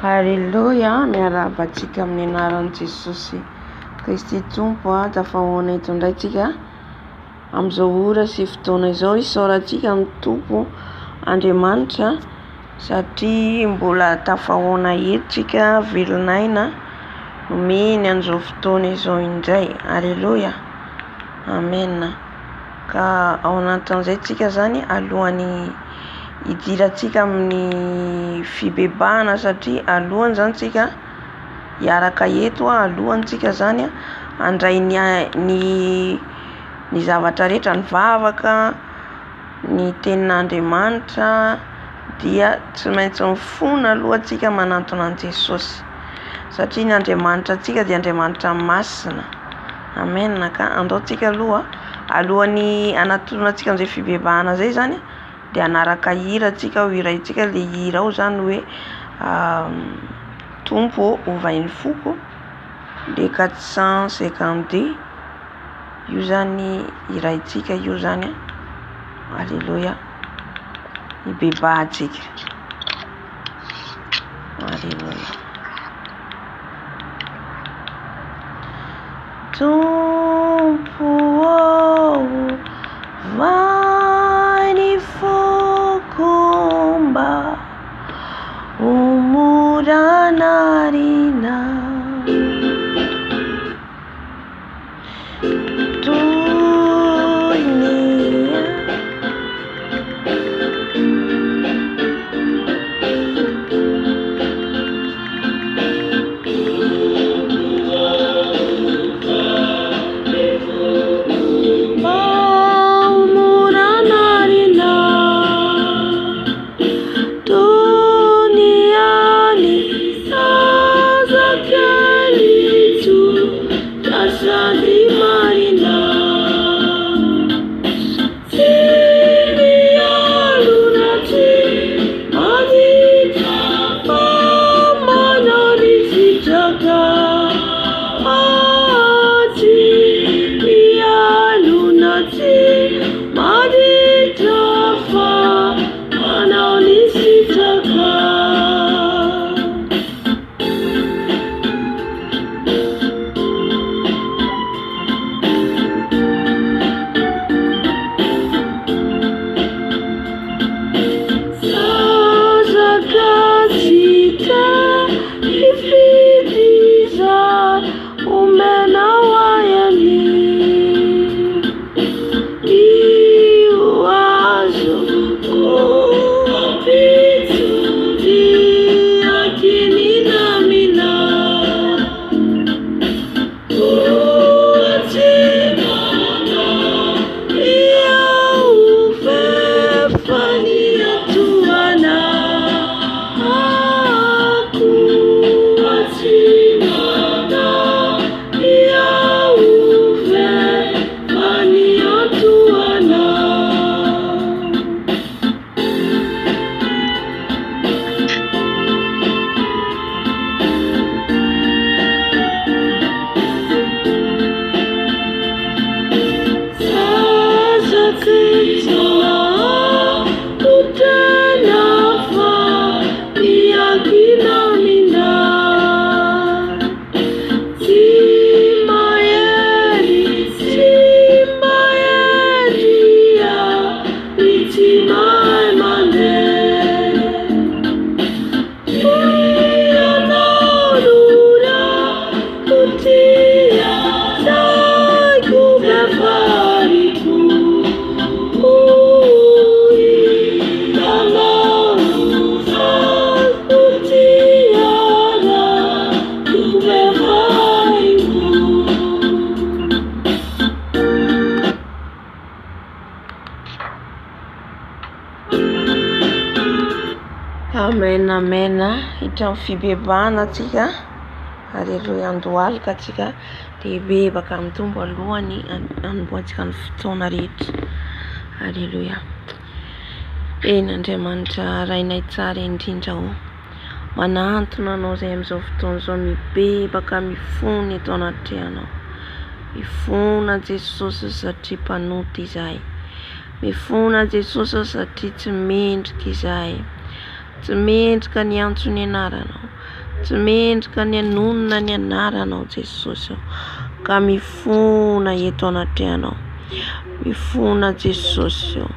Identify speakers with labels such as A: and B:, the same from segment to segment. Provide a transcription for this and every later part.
A: Haleloia, miarahaba antsika amin'ny anaran'i Jesosy Kristy Tompo a, tafahoana eto indray tsika amin'izao ora sy fotoana izao, isaorantsika ny Tompo Andriamanitra satria mbola tafahoana eto tsika, velon'aina, nomeny an'izao fotoana izao indray, haleloia, amen. Ka ao anatin'izay tsika zany alohan'ny hidirantsika amin'ny fibebahana satria alohany zany tsika hiaraka eto, alohany tsika zany handray ny ny ny zavatra rehetra, ny vavaka, ny tenin'Andriamanitra dia tsy maintsy mifona aloha tsika manantona an'i Jesosy satria ny Andriamanitra antsika dia Andriamanitra masina. Amen ka andao tsika aloha alohan'ny hanatonantsika an'izay fibebahana zay zany dia hanaraka hira tsika ho hiraintsika le hira ao zany hoe Tompo ô ovay ny foko le 452 io zany hiraintsika io zany an, aleloia, hibebahantsika, aleloia. Tompo ô, ovay ny foko mba ho mora anarina. Toy ny Amen amen hiditra amin'ny fibebahana tsika aleloia andohalika tsika dia hibebaka amin'ny Tompo alohany hanombohantsika ny fotoana rehetra aleloia eny Andriamanitra Rainay tsara indrindra ô manantona anao izay amin'izao fotoana izao mibebaka mifona eto anatrehanao mifona Jesosy satria mpanota izahay Mifona Jesosy ô satria tsy mendrika izahay. Tsy mendrika ny hiantso ny anaranao. Tsy mendrika ny hanonona ny anaranao Jesosy ô. Ka mifona eto anatrehanao. Mifona Jesosy ô.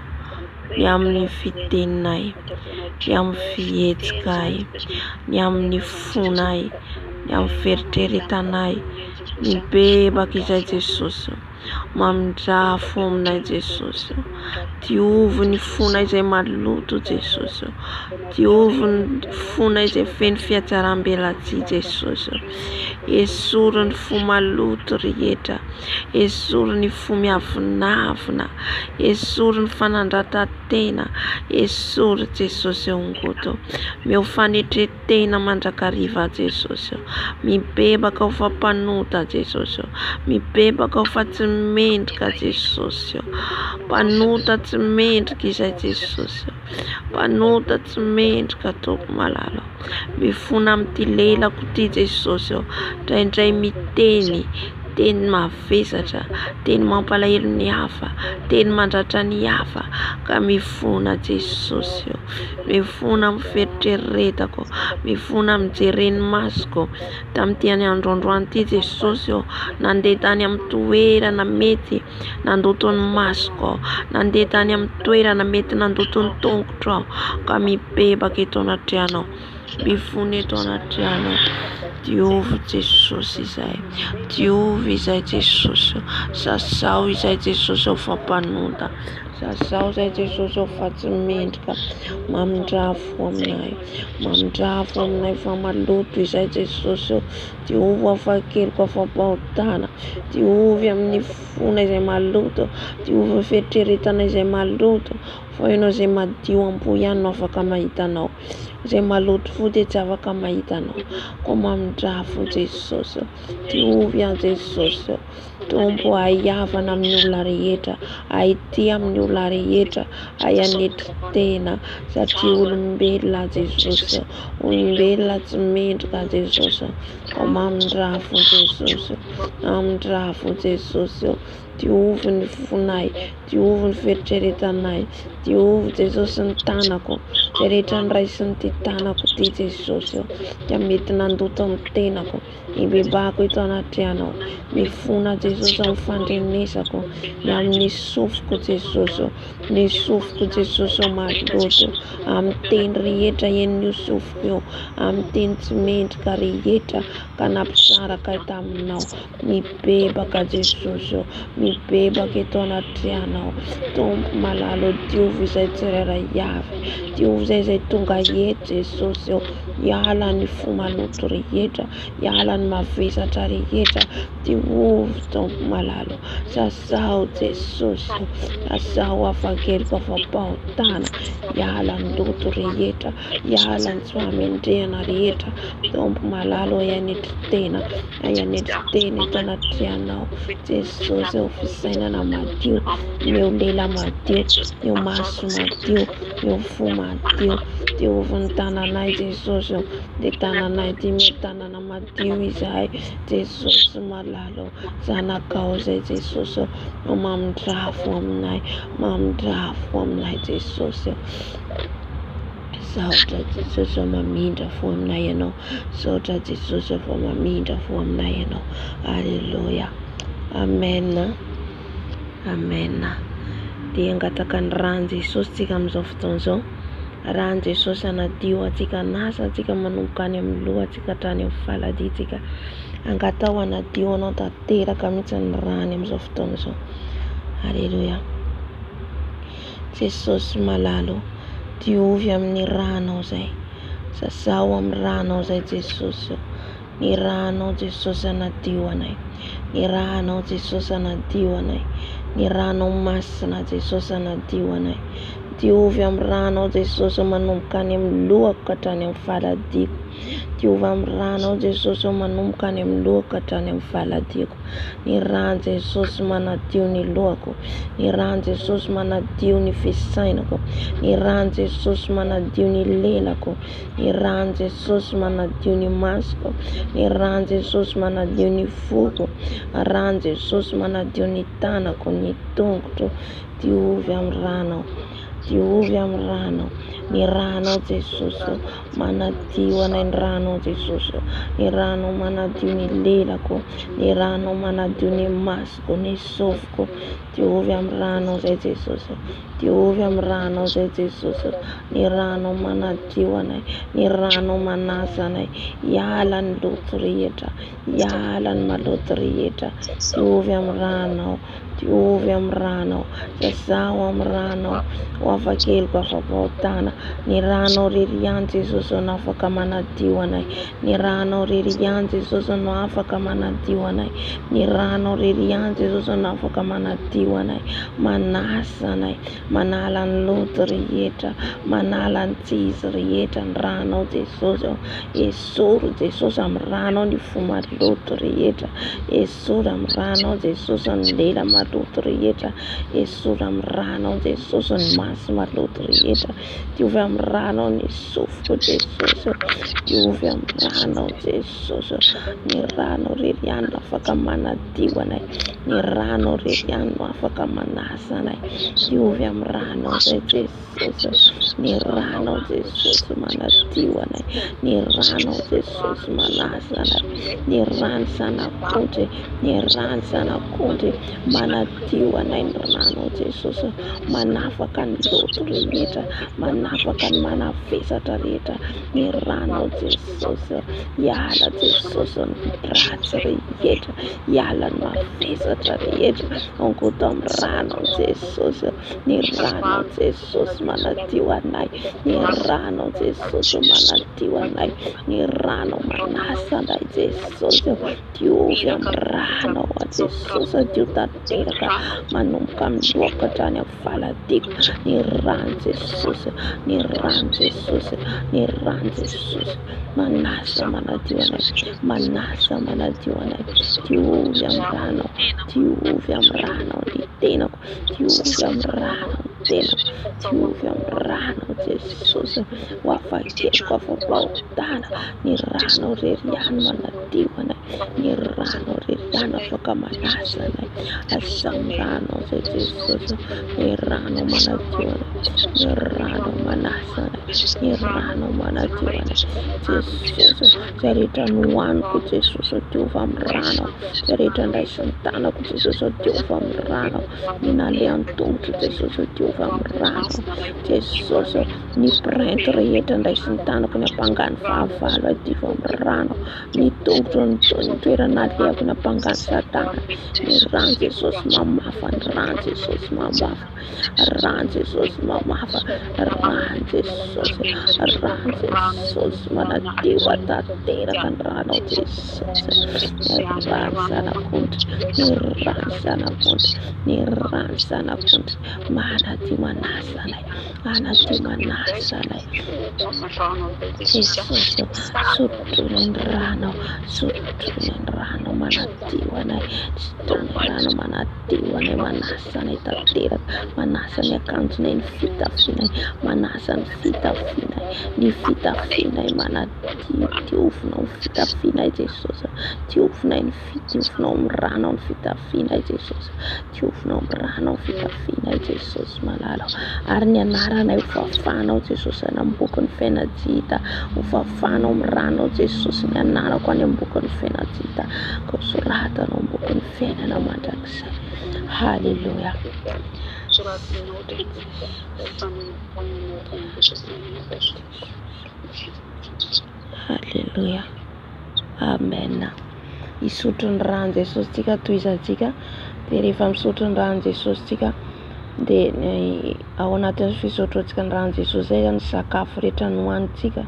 A: Ny amin'ny fiteninay, ny amin'ny fihetsikay, ny amin'ny fonay, ny amin'ny fieritreretanay. Mibebaka izay Jesosy ô. Mamindrà fo aminay Jesosy ô. Diovy ny fonay izay maloto Jesosy ô. Diovy ny fonay izay feno fihatsaram-belatsihy Jesosy ô. Esory ny fo maloto rehetra. Esory ny fo miavonavona. Esory ny fanandratan-tena. Esory Jesosy ô Ngoto. Omeo fanetren-tena Tena mandrakariva Jesosy ô. Mibebaka aho fa mpanota Jesosy ô. Mibebaka aho fa tsy mendrika Jesosy ô. Mpanota tsy mendrika izay Jesosy ô. Mpanota tsy mendrika Tompo malala ô. Mifona amin'ity lelako ity Jesosy ô. Indraindray miteny teny mavesatra, teny mampalahelo ny hafa, teny mandratra ny hafa ka mifona Jesosy ô. Mifona amin'ny fieritreretako, mifona amin'ny jeren'ny masoko. Tamin'ity any andro androany ity Jesosy ô, nandeha tany amin'ny toerana mety nandoto ny masoko aho, nandeha tany amin'ny toerana mety nandoto ny tongotro aho, ka mibebaka eto anatrehanao, mifona eto anatrehanao. Diovy Jesosy izay, diovy izay Jesosy ô, sasao izay Jesosy ô fa mpanota. Zazao zay Jesosy ô fa tsy mendrika Mamindrà fo aminay Mamindrà fo aminay fa maloto izay Jesosy ô Diovy afa-keloka afa-pahotana Diovy amin'ny fona izay maloto Diovy ny fieritreretana izay maloto Fa ianao izay madio am-po ihany no afaka mahita anao Izay maloto fo dia tsy afaka mahita anao Koa mamindrà fo Jesosy ô Diovy aho Jesosy ô Tompo hay hihavana amin'ny olona rehetra, hay hitia amin'ny olona rehetra, hay hanetry tena satria olombelona Jesosy, olombelona tsy mendrika Jesosy, ka mamindrà fo Jesosy, mamindrà fo Jesosy, diovy ny fonay, diovy ny fieritreretanay, diovy Jesosy ny tanako, izay rehetra noraisin'ity tanako ity Jesosy, dia mety nandoto ny tenako. Hibebahako eto anatrehanao. Mifona Jesosy amin'ny fandrenesako ny amin'ny sofiko Jesosy ô. Ny sofiko Jesosy ô maloto amin'ny teny rehetra henon'io sofiko io, amin'ny teny tsy mendrika rehetra ka nampisaraka ahy taminao. Mibebaka Jesosy ô, mibebaka eto anatrehanao. Tompo malala ô, diovy izay tsirairay avy, diovy izay izay tonga eto Jesosy ô. Hiala ny fo maloto rehetra, hiala ny mavesatra rehetra, diovy Tompo malala ô, sasao Jesosy ô, sasao afa-keloka afa-pahotana, hiala ny loto rehetra, hiala ny tsy fahamendrehana rehetra, Tompo malala ô, hanetry tena, hanetry tena eto anatrehanao, Jesosy ô, fisainana madio, omeo lela madio, omeo maso madio, Eo fo madio. Diovy ny tananay Jesosy ô. Dia tananay ity mio tanana madio izahay Jesosy malala ô. Zanakao izay Jesosy ô. Ô mamindrà fo aminay. Mamindrà fo aminay Jesosy ô. Misaotra Jesosy ô mamindra fo aminay ianao. Misaotra Jesosy ô fa mamindra fo aminay ianao. Aleloia. Amen. Amen. Dia hangataka ny ran'i Jesosy tsika amin'izao fotoana izao. Ran'i Jesosy hanadio antsika, hanasa antsika manomboka any amin'ny lohantsika hatrany amin'ny faladiantsika. Angataho hanadio anao tanteraka mihitsy ny rany amin'izao fotoana izao. Aleloia. Jesosy malala ô, diovy amin'ny ranao izay. Sasao amin'ny ranao izay Jesosy ô. Ny ranao Jesosy hanadio anay. Ny ranao Jesosy hanadio anay. Ny ranao masina Jesosy hanadio anay. Diovy amin'ny ranao Jesosy manomboka any amin'ny lohako ka hatrany amin'ny faladiako. Diovy amin'ny ranao Jesosy manomboka any amin'ny lohako ka hatrany amin'ny faladiako. Ny ran'i Jesosy manadio ny lohako. Ny ran'i Jesosy manadio ny fisainako. Ny ran'i Jesosy manadio ny lelako. Ny ran'i Jesosy manadio ny masoko, ny ran'i Jesosy manadio ny foko, ran'i Jesosy manadio ny tanako, ny tongotro, diovy amin'ny ranao. Diovy amin'ny ranao. Ny ranao Jesosy ô, manadio anay ny ranao Jesosy ô. Ny ranao manadio ny lelako, ny ranao manadio ny masoko, ny sofiko. Diovy amin'ny ranao zay Jesosy ô. Diovy amin'ny ranao zay Jesosy ô. Ny ranao manadio anay, ny ranao manasa anay. Hiala ny loto rehetra, hiala ny maloto rehetra. Diovy amin'ny ranao. Diovy amin'ny ranao, sasao amin'ny ranao, ho afa-keloka afa-pahotana. Ny ranao rery ihany Jesosy no afaka manadio anay. Ny ranao rery ihany Jesosy no afaka manadio anay. Ny ranao rery ihany Jesosy no afaka manadio anay. Manasa anay, manala ny loto rehetra, manala ny tsy izy rehetra ny ranao Jesosy ô. Esory Jesosy amin'ny ranao ny fo maloto rehetra. Esory amin'ny ranao Jesosy ny lela maloto rehetra. Esory amin'ny ranao Jesosy ny maso maloto rehetra. Diovy amin'ny ranao ny sofiko Jesosy. Diovy amin'ny ranao Jesosy. Ny ranao irery ihany no afaka manadio anay. Ny ranao irery ihany no afaka manasa anay. Diovy amin'ny ranao izay Jesosy. Jesosy, ny ranao Jesosy manadio anay, ny ranao Jesosy manasa anay, ny rany zanak'ondry, ny rany zanak'ondry manadio anay, ny ranao Jesosy manafaka ny loto rehetra, manafaka ny manavesatra rehetra, ny ranao Jesosy, hiala Jesosy ny ratsy rehetra, hiala ny mavesatra rehetra, angoto amin'ny ranao Jesosy. Ny ranao Jesosy manadio anay, ny ranao Jesosy manadio anay, ny ranao manasa anay Jesosy. Diovy amin'ny ranao Jesosy, adio tanteraka manomboka amin'ny lohako hatrany amin'ny faladiako. Ny ran'i Jesosy, ny ran'i Jesosy, ny ran'i Jesosy manasa manadio anay, manasa manadio anay. Diovy amin'ny ranao, diovy amin'ny ranao ny tenako. Diovy amin'ny ranao ny tenako, diovy amin'ny ranao Jesosy, ho afa-keloka afa-pahotana, ny ranao irery ihany manadio anay, ny ranao irery ihany afaka manasa anay, asao ny ranao izay Jesosy, ny ranao manadio anay, ny ranao manasa anay, ny ranao manadio anay, Jesosy, izay rehetra nohaniko Jesosy, diovy amin'ny ranao, izay rehetra ndraisin'ny tanako Jesosy ô diovy amin'ny ranao, ny nalehan'ny tongotro Jesosy ô diovy amin'ny ranao, Jesosy ô ny printy rehetra ndraisin'ny tanako ny ampangan'ny fahavalo ahy diovy amin'ny ranao, ny tongotro ny toerana nalehako ny ampangan'ny satana, ny ran'i Jesosy mamafa, ny ran'i Jesosy mamafa. Ran'i Jesosy mamafa, ran'i Jesosy, ran'i Jesosy manadio tanteraka ny ranao Jesosy, ny ran'ny zanak'ondry, ny ran'ny zanak'ondry, ny ran'ny zanak'ondry manadio manasa anay, manadio manasa anay. Jesosy ô, sotroina ny ranao, sotroina ny ranao manadio anay, sotroina ny ranao manadio. Dia anay manasa anay tanteraka, manasa ny akanjonay, ny fitafianay, manasa ny fitafianay, ny fitafianay manadio, diovinao ny fitafianay Jesosy, diovinay ny diovinao amin'ny ranao ny fitafianay Jesosy, diovinao amin'ny ranao ny fitafianay Jesosy malala, ary ny anaranay ho fafanao Jesosy any amin'ny bokin'ny fiainan'ny tsy hita, ho fafanao amin'ny ranao Jesosy ny anarako any amin'ny bokin'ny fiainan'ny tsy hita, ka ho soratanao amin'ny bokin'ny fiainana mandrakizay. Haleloia. Haleloia. Amen. Hisotro ny ran'i Jesosy tsika tohizantsika. Dia rehefa misotro ny ran'i Jesosy tsika dia ao anatin'ny fisotroantsika ny ran'i Jesosy zay ny sakafo rehetra nohanintsika.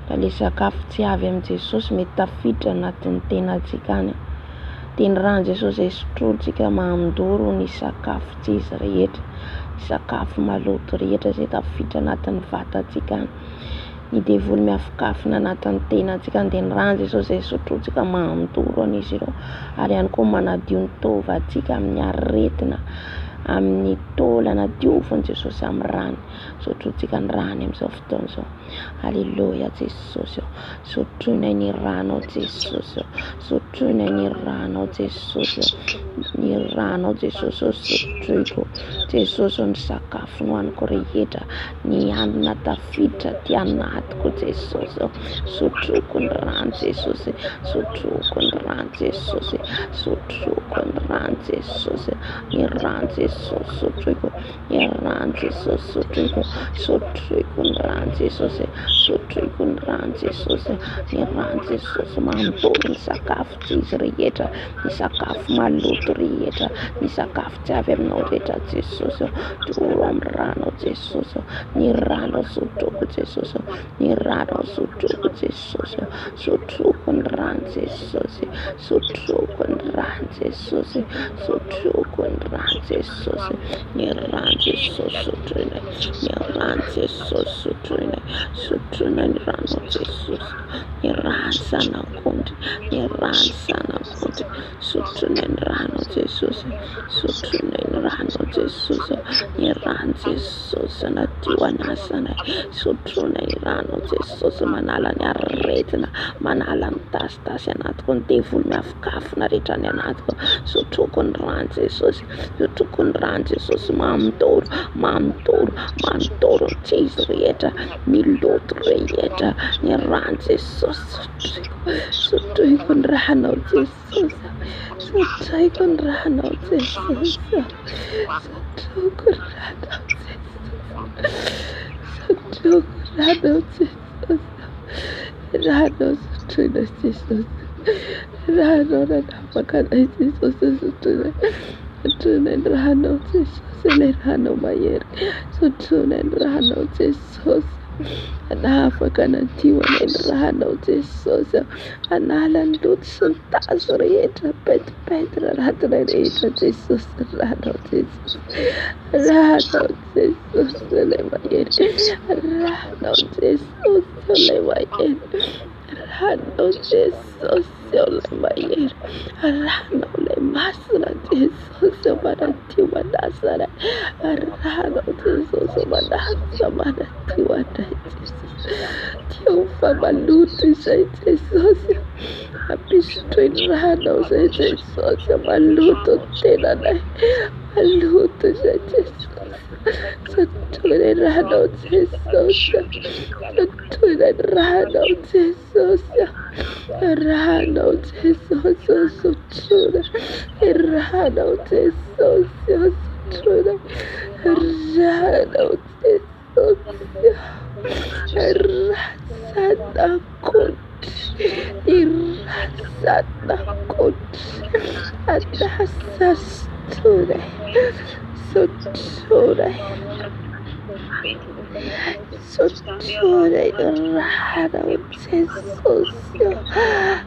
A: Fa le sakafo tsy avy amin'i Jesosy mety tafiditra anatin'ny tenantsika any. Dia ny ran'i Jesosy izay sotrointsika mandoro ny sakafo tsy izy rehetra, ny sakafo maloto rehetra izay tafiditra anatin'ny vatantsika any. Ny devoly miafokafona anatin'ny tenantsika any, dia ny ran'i Jesosy izay sotrointsika mandoro an'izy ireo, ary ihany koa manadio ny taovantsika amin'ny aretina. Amin'ny taolana diovin'i Jesosy amin'ny rany. Sotrointsika ny rany amin'izao fotoana izao. Aleloia Jesosy ô. Sotroinay ny ranao Jesosy ô. Sotroinay ny ranao Jesosy ô. Ny ranao Jesosy ô sotroiko. Jesosy ô ny sakafo nohaniko rehetra, ny hanina tafiditra aty anatiko Jesosy ô. Sotroiko ny rano Jesosy. Sotroiko ny rano Jesosy. Sotroiko ny rano Jesosy. Ny rano Jesosy sotroiko. Ny rano Jesosy sotroiko, sotroiko ny rano Jesosy, sotroiko ny rano Jesosy, ny rano Jesosy mandoro ny sakafo tsy izy rehetra, ny sakafo maloto rehetra, ny sakafo tsy avy aminao rehetra Jesosy, doro amin'ny ranao Jesosy, ny ranao sotroiko Jesosy, ny ranao sotroiko Jesosy, sotroiko ny rano Jesosy, sotroiko ny rano Jesosy, sotroiko ny rano Jesosy, ny rano Jesosy sotroinay, ny rano Jesosy sotroinay, sotroinay ny ranao Jesosy, ny rano zanak'ondry, ny rano zanak'ondry, sotroinay ny ranao Jesosy, sotroinay ny ranao Jesosy, ny rano Jesosy nadio anasanay, sotroinay ny ranao Jesosy manala ny aretina, manala ny tasitasy anatiko, ny devoly miafokafona rehetra any anatiko, sotroiko ny rano Jesosy, sotroiko ny rano Jesosy, mandoro, mandoro, mandoro ny tsy izy rehetra, ny loto rehetra, ny rano Jesosy sotroiko, sotroiko ny ranao Jesosy, sotroiko ny ranao Jesosy, sotroiko ny ranao Jesosy, sotroiko ny ranao Jesosy, ranao sotroina Jesosy, ranao nanafaka anay Jesosy sotroina, sotroinay ny ranao Jesosy, ilay ranao mahery, sotroinay ny ranao Jesosy, hanafaka hanadio anay ny ranao Jesosy, hanala ny loto sy ny tazo rehetra, pentimpentina anatinay rehetra Jesosy, ranao Jesosy, ranao Jesosy ilay mahery, ranao Jesosy ilay mahery, ranao Jesosy ilay mahery, ranao ilay masina Jesosy manadio manasa anay, ranao Jesosy manasa manadio anay Jesosy, diovy fa maloto izay Jesosy, ampisotroy ny ranao izay Jesosy, maloto ny tenanay, maloto izay Jesosy, sotroy ny ranao Jesosy, sotroy ny ranao Jesosy, ranao Jesosy sotroina, ranao Jesosy sotroina, ranao Jesosy, razanak'ondry, ny razanak'ondry, anasa sotroinay, sotroinay. Sotroinay ny ranao Jesosy ô.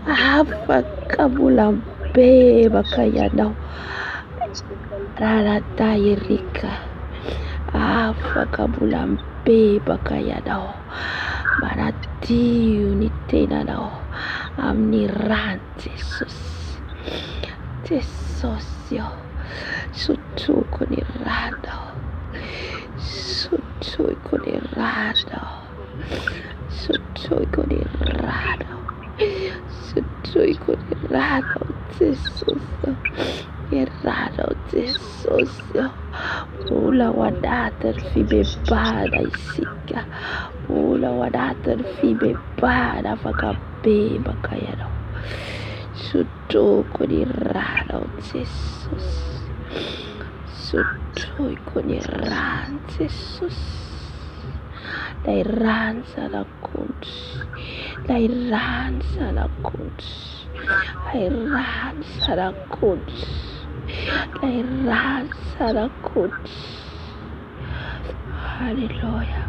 A: Afaka mbola mibebaka ianao Ranadahy Eric. Afaka mbola mibebaka ianao. Manadio ny tenanao amin'ny ran'i Jesosy. Jesosy ô, sotroiko ny ranao. Sotroiko ny ranao. Sotroiko ny ranao. Sotroiko ny ranao Jesosy. Ny ranao Jesosy. Mbola ao anatin'ny fibebahana isika. Mbola ao anatin'ny fibebahana afaka mibebaka ianao. Sotroiko ny ranao Jesosy. Sotroiko ny ran'i Jesosy. Ilay ran'ny zanak'ondry. Ilay ran'ny zanak'ondry. Ilay ran'ny zanak'ondry. Ilay ran'ny zanak'ondry. Alléluia.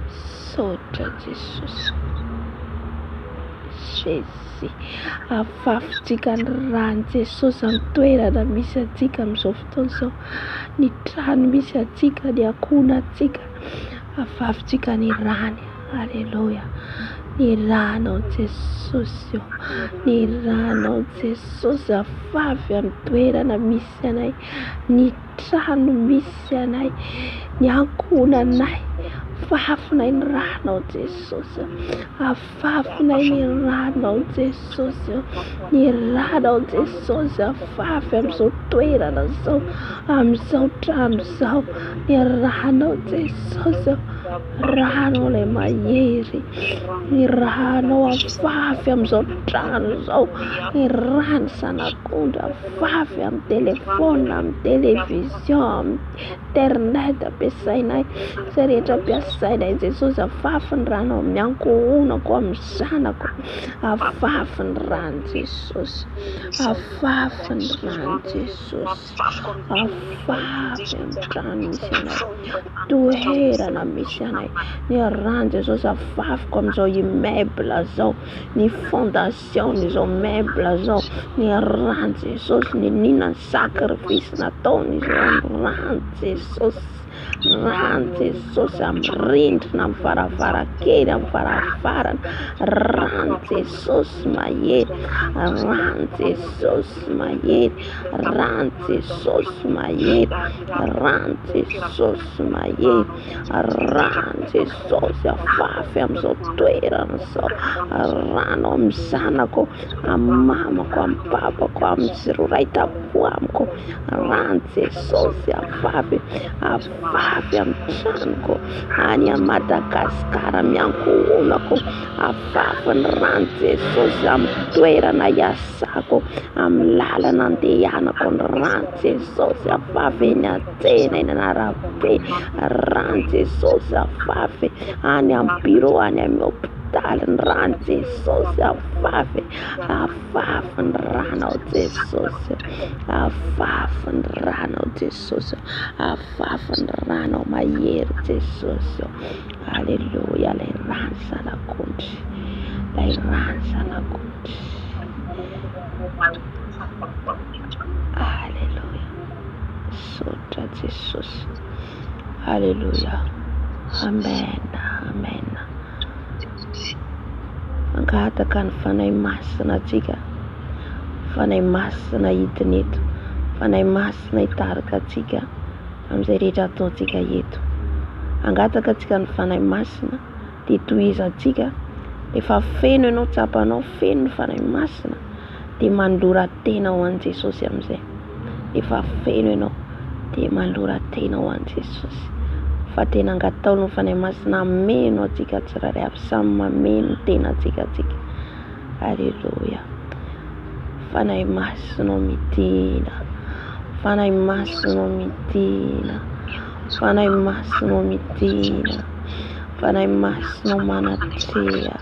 A: Misaotra Jesosy. Jésus. Afafintsika ny ran'i Jesosy amin'ny toerana misy antsika amin'izao fotoana izao. Ny trano misy antsika, ny ankohonantsika. Afafintsika ny rany. Alléluia. Ny ranao Jesosy ô, ny ranao Jesosy afafy amin'ny toerana misy anay, ny trano misy anay, ny ankohonanay, afafinay ny ranao Jesosy ô, afafinay ny ranao Jesosy ô, ny ranao Jesosy afafy amin'izao toerana izao, amin'izao trano izao, ny ranao Jesosy ô. Ranao ilay mahery, ny ranao afafy amin'izao trano izao, ny ran'ny zanak'ondry afafy amin'ny telefaonina, amin'ny télévision, amin'ny internet ampiasainay, izay rehetra ampiasainay Jesosy afafy ny ranao amin'ny ankohonako, amin'ny zanako, afafy ny ran'i Jesosy, afafy ny ran'i Jesosy. Afafy amin'ny trano misy anay, toerana misy anay, ny ran'i Jesosy afafiko amin'izao immeuble izao, ny fondation-n'izao immeuble izao, ny ran'i Jesosy, niniana ny sacrifice nataon'izy ireo, ny ran'i Jesosy. Ran'i Jesosy amin'ny rindrina, amin'ny varavarankely, amin'ny varavarana. Ran'i Jesosy mahery. Ran'i Jesosy mahery. Ran'i Jesosy mahery. Ran'i Jesosy mahery. Ran'i Jesosy afafy amin'izao toerana izao. Ranao amin'ny zanako, amin'ny mamako, amin'ny babako, amin'ny roa ray tampo amiko. Ran'i Jesosy afafy, afafy amin'ny tranoko, any Madagascar amin'ny ankohonako, afafy ny ran'i Jesosy amin'ny toerana iasako, amin'ny lalana andehanako ny ran'i Jesosy afafy eny an-tsena, eny an'arabe, ran'i Jesosy afafy any amin'ny bureau, any amin'ny hopitaly ny ran'i Jesosy afafy, Afafy ny ranao Jesosy Afafy ny ranao Jesosy Afafy ny ranao mahery Jesosy Aleloia ilay rany zanak'ondry ilay rany zanak'ondry Aleloia Misaotra Jesosy Aleloia Amen Amen Mangataka ny Fanahy Masina antsika, Fanahy Masina hidina eto, Fanahy Masina hitarika antsika amin'izay rehetra ataontsika eto. Hangataka antsika ny Fanahy Masina dia tohizantsika, rehefa feno ianao, tsapanao feno ny Fanahy Masina dia manolora tena ho an'i Jesosy amin'izay. Efa feno ianao dia manolora tena ho an'i Jesosy. Fa tena angataho ny Fanahy Masina hameno antsika tsirairay avy, samy mameno ny tenantsika antsika. Aleloia. Fanahy Masina ô midina. Fanahy Masina ô midina. Fanahy Masina ô midina. Fanahy Masina ô manatreha.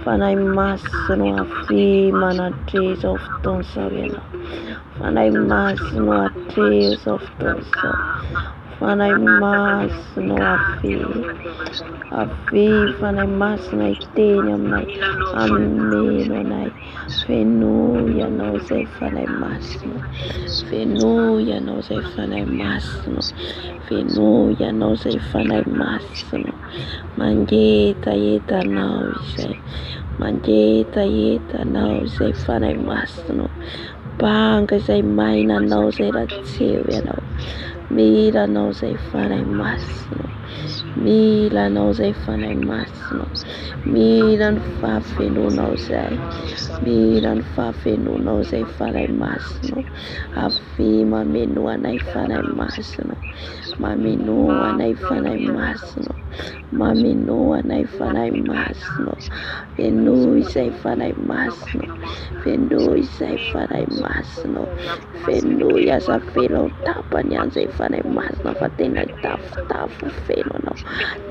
A: Fanahy Masina ô avia manatreha izao fotoana izao ianao. Fanahy Masina ô atreho izao fotoana izao. Fanahy Masina ô avia. Avia Fanahy Masina hiteny aminay, hameno anay. Fenoy ianao izay Fanahy Masina. Fenoy ianao izay Fanahy Masina. Fenoy ianao izay Fanahy Masina. Mangetaheta anao izay. Mangetaheta anao izay Fanahy Masina. Banga izay maina anao izay raha tsy eo ianao. Mila anao izay Fanahy Masina. Mila anao izay Fanahy Masina. Mila ny fahafenoanao izay. Mila ny fahafenoanao izay Fanahy Masina. Avia mamenoa anay Fanahy Masina. Mamenoa anay Fanahy Masina. Mamenoa anay Fanahy Masina. Fenoy izay Fanahy Masina. Fenoy izay Fanahy Masina. Fenoy aza avela ho tapany ihany izay Fanahy Masina fa tena tafotafo feno anao.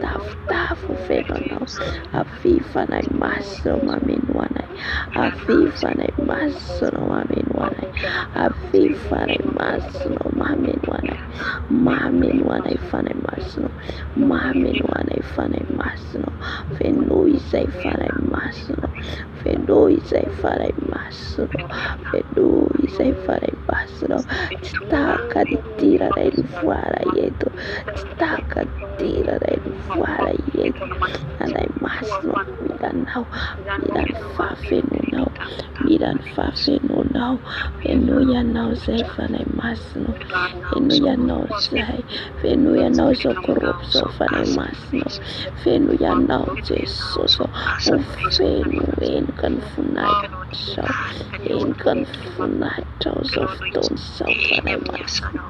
A: Tafotafo feno anao. Avia Fanahy Masina mamenoa anay. Avia Fanahy. Masinao mameno anay. Avia Fanahy Masinao mameno anay. Mameno anay Fanahy Masinao. Mameno anay Fanahy Masinao. Fenoy izay Fanahy Masinao. Fenoy izay Fanahy Masinao. Fenoy izay Fanahy Masinao. Tsy tahaka ny idiranay ny voara eto. Tsy tahaka ny idiranay ny voara eto. Fanahy Masinao, mila Anao. Mila ny fahafenoanao. Mila ny fahafenoanao. Fenoy Ianao izay Fanahy Masinao. Fenoy Ianao izay. Fenoy Ianao izao groupe izao Fanahy Masinao. Fenoy Ianao Jesosy ô. Ho feno henoka ny voninahitrao. Henoka ny voninahitrao izao fotoana izao Fanahy Masina.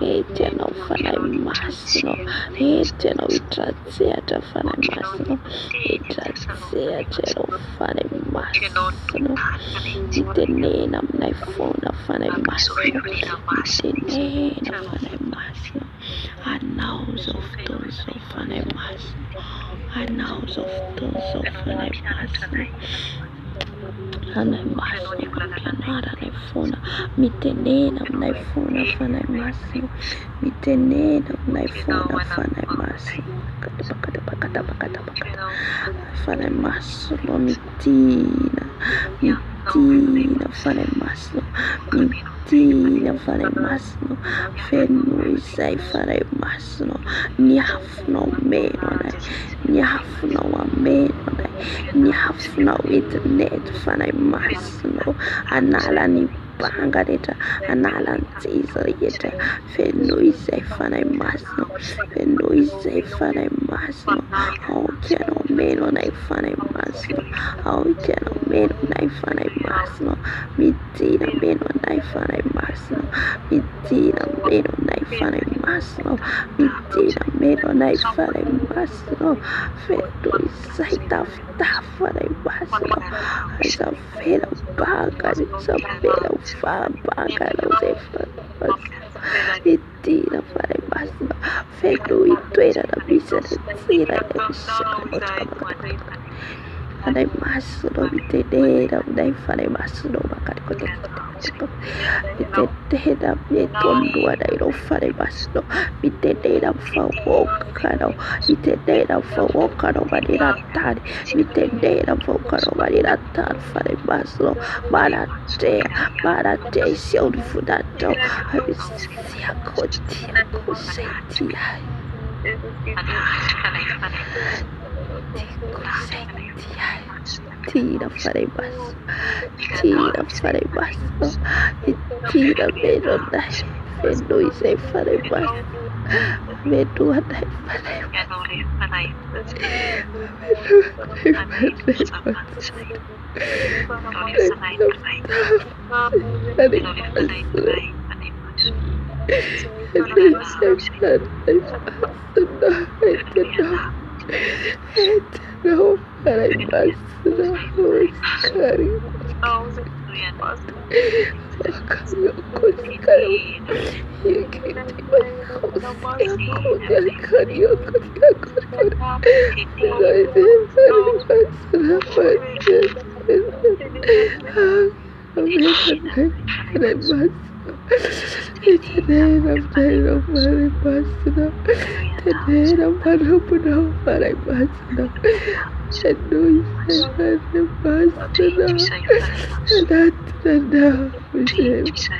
A: Ento Ianao Fanahy Masina ô. Ento Ianao hitratsehatra Fanahy Masina ô. Hitratsehatra Ianao Fanahy Masina ô. Mitenena aminay foana Fanahy Masina ô. Mitenena Fanahy Masina ô. Anao izao fotoana izao Fanahy Masina. Anao izao fotoana izao Fanahy Masina. Fanahy Masina mampianara anay foana. Mitenena aminay foana Fanahy Masina. Mitenena aminay foana Fanahy Masina. Fanahy Masina mitina, mitina Fanahy Masina, mitina Fanahy Masina. Fenoy izay Fanahy Masina, ny afonao meno anay, ny afonao hameno anay, ny afonao entin'eto Fanahy Masina, hanala ny banga rehetra, hanala ny tsy izy rehetra. Fenoy izay Fanahy Masina, fenoy izay Fanahy Masina. Aoka Ianao hameno anay Fanahy Masina, aoka Ianao hameno anay Fanahy Masina. Midina hameno anay Fanahy Masina, midina hameno anay Fanahy Masina, midina hameno anay Fanahy Masina. Fenoy izay tafotafo Fanahy Masina, aza avela ho banga, aza avela ho fahabangana izay Fanahy Masina. Midina Fanahy Masina, fenoy toerana misy anay tsirairay. Fanahy Masina, mitenena aminay Fanahy Masina, mitenena amin'ny eto alohanay ireo Fanahy Masina, mitenena amin'ny vahoakanao, mitenena amin'ny vahoakanao maneran-tany, mitenena amin'ny vahoakanao maneran-tany Fanahy Masina, manatreha, manatreha iseho ny voninahitrao. Tiako, tiako izay tia ahy. Tiako izay tia ahy. Tiana Fanahy Masina, tiana Fanahy Masina, tiana meno anay, fenoy izay Fanahy Masina, meno anay Fanahy Masina, meno anay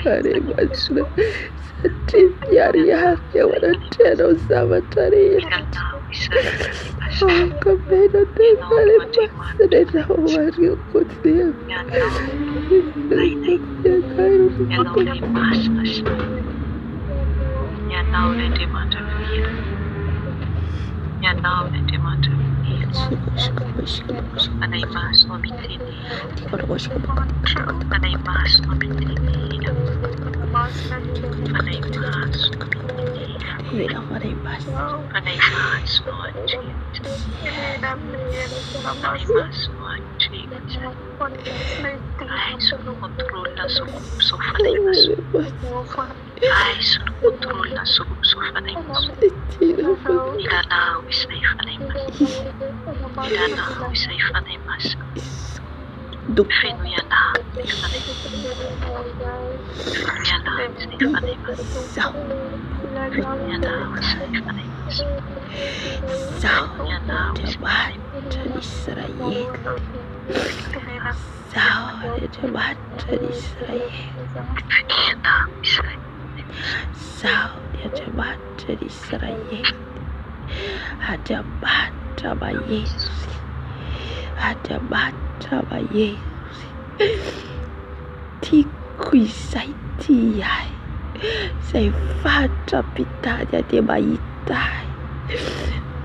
A: Fanahy Masina. Satria miharihary eo anatrehanao ny zavatra rehetra. Aoka mena anay Fanahy Masina ianao ary Izaho no mpitaka azy. Izaho no Andriamanitra ny Israely. Izaho no Andriamanitra ny Israely. Izaho no Andriamanitra ny Israely. Andriamanitra mahery. Andriamanitra mahery. Tiako izay tia ahy, izay fatra-pitady ahy dia mahita ahy.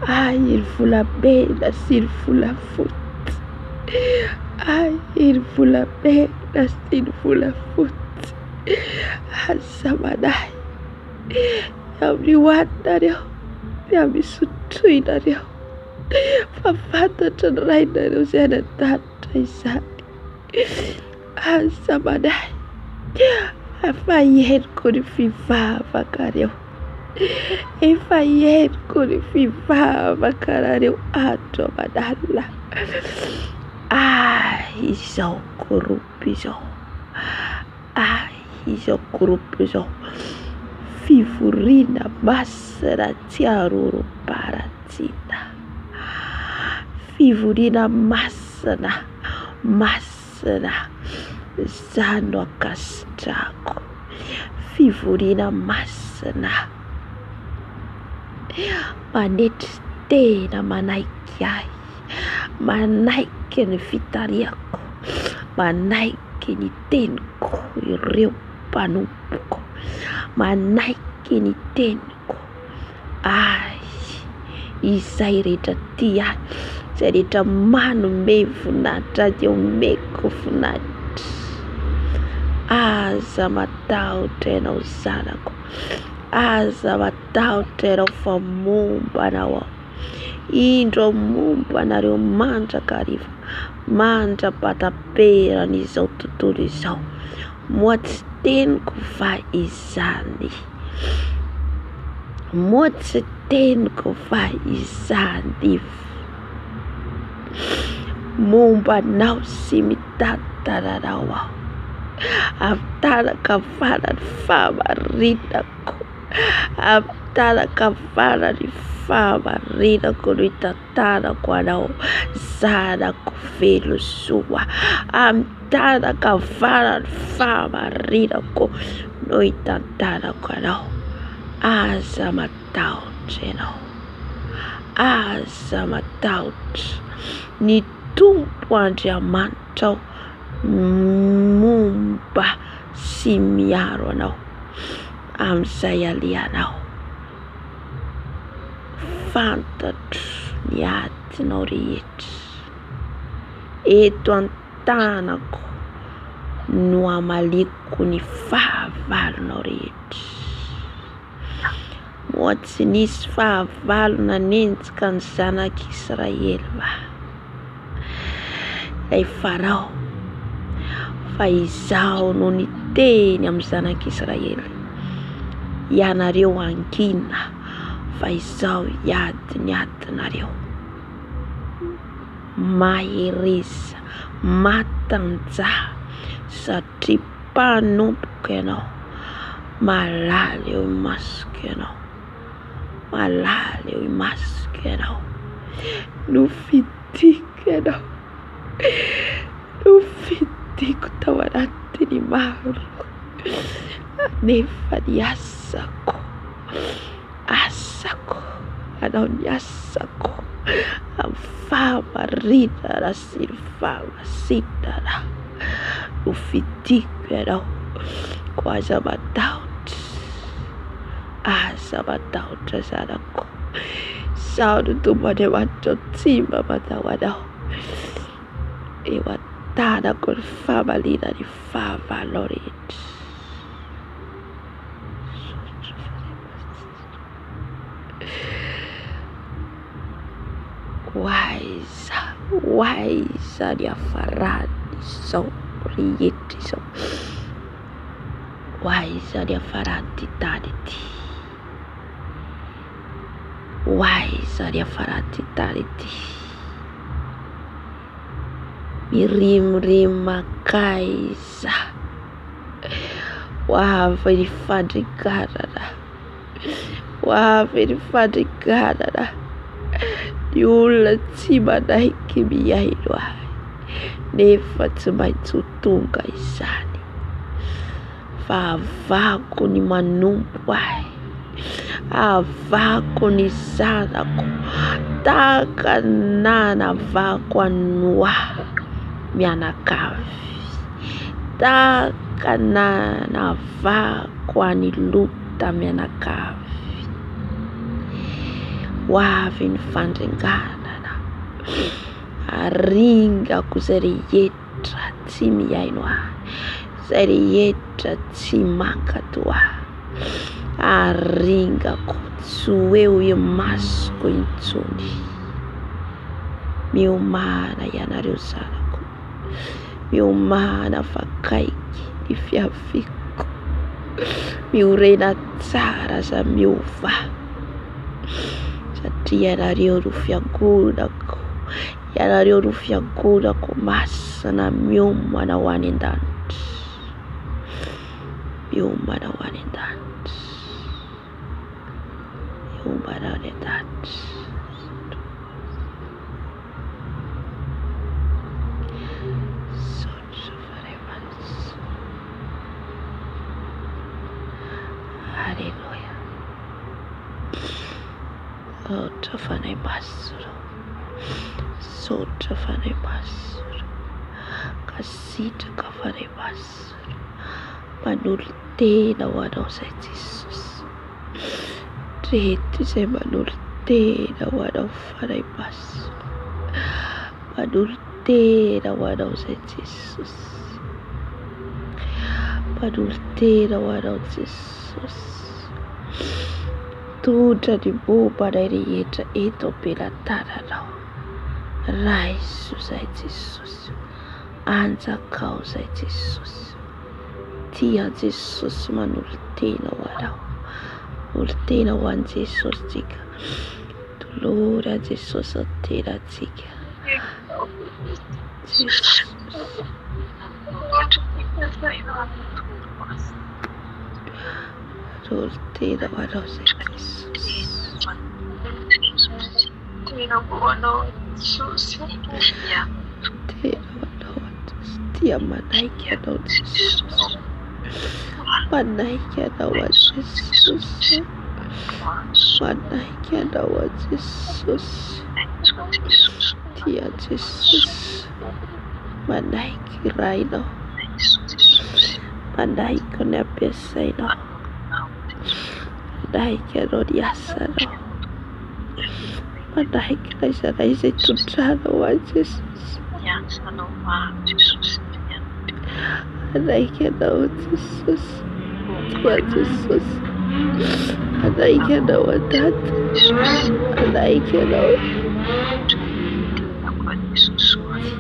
A: Ahy ny volamena sy ny volafotsy, ahy ny volamena sy ny volafotsy. Aza manahy ny amin'ny hohaninareo, ny amin'ny sotroinareo, fa fantatry ny Rainareo izay any an-danitra izany. Aza manahy fa henoko ny fivavakareo. Efa henoko ny fivavakarareo andro aman'alina. Ahy izao groupe izao. Ahy izao groupe izao. Fivoriana masina tsy arorom-paratsiana. Fivoriana masina, masina, izany no ankasitrahako. Fivoriana masina, manetry tena manaiky ahy, manaiky ny fitarihako, manaiky ny teniko ireo mpanompoko, manaiky ny teniko. Ahy, izay rehetra tia ahy, izay rehetra manome voninahitra ahy dia omeko voninahitra. Aza matahotra ianao zanako, aza matahotra ianao fa momba anao aho. Indro aho momba anareo mandrakariva, mandra-pahataperan'izao tontolo izao. Moa tsy teniko va izany? Moa tsy teniko va izany momba anao sy mitantara anao aho amin'ny tanan-kavanan'ny fahamarinako, amin'ny tanan-kavanan'ny fahamarinako no hitantarako anao, zanako velosoa, amin'ny tanan-kavanan'ny fahamarinako no hitantarako anao. Aza matahotra ianao, aza matahotra, ny Tompo Andriamanitrao momba sy miaro anao amin'izay alehanao. Fantatro ny adinao rehetra, eto an-tanako no hamaliako ny fahavalonao rehetra. Moa tsy nisy fahavalo nanenjika ny zanak'Israely va? Ilay Farao, fa izaho no niteny amin'ny zanak'Israely, ianareo hangina, fa izaho hiady ny adinareo. Mahereza, matanjaha, satria mpanompoko ianao, malala eo imasoko ianao, malala eo imasoko ianao, nofidiko ianao, nofidiko tao anatin'ny maro, nefa ny asako, asako, hanao ny asako amin'ny fahamarinana sy ny fahamasinana. Nofidiko ianao, koa aza matahotra, aza matahotra zanako. Izaho no Tompo Andriamanitrao tsy mba mandao anao. Eo an-tanako ny famaliana ny fahavalonao rehetra. Ho aiza, ho aiza ny hiafaran'izao rehetra izao? Ho aiza ny hiafaran'ity tany ity? Ho aiza ny hiafaran'ity tany ity? Mirimorimo mankaiza? Ho avy ny fandringanana. Ho avy ny fandringanana. Ny olona tsy manaiky mihaino ahy, nefa tsy maintsy ho tonga izany. Fa avahako ny manompo ahy, avahako ny zanako, tahaka ny nanavahako an'i Noa mianakavy, tahaka ny nanavahako an'i Lota mianakavy. Ho avy ny fandringanana, haringako izay rehetra tsy mihaino ahy, izay rehetra tsy mankato ahy, haringako tsy ho eo imasoko intsony. Miomàna ianareo zanako, miomàna fa akaiky ny fiaviako, miorena tsara aza miova satria ianareo no fiangonako, ianareo no fiangonako masina miomana ho any an-danitra, miomana ho any an-danitra, miomana ho any an-danitra. Misaotra Fanahy Masina. Alléluia. Misaotra Fanahy Masina. Misaotra Fanahy Masina. Mankasitraka Fanahy Masina. Manolo-tena ho anao izay Jesosy. Reto izay manolo-tena ho anao Fanahy Masina. Manolo-tena ho anao izay Jesosy. Manolo-tena ho anao Jesosy. Mitondra ny momba anay rehetra eto am-pelatananao. Raiso izay Jesosy. Anjakao izay Jesosy. Tia an'i Jesosy manolo-tena ho anao. Manolo-tena ho an'i Jesosy tsika. Tolory an'i Jesosy ny tenantsika. Jesosy. Manolo-tena ho anao izay Jesosy.
B: Tena ho anao Jesosy.
A: Tena ho anao Jesosy. Tia manaiky anao Jesosy. Manaiky anao Jesosy. Manaiky anao Jesosy. Tia Jesosy. Manaiky Rainao. Manaiky ny ampiasainao. Manaiky anao ny asanao. Manaiky na aiza na aiza hitondranao ahy Jesosy. Manaiky anao Jesosy. Tia Jesosy. Manaiky anao Dada. Manaiky anao.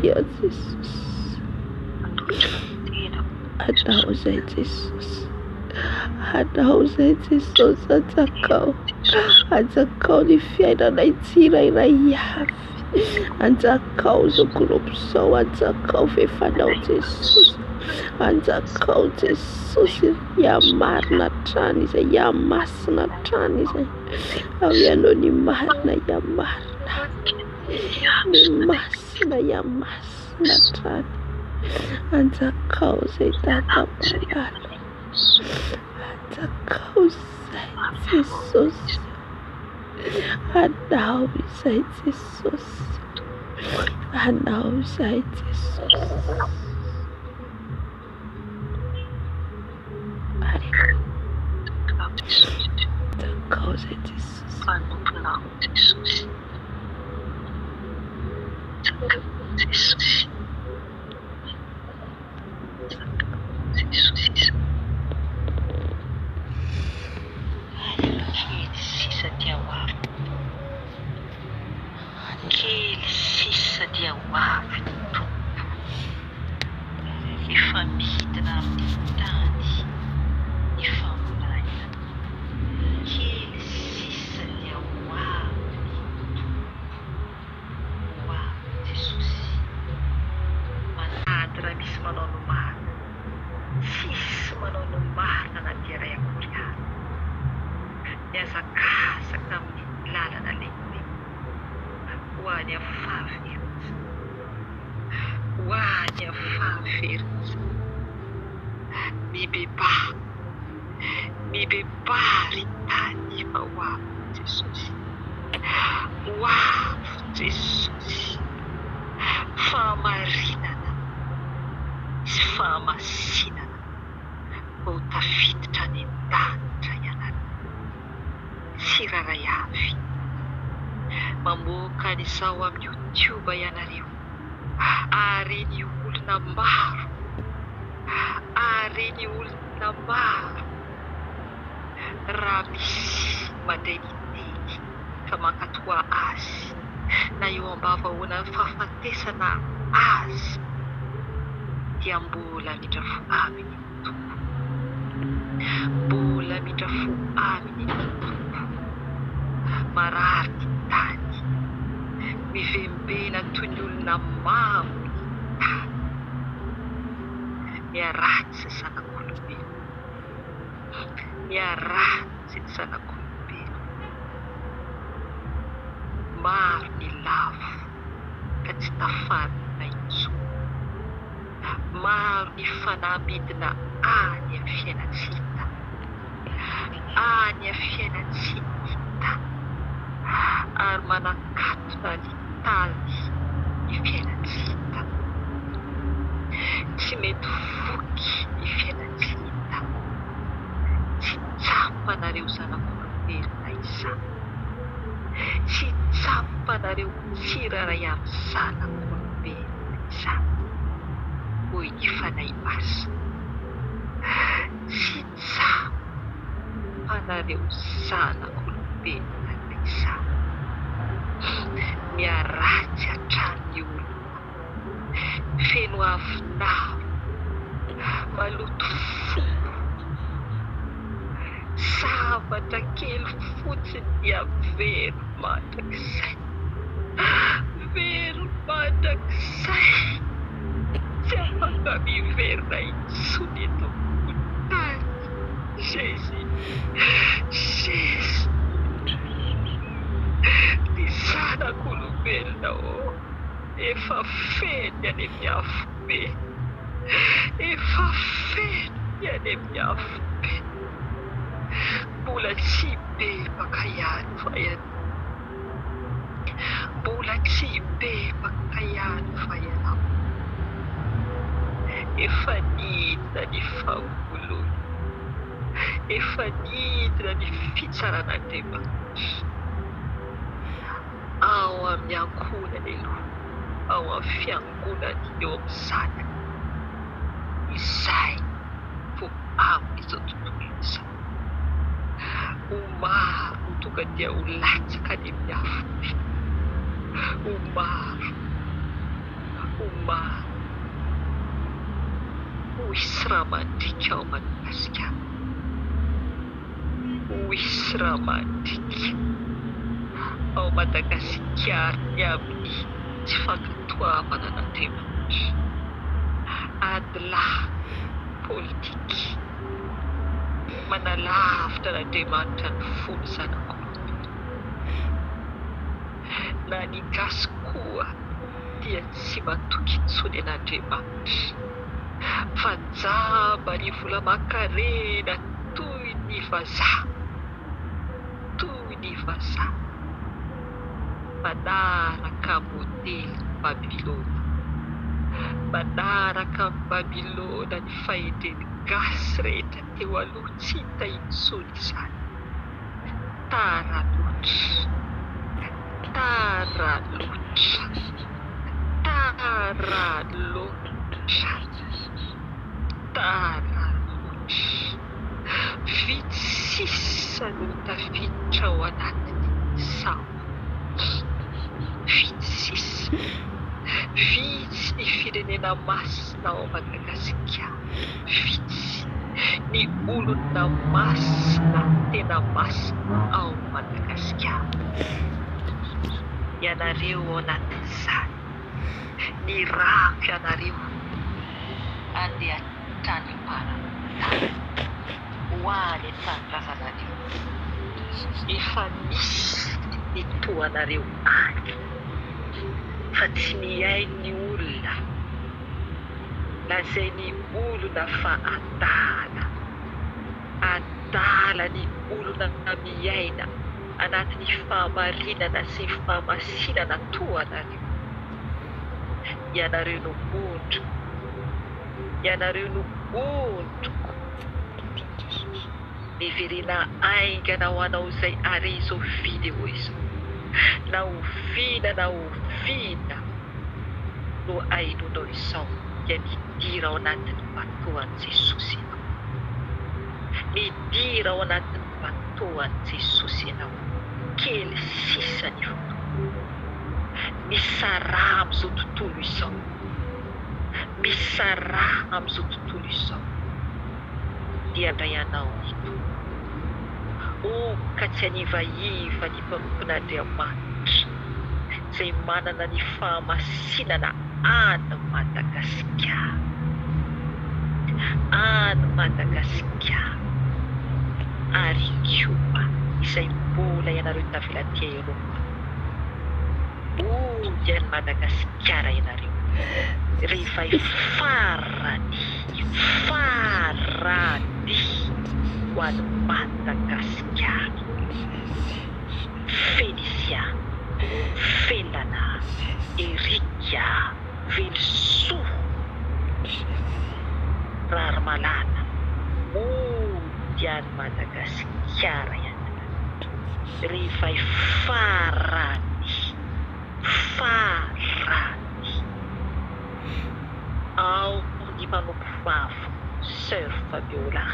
A: Tia Jesosy. Anao izay Jesosy. Anao izay Jesosy anjakao. Anjakao ny fiainanay tsirairay avy. Anjakao izao groupe izao. Anjakao fefanao Jesosy. Anjakao Jesosy. Hihamarina hatrany izay. Hihamasina hatrany izay. Ao ianao ny marina hihamarina. Ny masina hihamasina hatrany. Anjakao izay Dada malala. Anjakao izay Jesosy. Anao izay Jesosy. Anao izay Jesosy. Aleloia. Anjakao izay Jesosy.
B: Mpanomponao Jesosy. Anjakao Jesosy. Kely sisa dia ho avy ny Tompo. Kely sisa dia ho avy ny Tompo. Efa midina amin'ny tany ny famonahina. Kely sisa dia ho avy ny Tompo. Ho avy Jesosy. Mihazakazaka amin'ny lalana lehibe ho any amin'ny fahaverezana. Ho any amin'ny fahaverezana. Mibebaha, mibebaha ry tany fa ho avy Jesosy. Ho avy Jesosy. Fahamarinana sy fahamasinana vao tafiditra any an-danitra ianareo tsirairay avy. Mamoaka an'izao amin'ny YouTube ianareo ary ny olona maro, ary ny olona maro raha misy mandre ny teny ka mankatoa azy na eo am-bavahoanan'ny fahafatesana aza dia mbola hamindra fo aminy ny Tompo. Mbola hamindra fo aminy ny Tompo. Marary ny tany. Mivembena toy ny olona mamo ny tany. Miharatsy ny zanak'olombelona. Miharatsy ny zanak'olombelona. Maro ny lavo ka tsy tafarina intsony. Maro ny fanahy midina any amin'ny fiainan-tsy hita. Any amin'ny fiainan-tsy hita. Ary manakatona ny tany ny fiainan-tsy hita. Tsy mety voky ny fiainan-tsy hita. Tsy tsapanareo zanak'olombelona izany. Tsy tsapanareo tsirairay avy zanak'olombelona izany, hoy ny Fanahy Masina. Tsy tsapanareo zanak'olombelona izany. Miharatsy hatrany ny olona. Feno avonavona, maloto fo. Zavatra kely fotsiny dia very mandrakizay. Very mandrakizay. Tsy afaka miverina intsony eto ambony tany. Jésus. Jésus. Ny zanak'olombelona ô, efa feno ny any amin'ny afobe. Efa feno ny any amin'ny afobe. Mbola tsy hibebaka ihany va ianao? Mbola tsy hibebaka ihany va ianao? Efa nidina ny fangoloina. Efa nidina ny fitsaran'Andriamanitra. Ao amin'ny ankohonany aloha, ao amin'ny fiangonany, eo amin'ny zanany. Izay vao amin'izao tontolo izao. Ho maro no tonga dia ho latsaka any amin'ny afobe. Ho maro, ho maro. Ho hisy rà mandriaka ao Madagasikara. Ho hisy rà mandriaka ao Madagasikara ny amin'ny tsy fankatoavana an'Andriamanitra. Adilahy politika. Manalavitra an'Andriamanitra ny fon'ny zanak'olombelona. Na ny gasy koa dia tsy matoky intsony an'Andriamanitra. Fa jamba ny vola aman-karena toy ny vazaha. Toy ny vazaha. Manaraka modelin'i Babylona. Manaraka an'i Babylona ny fahendren'ny gasy rehetra teo aloha tsy hita intsony izany. Tara loatra. Tara loatra. Tara loatra. Tara loatra. Vitsy sisa no tafiditra ao anatin'ny sambo. Vitsy sisa. Vitsy ny firenena masina ao Madagasikara. Vitsy ny olona masina tena masina ao Madagasikara. Ianareo ao anatin'izany. Nirahako ianareo handeha hatrany am-paran'ny tany, ho any an-tanindrazanareo. Efa misy ny toa anareo any fa tsy mihaino ny olona. Lazain'ny olona fa adala. Adala ny olona miaina anatin'ny fahamarinana sy fahamasinana toa anareo. Ianareo no ondriko. Ianareo no ondriko. Miverena haingana ho anao izay hare izao video izao. Na oviana na oviana no ahenoanao izao dia midira ao anatin'ny bateau an'i Jesosy ianao. Midira ao anatin'ny bateau an'i Jesosy ianao. Kely sisa ny fotoana. Misaraha amin'izao tontolo izao. Misaraha amin'izao tontolo izao. Dia handray anao ny Tompo. Oh, ka tsy hanivaiva ny mpanompon'Andriamanitra izay manana ny fahamasinana any Madagasikara. Any Madagasikara. Ary koa izay mbola ianareo tavela aty Eropa. Hody any Madagasikara ianareo rehefa farany, farany ho an'i Madagasikara. Felicia, Felana, Eric, Velosoa, Raharimalala, mody any Madagasikara ianareo rehefa farany, farany. Ao ny mpanompo vaviko Soeur Fabiola,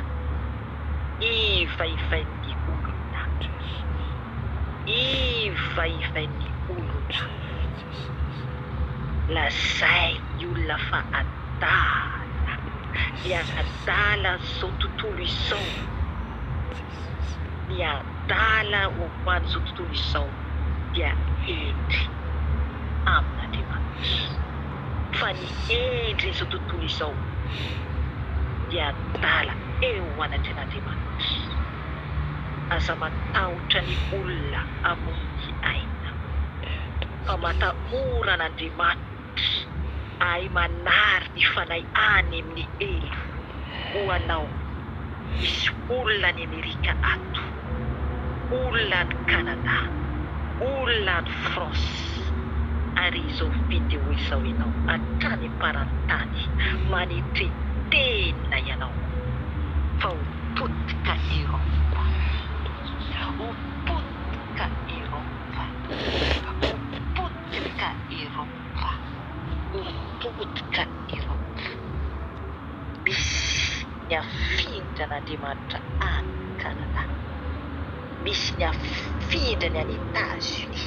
B: ivaivain'ny olona, ivaivain'ny olona, lazain'ny olona fa adala, ny adalan'izao tontolo izao, ny adala ho an'izao tontolo izao dia hendry amin'Andriamanitra, fa ny hendrin'izao tontolo izao dia adala eo anatrehan'Andriamanitra. Aza matahotra ny olona hamono ny aina, fa matahora an'Andriamanitra ahay manary ny fanahy any amin'ny helo ho anao. Misy olona any Amerika ato, olona any Canada, olona any France, ary izao video izao ianao hatrany am-paran'ny tany manetre tena ianao fa ho potika Europe, ho potika Europe, ho potika Europe, ho potika Europe. Misy ny afindran'Andriamanitra any Canada, misy ny afindrany any Etats-Unis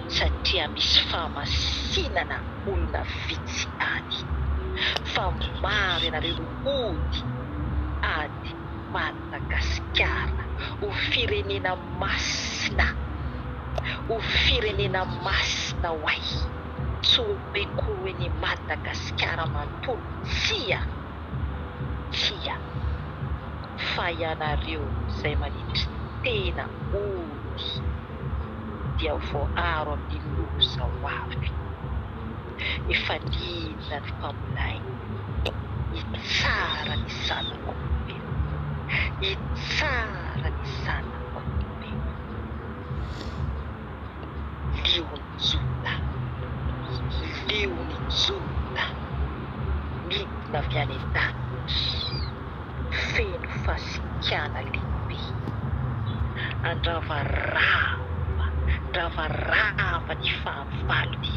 B: satria misy fahamasinana olona vitsy any fa maro ianareo no hody any Madagasikara ho firenena masina, ho firenena masina ho ahy, tsy hoe koa ny Madagasikara manontolo, tsia, tsia, fa ianareo izay manetry tena hody dia voaaro amin'ny loza ho avy. Efa nidina ny mpamolay hitsara ny zanak'olombelona, hitsara ny zanak'olombelona. Lion'i Joda, lion'i Joda, midina avy any an-danitra, feno fasikana lehibe. Andravarava, andravarava ny fahavalony,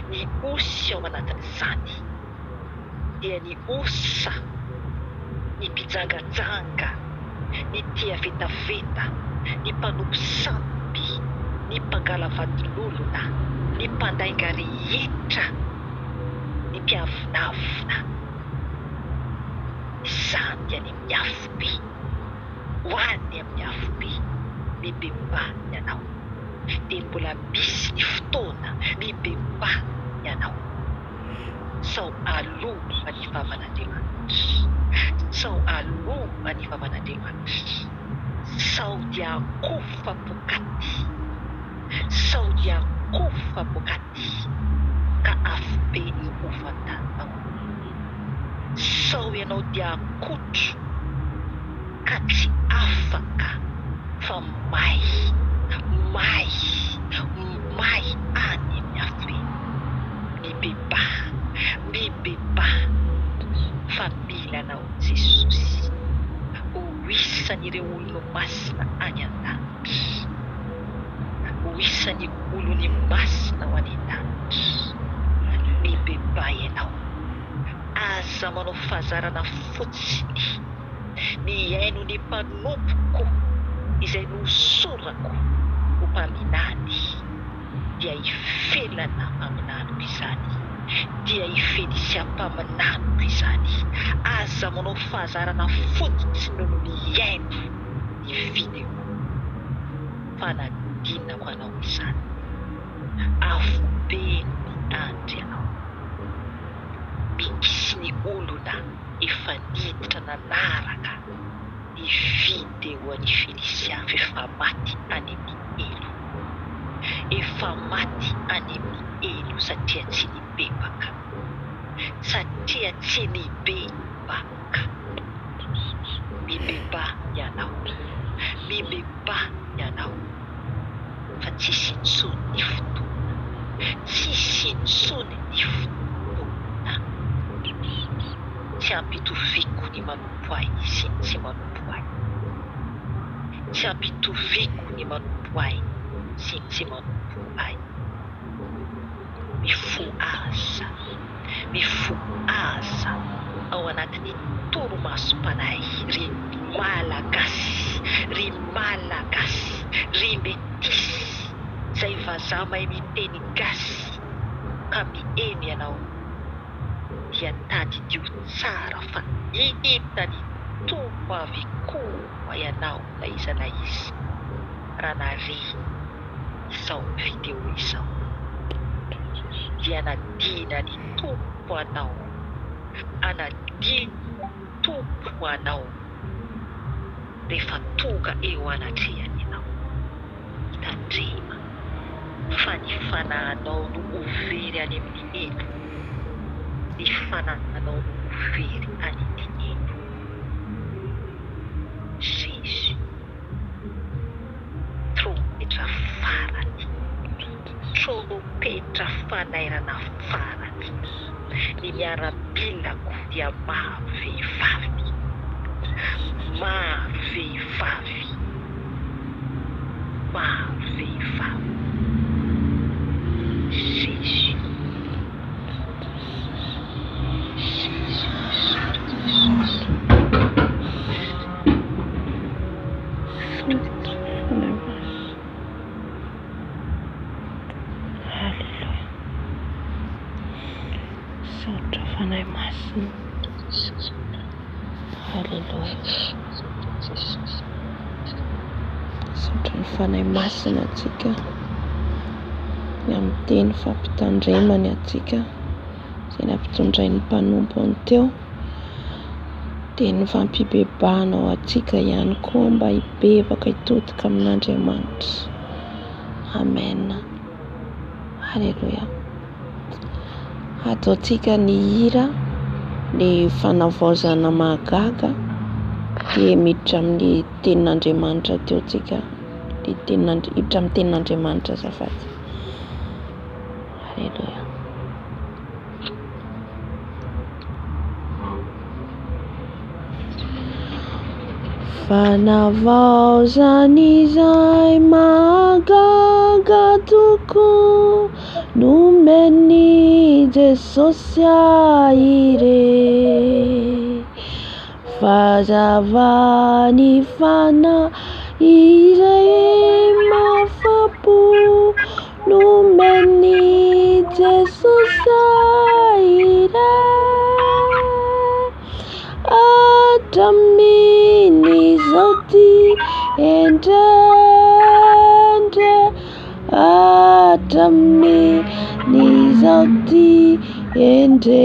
B: ny osy ao anatin'izany dia ny osa, ny mpijangajanga, ny tia vetaveta, ny mpanompo sampy, ny mpangala vadin'olona, ny mpandainga rehetra, ny mpiavonavona. Izany dia any amin'ny afobe, ho any amin'ny afobe, mibebaha ianao. Dia mbola misy ny fotoana mibebaha ianao. Sao aloha ny vavan'Andriamanitra. Sao aloha ny vavan'Andriamanitra. Sao dia akofa pokaty, sao dia akofa pokaty ka afobe ny ho fantaninao. Sao ianao dia akotro ka tsy afaka fa may, may, may any amin'ny afobe. Mibebaha, mibebaha fa mila anao Jesosy ho isan'ireo olony masina any an-danitra. Ho isan'ny olony masina ho any an-danitra. Mibebaha ianao. Aza manao fahazarana fotsiny mihaino ny mpanompoko izay nohosorako ho mpaminany, dia i Felana mpaminaniko izany, dia i Felicia mpaminaniko izany. Aza manao fahazarana fotsiny no mihaino ny video fanadinako anao izany. Afobe no miandry anao. Misy ny olona efa niditra nanaraka ny video an'i Felicia f'efa maty any amin'ny helo. Efa maty any amin'ny helo satria tsy nibebaka. Satria tsy nibebaka. Mibebaha ianao. Mibebaha ianao fa tsisy intsony ny fotoana. Tsisy intsony ny fotoana. Tsy ampitoviako ny manompo ahy sy ny tsy manompo ahy. Tsy ampitoviako ny manompo ahy sy ny tsy manompo ahy. Mifohaza, mifohaza ao anatin'ny torimasom-panahy ry Malagasy, ry Malagasy, ry metisy izay vazaha mahay miteny gasy ka miheno ianao dia tadidio tsara fa hitan'ny Tompo avokoa ianao na iza na iza raha nahare izao video izao dia anadina ny Tompo anao, anadino Tompo anao rehefa tonga eo anatrehany ianao. Mitandrema fa ny fanahinao no ho very any amin'ny helo, ny fanahinao no ho very any amin'ny helo. Jésus. Trompetra farany. Trompetra fanairana farany. Ny miaramilako dia maro vehivavy. Maro vehivavy. Maro vehivavy. Jésus. Jésus.
A: Alléluia. Misaotra Fanahy Masina. Alléluia. Misaotra ny Fanahy Masina antsika ny amin'ny teny fampitandremany antsika izay nampitondrain'ny mpanompony teo. Teny fampibebahana ho antsika ihany koa mba hibebaka hitodika amin'Andriamanitra. Amen. Alléluia. Ataontsika ny hira ny fanavaozana mahagaga dia miditra amin'ny tenin'Andriamanitra teo tsika. Ny tenin'Andri- hiditra amin'ny tenin'Andriamanitra azafady. Alléluia. Fanavaozan'izay mahagaga tokoa nomen'i Jesosy ahy re. Fahazavan'ny fanahy izay mahafapo nomen'i Jesosy ahy re. Hatramin'izao ty endrendre, hatramin'izao ty endrendre,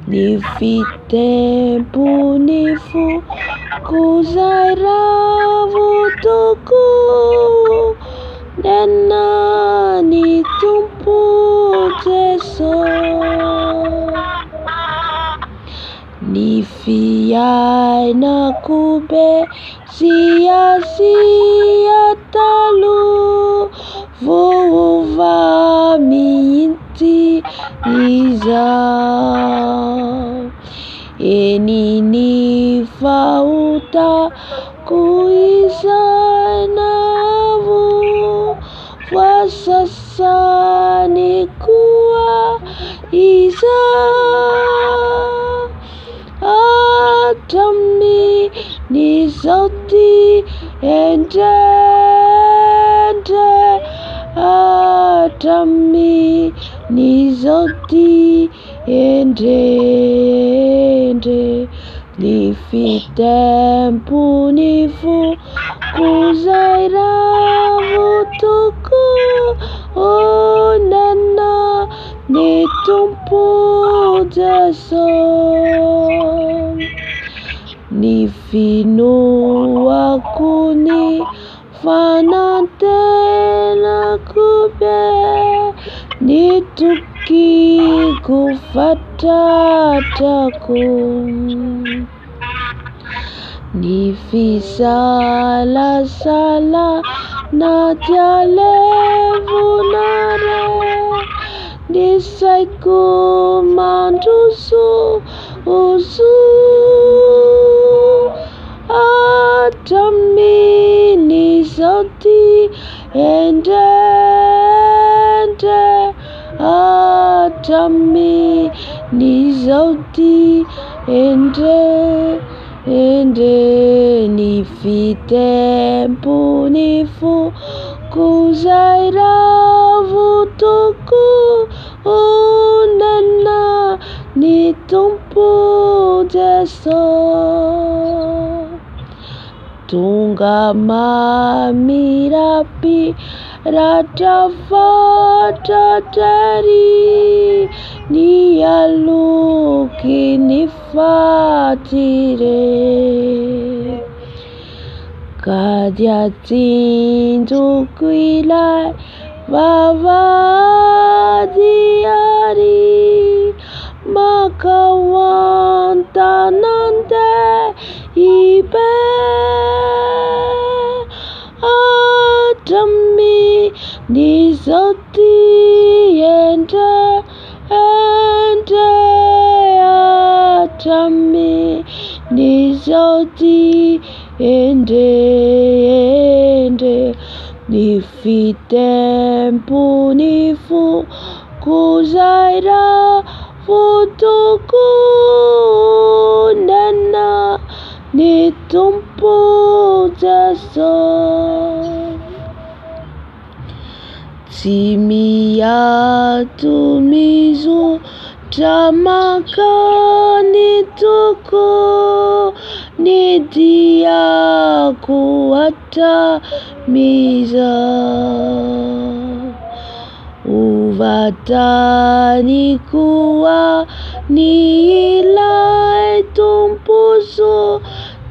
A: ny fitempon'ny foko. foko izay ravo tokoa Nena ny Tompo Jesosy. Ny fiainako be siasia taloha voaova mihitsy izao. Eny ny fahotako izay navo voasasany koa izao. Hatramin'izao ty endrendre, hatramin'izao ty endrendre, ny fitempon'ny foko izay ravo tokoa, onena ny Tompo Jesosy. Ny finoako ny fanantenako be, ny tokiko fatratrako. Ny fisalasalana dia levona re, ny saiko mandroso oso. Hatramin'izao ty endrendre, hatramin'izao ty endre, endre, ny fitempon'ny foko izay ravo tokoa, onena ny Tompo Jesosy. Tonga mamirapiratra fatratra ery ny aloky ny faty re. Ka dia tsinjoko ilay vavahady ary mankao an-tanàn-dehibe. Hatramin'izao ty endre, endre, hatramin'izao ty endre, endre, ny fitempon'ny foko izay ravo tokoa, nena ny Tompo Jesosy. Tsy miato mizotra mankany tokoa ny diako hatramin'izao. Ho vatany koa ny ilay Tompo soa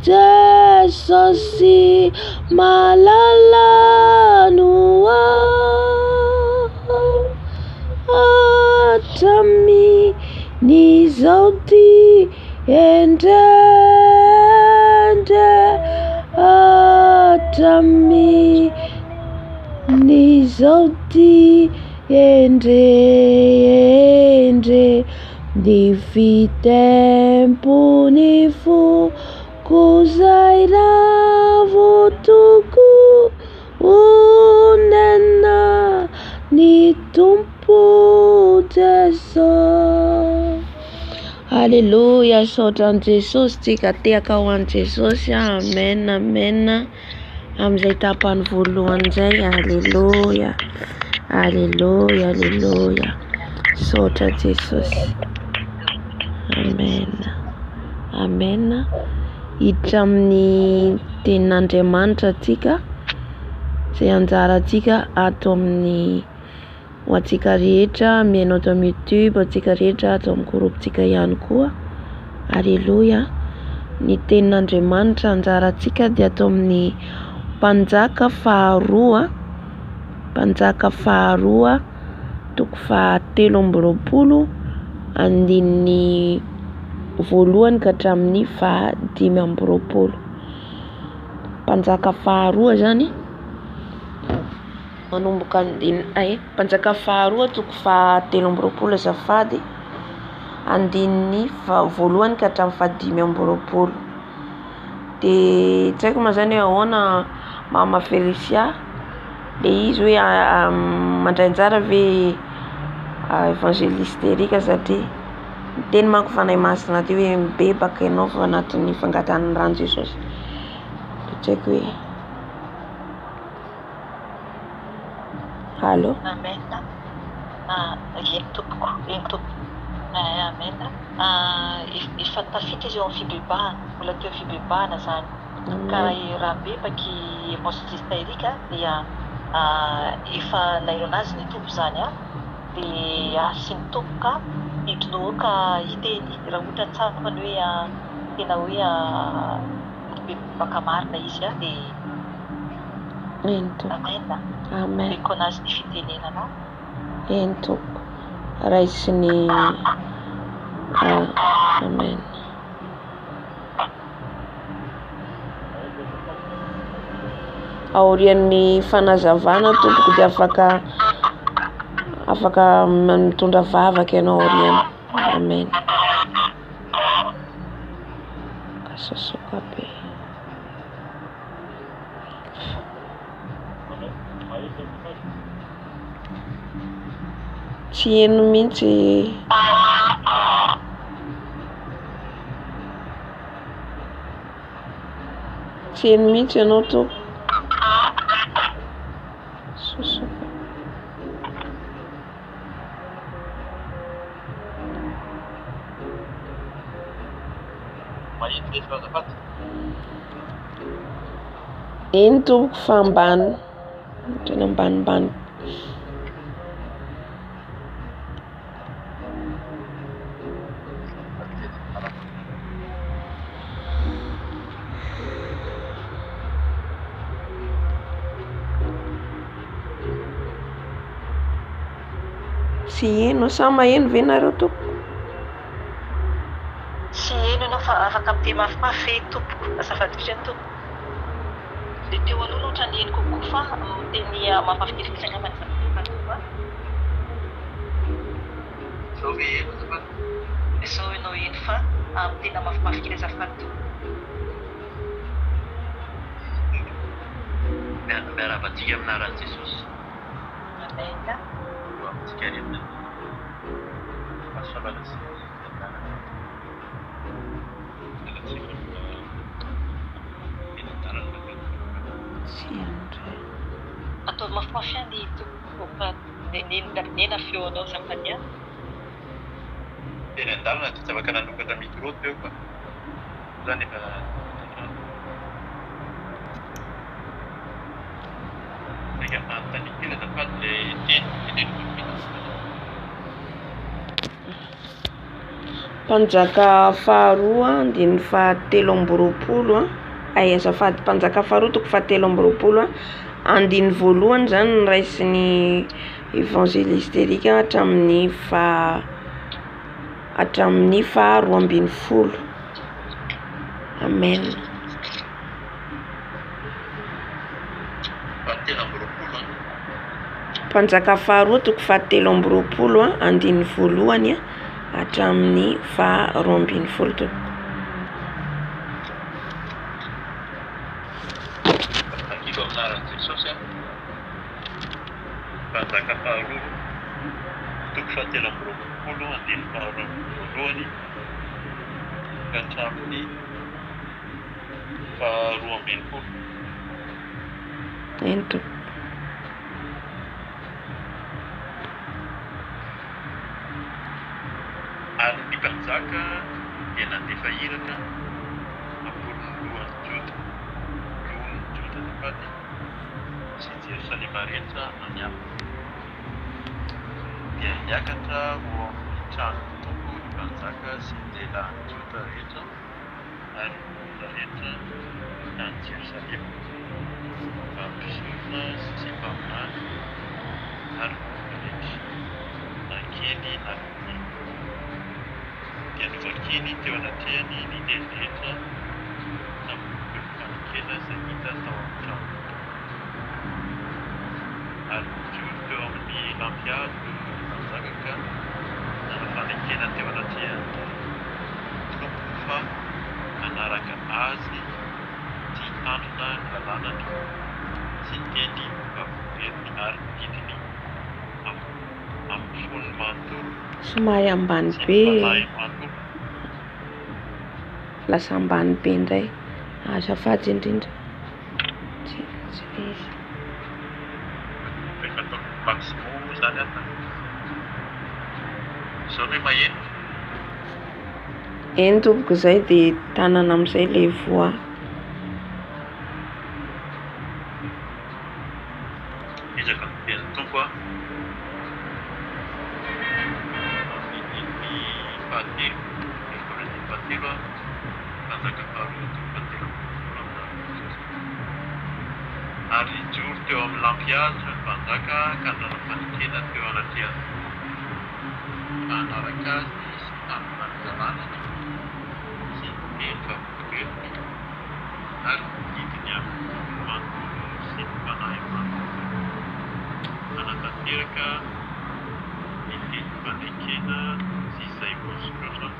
A: Jesosy malala no hatramin'izao ty endrendre, hatramin'izao ty endre, endre, ny fitempon'ny foko izay ravo tokoa, onena ny Tompo Jesosy. Alléluia, saotra an'i Jesosy tsika, tehaka ho an'i Jesosy. Amen, amen. Amin'izay tapany voalohany izay, alléluia, alléluia, alléluia. Saotra Jesosy. Amen, amen. Hiditra amin'ny tenin'Andriamanitra tsika, izay anjarantsika ato amin'ny ho antsika rehetra mihaino ato amin'ny YouTube, antsika rehetra ato amin'ny groupe-tsika ihany koa. Alléluia. Ny tenin'Andriamanitra anjarantsika dia ato amin'ny Mpanjaka faharoa, Mpanjaka faharoa toko fahatelo amby roapolo andininy voalohany ka hatramin'ny faha-25. Mpanjaka faharoa zany manomboka andininy ay Mpanjaka faharoa toko fahatelo amby roapolo azafady andininy voalohany ka hatramin'ny faha-25. De tsy haiko ma zany hoe ahoana Mama Felicia le izy hoe mandray anjara ve Evangeliste Eric satria miteny manko Fanahy Masina ty hoe mibebaka ianao fa anatin'ny fangatahana ny ran'i Jesosy. De tsy haiko hoe Allô?
B: Amen. Eny tompoko, eny tompoko. Amen. Efa tafita izy eo amin'ny fibebahana, mbola teo fibebahana zany. Ka raha mibebaky Evangeliste Eric dia efa nailo anazy ny Tompo zany a. Dia asy ny Tompo ka hidinoaka hiteny raha ohatra tsapany hoe tena hoe mibebaka marina izy a, dia
A: Eny tompoko.
B: Amen.
A: Amen.
B: Omeko anazy ny fitenenana.
A: Eny tompoko. Raisiny. Amen. Aorian'ny fanazavana tompoko dia afaka mitondra vavaka ianao aoriana. Amen. Kasasoka be. Tsy heno mihitsy. Tsy heno mihitsy ianao tompoko. Sosoka. Eny tompoko fa ambany, ohatran'ny ambanimbany. Tsy heno, sa maheno ve nareo tompoko?
B: Tsy heno ianao fa afaka miteny mafimafy ve tompoko? Azafady indrindra tompoko. Ilay teo aloha no ohatran'ny heno kokoa fa miteny mafimafy kely fotsiny angamba ny azafady tompoko a.
C: Zao ve heno azafady?
B: Izao ianao heno fa miteny mafimafy kely azafady tompoko.
C: Miarahaba antsika amin'ny anaran'i Jesosy.
B: Amen.
C: Ho amintsika rehetra ny fahasoavana sy ny fiadanana. Miala tsiny fa mbola eny an-dalana mankany Ambohimanjakana.
A: Tsy heno indray.
B: Ataovy mafimafy ihany tompoko fa nena feonao azafady a.
C: Teny an-dalana dia tsy afaka nanokatra micro teo fa zany efa tatrano. Saika anontaniako kely azafady ilay teny teneniko kely azafady.
A: Mpanjaka faharoa andininy fahatelo amby roapolo a, ay azafady, mpanjaka faharoa toko fahatelo amby roapolo a, andininy voalohany zany no raisin'ny Evangeliste Eric hatramin'ny faha hatramin'ny faha-12. Amen.
C: Fahatelo amby roapolo an.
A: Mpanjaka faharoa toko fahatelo amby roapolo a, andininy voalohany a, hatramin'ny faha-12 tompoko.
C: Vakiko amin'ny anaran'i Jesosy an. Mpanjaka faharoa toko fahatelo amby roapolo andininy faharoa voalohany ka hatramin'ny faharoa ambin'ny folo.
A: Eny tompoko.
C: Ary ny mpanjaka dia nandefa iraka hamory ny lohan'i Joda, loholon'i Joda azafady, sy Jerosalema rehetra any aminy. Dia niakatra ho ao amin'ny tranon'ny Tompo ny mpanjaka sy ny lehilahin'i Joda rehetra. Ary ny olona rehetra tany Jerosalema, mbamin'ny mpisorona sy mpaminany ary ny vahoaka rehetra, na kely na lehibe, dia novakiny teo anatrehany ny teny rehetra tamin'ny bokin'ny fanekena izay hita tao amin'ny tranon'ny Tompo. Ary nijoro teo amin'ny lampihazo ny mpanjaka ka nanao fanekena teo anatrehan'ny Tompo fa hanaraka Azy sy hitandrina ny lalànany sy ny teny vavolombelony ary ny didiny amin'ny fony manontolo
A: Somary ambany
C: sy ny
A: be.
C: fanahiny manontolo.
A: Lasa ambany be indray. Azafady indrindra. Tsy tsy le izy.
C: Efa ataoko maximum moa izany aho ka. Izao ve maheno?
A: Eny tompoko izay dia tanana amin'izay le voix.
C: Ezaka ny tenin'ny Tompo a. Amin'ny andininy fahatelo, efapolo andininy fahatelo a, Mpanjaka faharoa toko fahatelo ambin'ny folo amin'ny anaran'i Jesosy. Ary nijoro teo amin'ny lampihazo ny mpanjaka ka nanao fanekena teo anatrehan'ny Tompo fa hanaraka azy sy hitandrina ny lalànany sy ny teny vavolombelony ary ny didiny amin'ny fony manontolo sy ny fanahiny manontolo hanatanteraka ny teny fanekena sy izay voasoratra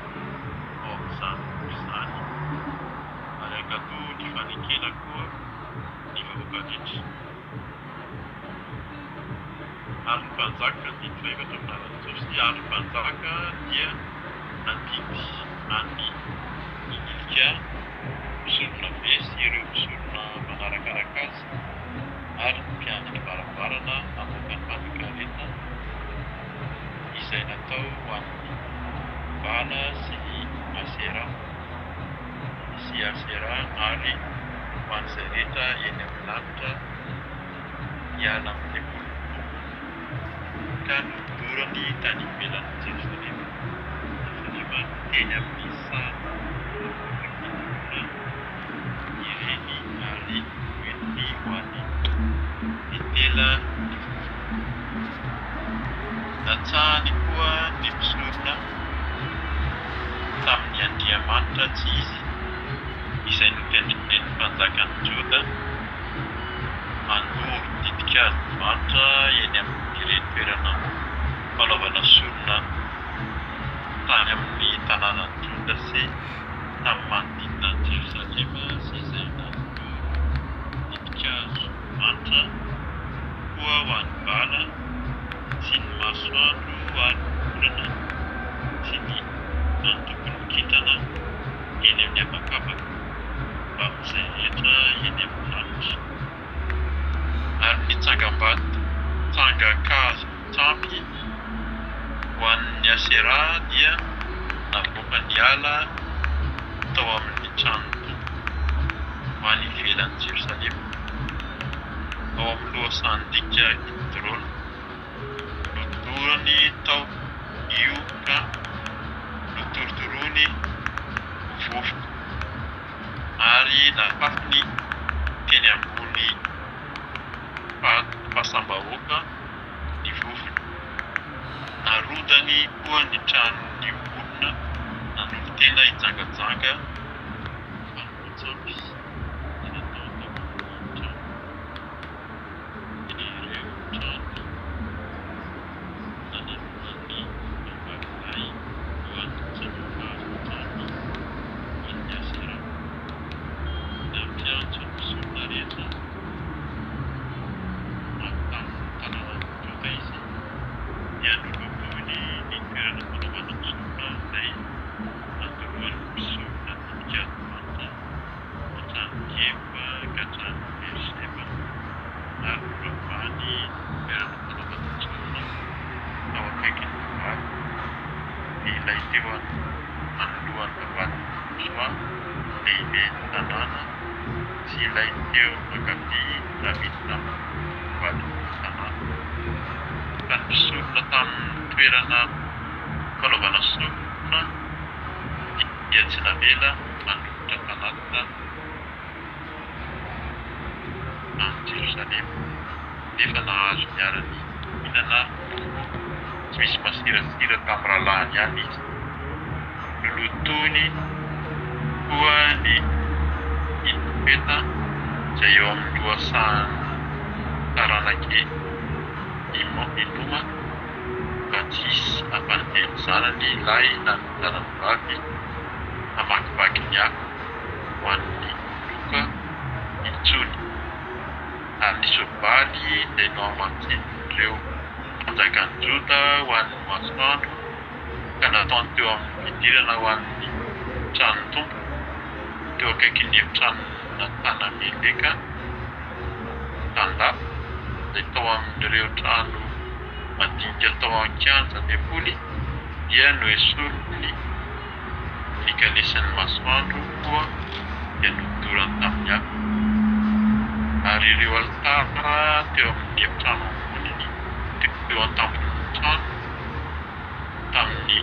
C: ao amin'izany boky izany ary hankatò ny fanekena koa ny vahoaka rehetra. Ary ny mpanjaka, andininy fahefatra amin'ny anaran'i Jesosy, ary ny mpanjaka dia nandidy an'i Hilkia mpisoronabe sy ireo mpisorona manarakaraka azy ary ny mpiandry varavarana hamoaka ny mpanjakareta izay natao ho an'ny Bala sy ny Asera sy Asera ary ho an'izay rehetra eny amin'ny lanitra hiala amin'ny tempolin'ny Tompo ka nodorany tany ivelan'i Jerosalema, Jerosalema, teny amin'ny saha Kidrona ireny ary noentiny ho any Betela ny vovony. Natsahany koa ny mpisorona tamin'ny andriamanitra tsy izy, izay notendren'ny mpanjakan'i Joda handoro ditin-kazo manitra eny amin'ireny toerana fanaovana sorona tany amin'ny tanànan'i Joda sy tamin'ny manodidina an'i Jerosalema sy izay nandoro ditin-kazo manitra koa ho an'i Bala sy ny masoandro ary ny volana sy ny antokon'ny kintana eny amin'ny habakabaka mbamin'izay rehetra eny amin'ny lanitra. Ary ny tsangambato tsangan-kazo-tsampy ho an'ny Aseraha dia navoaka niala tao amin'ny tranon'ny Tompo ho any ivelan'i Jerosalema, ao amin'ny lohasahan-dika Kidrona. Nodorany tao io ka notorotoroiny ho vovoka, ary nafafiny teny ambony fasam-bahoaka ny vovony. Narodany koa ny tranon'ny olona nanolo-tena hijangajanga ho fanompoan-tsampy izay natao tao amin'ny tranony. Dia ireo trano nananonan'ny vehivavy lahy ho an'ny tsangan-kazo ho an'ny Asera. Nampiantso ny mpisorona rehetra avy tamin'ny tanànan'i Joda izy, dia nolotoiny ny toerana fanaovana sorona izay nandoroan'ny mpisorona ditin-kazo manitra hatrany Geba ka hatrany Beersheba, ary noravany ny toerana fanaovana sorona tao akaikin'ny vavahady, dia ilay teo anoloan'ny vavahadin'i Josoa, lehiben'ny tanàna, sy ilay teo ankavia raha miditra amin'ny vavahadin'ny tanàna. Fa ny mpisorona tamin'ny toerana fanaovana sorona dia tsy navela handroso. nanatitra fanatitra tany Jerosalema, nefa nahazo niara-nihinana mofo tsy misy masirasira tamin'ny rahalahiny ihany izy. Nolotoiny koa ny i Tofeta izay eo amin'ny lohasahan'ny taranak'i Hinoma, mba tsy hisy hampandeha ny zanany lahy na ny zanany vavy hamakivaky ny afo ho an'ny Moloka intsony. Ary ny soavaly izay nohamatsian'ireo mpanjakan'i Joda ho an'ny masoandro ka nataony teo amin'ny fidirana ho an'ny tranon'ny Tompo, teo akaikin'ny efitranon'i Natana-meleka tandapa, izay tao amin'ireo trano madinika tao an-kianja tempoly, dia noesoriny ny kalesin'ny masoandro koa dia nodorany tamin'ny afo. Ary ireo alitara teo amin'ny efitrano ambony teo an-tampon'ny trano, tamin'ny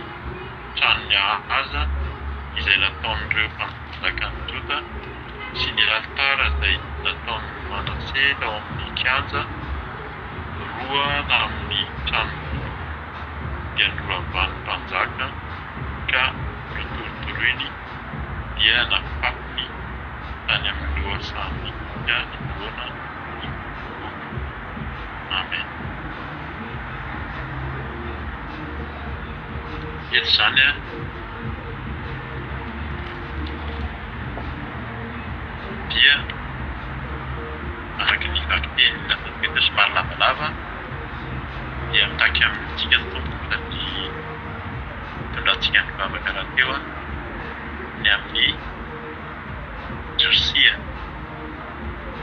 C: tranon'i Ahaza izay nataon'ireo mpanjakan'i Joda sy ny alitara izay nataon'i Manase tao amin'ny kianja roa tamin'ny tranon'ny Tompo dia noravan'ny mpanjaka ka notorotoroiny dia nafafiny tany amin'ny lohasahan'i Kidrona ny vovoka. Amen. Eto izany dia araka ny vakiteny nataoko eto somary lavalava dia mitaky amintsika ny Tompo sady itondrantsika ny vavaka rahateo ny amin'ny Josia.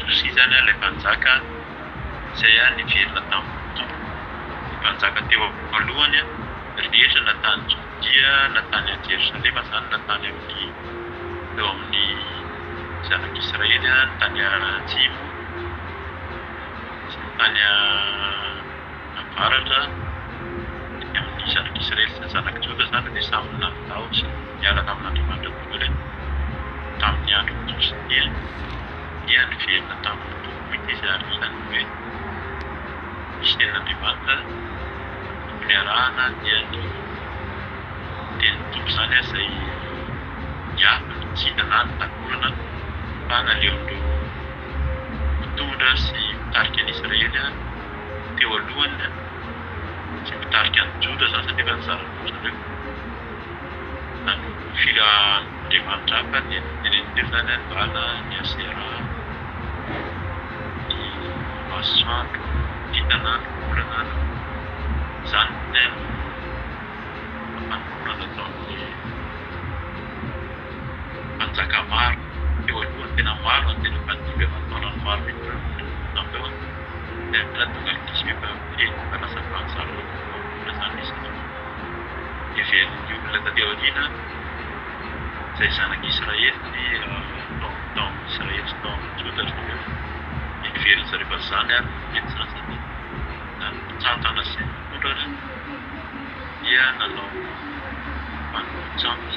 C: Josia izany ilay mpanjaka izay niverina tamin'ny Tompo. Ny mpanjaka teo alohany rehetra na tany Jodia na tany Jerosalema izany na tany amin'ny teo amin'ny zanak'Israely, ny tany atsimo sy ny tany avaratra, ny amin'ny zanak'Israely sy ny zanak'i Joda izany dia samy nandao sy niala tamin'Andriamanitra daholo tamin'ny andron'i Josia. Dia niverina tamin'ny Tompo mihitsy izy ary hitany hoe misy tenin'Andriamanitra tokony harahana dia ny tenin'ny Tompo izany izay ny afo no tsy hita na ny tagorana fa naleon'ireo mpitondra sy mpitarika an'i Israely teo alohany sy mpitarika an'i Joda izany satria efa nizara roa ry zareo nanompo fila andriamanitra hafa dia noteneniny teo izany ny Bala, ny Asera, ny masoandro, ny kintana, ny volana, izany no fanompoana nataon'ny mpanjaka maro teo alohany, tena maro ny tena mpandimby aman-taonany maro mihitsy ireo no teo dia tonga ankizy efa feno efa lasa fahazarana ny fanompoana izany ilay satria heverin'ny olona taty aoriana izay zanak'i Israely tao tao amin'i Israely sy tao amin'i Joda ry zareo, heverin'ny zareo fa izany ary no mety izany sady na ny mpitantana sy ny mpitondra ary dia nanao fanompoan-tsampy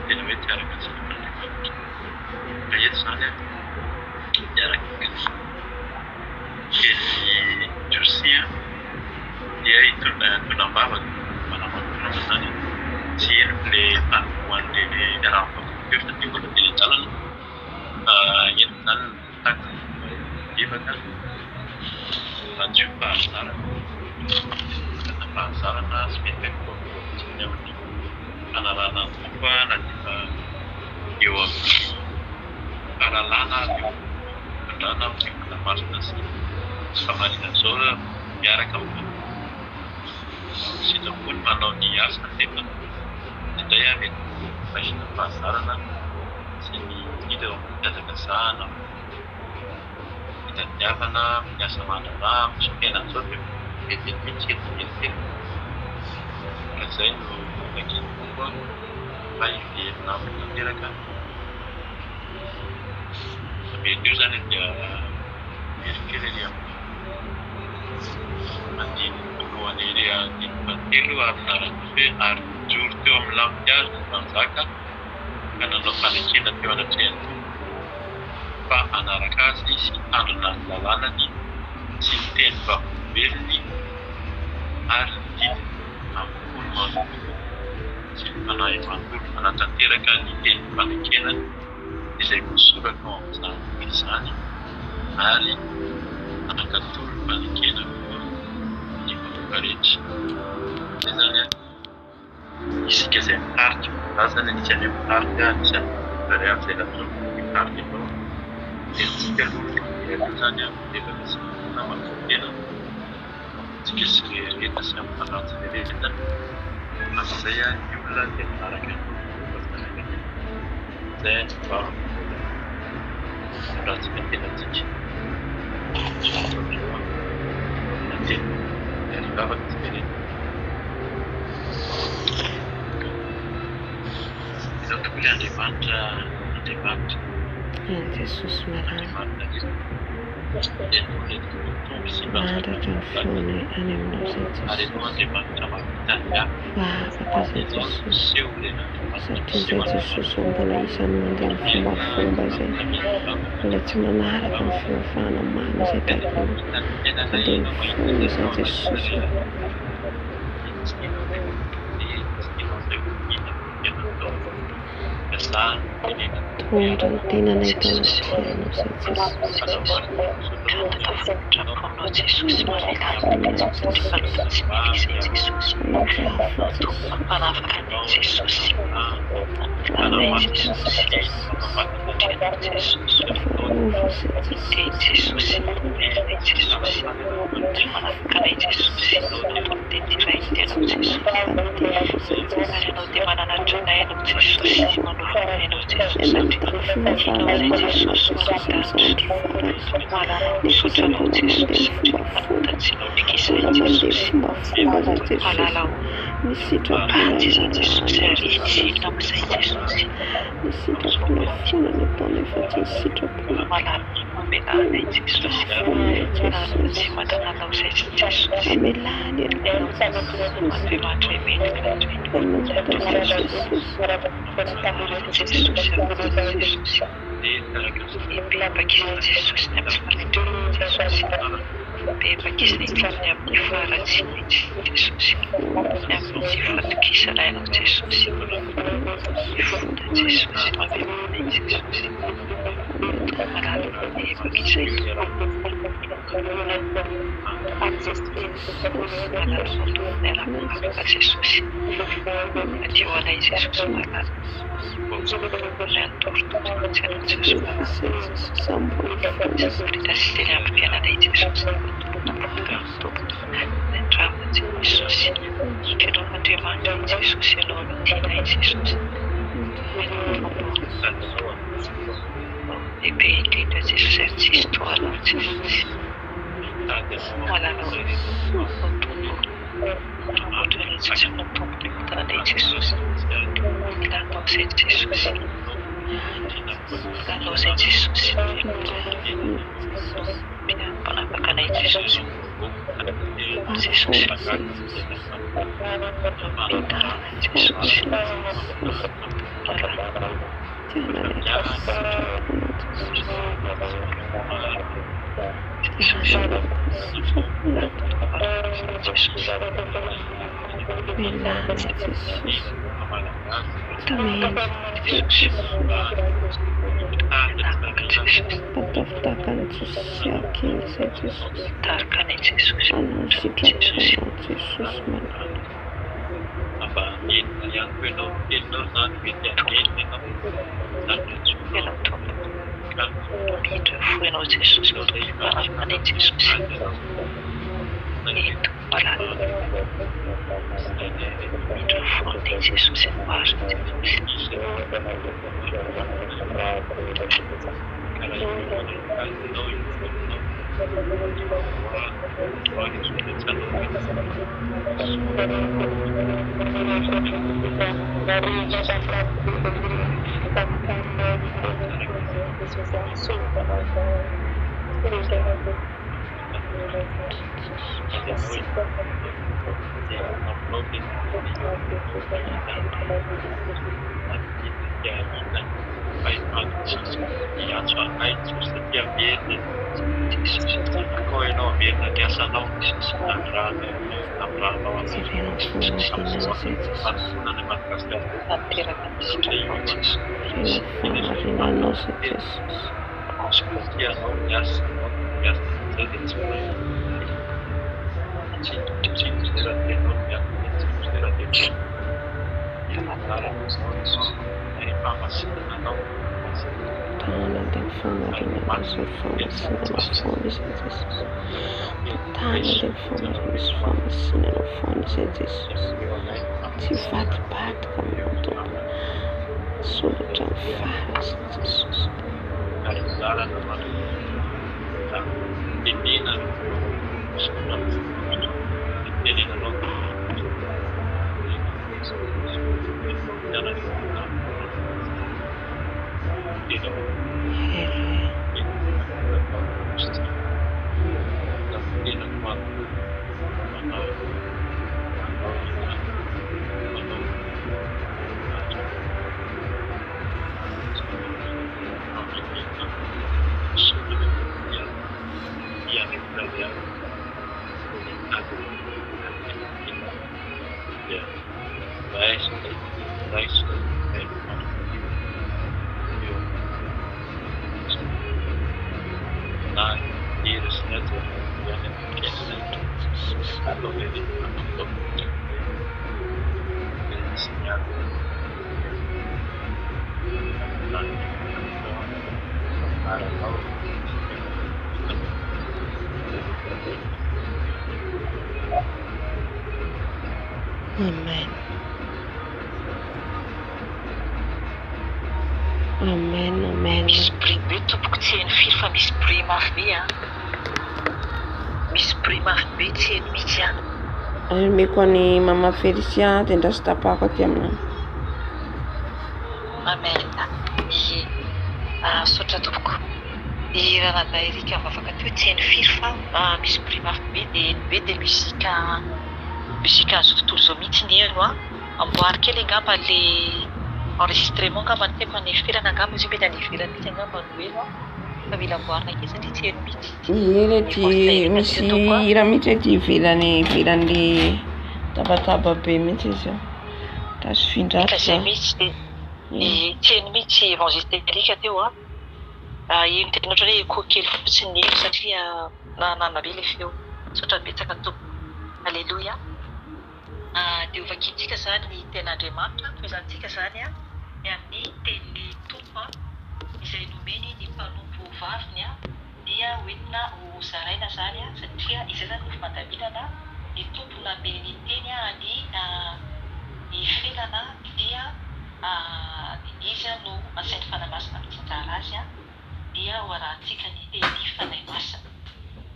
C: tena hoe tsy araka ny sitrapon'Andriamanitra. Ka eto izany dia araka ny tenin'i Josia dia hitondra am-bavaka manamafy izany tsy henoko ilay fanombohan'ilay fiaraha-mivavaka teo satria mbola teny an-dalana fa henoko izany ny mitaky mba hibebaka mba tsy ho fahazarana lasa fahazarana sy mety hoe miovaova fotsiny amin'ny fanarahana ny Tompo na dia efa eo amin'ny fahalalana ary eo amin'ny fitondrana amin'ny fanahy masina sy fahamarinana izao miaraka amin'ny sitrapony manao ny asany nefa indraindray aho mety raisina fahazarana sy ny indrindra eo amin'ny fihazakazahana, amin'ny fitadiavana, amin'ny asa aman-draharaha, amin'izao fiainana izao dia vetivety mihitsy isika dia mieritreritra ka izay no takian'ny Tompo fa hiverina aminy tanteraka. Mety eo izany dia mieritreritra ery amin'ny andininy voalohany ery andininy fahatelo ary naratsy hoe ary nijoro teo amin'ny lampihazo ny mpanjaka. Ka nanao fanekena teo anatrehan'ny Tompo fa hanaraka Azy sy hitandrina ny lalànany sy ny teny vavolombelony ary ny didiny amin'ny fony manontolo sy ny fanahiny manontolo. Hanatanteraka ny teny fanekena izay voasoratra ao amin'izany boky izany ary hankatò ny fanekena koa ny vahoaka rehetra. Izay izany an! Isika izay mitarika, za izany anisan'ny mitarika, anisan'ny tsirairay avy izay nataoko mitarika eto, dia antsika aloha dia aleo izany an mibebaka sy mifona mahafoy tena amintsika sy rehetra sy amin'ny fanahintsika rehetra, amin'izay an ny olona dia manaraka ny Jehovah sy manaraka ny Izay ny vavaka mbola hitondrantsika ny tenantsika. Misaotra anareo an. Manantena. Ary hivavaka isika rehetra. Ianao tokoa ilay Andriamanitra, Andriamanitra.
A: Eny Jesosy malala.
C: Andriamanitra velona. Ianao ilay Tompo Tompo sy Mpanjaka
A: Manandratra ny
C: ambony
A: feonay any aminao izay
C: Ary Ianao
A: Jesosy.
C: Andriamanitra mahavita ny miafina.
A: Fa afaka izay
C: Ianao no
A: Jesosy.
C: miseho ilay Andriamanitra
A: Satria
C: miseho
A: izay Jesosy
C: Andriamanitra.
A: ô mbola isan'ny mandeha amin'ny fombafomba izay. Mbola tsy manaraka ny fivavahana marina izay takiana. Fa dia mifona izay Jesosy ô. Mitondra ny tenanay tao anatrehanao izay Jesosy. Tena mitaky fivavahana marina Jesosy amin'izao andro farany. Nefa izay mbola mandeha amin'ny fombafomba, mbola mandeha fombafomba izay Jesosy. Ny sitraponay narahana Jesosy. Ny sitraponay foana no ataonay fa tsy ny sitraponao. Mamelà Jesosy. Mamelà ny helokay Jesosy. Mpanota izay Jesosy. Ataovy tahaka an'i Josia kely izay Jesosy. Hanao ny sitraponao Jesosy malala.
C: Dia hahita ny fahefan'i Jesosy. Miantso anay Jesosy satria hamerina Zanakao ianao, hamerina ny asanao. Nanirahanao anay
A: Jerena ny fahamarinana izay Jesosy.
C: fanompoana an'i Madagasikara.
B: Tanteraka ny sitraponao Jesosy.
A: Jerena ny fahamarinanao izay Jesosy.
C: Satria anao miasa, anao miasa, izay dia tsy maintsy tsy miseho raha ianao miasa, dia tsy miseho raha ianao. Ny fahamasinana anao,
A: Tanana dia ny fahamarinana sy ny fahamasinana foana izay Jesosy. Tanana dia ny fahamarinana sy fahamasinana foana izay Jesosy. Tsy hivadibadika aminao Tompo. Soratra amin'ny farany izay Jesosy.
C: Ary lalana tenena tenenanao.
A: Alléluia. Amen. Amen, amen.
B: Misy bruit be tompoko tsy heno firy fa misy bruit mafy be an. Misy bruit mafy be tsy heno mihitsy an.
A: Omeko an'i Mama Felicia dia andraso tapahako aty aminao.
B: Amen. Ie. Misaotra tompoko. I Ranadahy Eric mivavaka teo tsy heno firy fa misy bruit mafy be dia heno be dia musique musique an'izao tontolo izao mihitsy ny heno an. Amboary kely angamba le enregistrement angamba no tiako any ivelany angamba izy io mety any ivelany mihitsy angamba no heno an. Fa mila amboarina kely satria tsy heno mihitsy.
A: Ie
B: Ny
A: ety
B: voice Eric
A: misy
B: teo tompoko an.
A: hira mihitsy ety ivelany ivelan'le tabataba be mihitsy izy io. Andraso
B: Ka
A: findrato
B: izay
A: za.
B: mihitsy dia
A: Ie.
B: tsy heno mihitsy évangéliste Eric teo an. Heno tena ohatran'ny hoe écho kely fotsiny ny heno satria nanana be ilay feo. Misaotra betsaka tompoko. Alléluia. Dia hovakintsika izany ny tenin'Andriamanitra, tohizantsika izany ny amin'ny tenin'ny Tompo izay nomeny ny mpanompo vaviny dia hoentina ho zaraina izany satria izay izany no fandaminana ny Tompo nanome ny teny any ny felana dia izy no asain'ny Fanahy Masina mitsinjara azy dia ho arahantsika ny tenin'ny Fanahy Masina.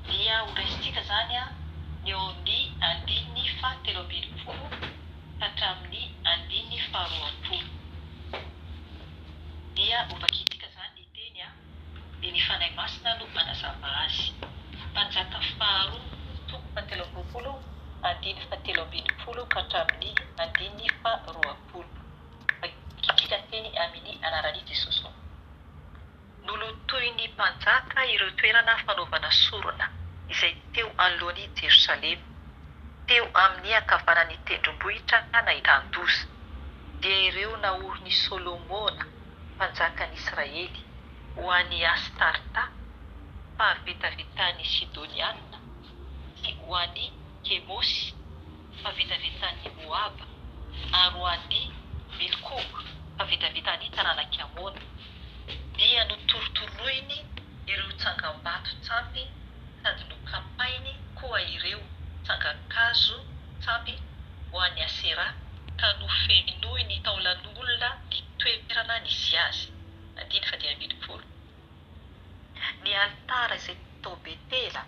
B: Dia ho raisintsika izany ny eo amin'ny andininy faha 63 ka hatramin'ny andininy faha-20. Dia hovakintsika izany ny teny dia ny Fanahy Masina no hanazava azy. Mpanjaka faharoa toko faha-23 andininy faha-63 ka hatramin'ny andininy faha-20. Vakintsika ny teny amin'ny anaran'i Jesosy. Nolotoin'ny mpanjaka ireo toerana fanaovana sorona izay teo anoloan'i Jerosalema, teo amin'ny ankavanan'ny tendrombohitra nahitan-doza, dia ireo naorin'i Solomona mpanjakan'Israely ho an'i Astarta, fahavetavetan'ny Sidoniana, sy ho an'i Kemosy, fahavetavetan'i Moaba, ary ho an'i Milkoma, fahavetavetan'ny taranak'i Amona. Dia notorotoroiny ireo tsangambato-tsampy sady nokapainy koa ireo tsangan-kazo-tsampy ho an'i Asera, ka nofenoiny taolan'olona ny toerana nisy azy. Andininy faha-65. Ny alitara izay tao Betela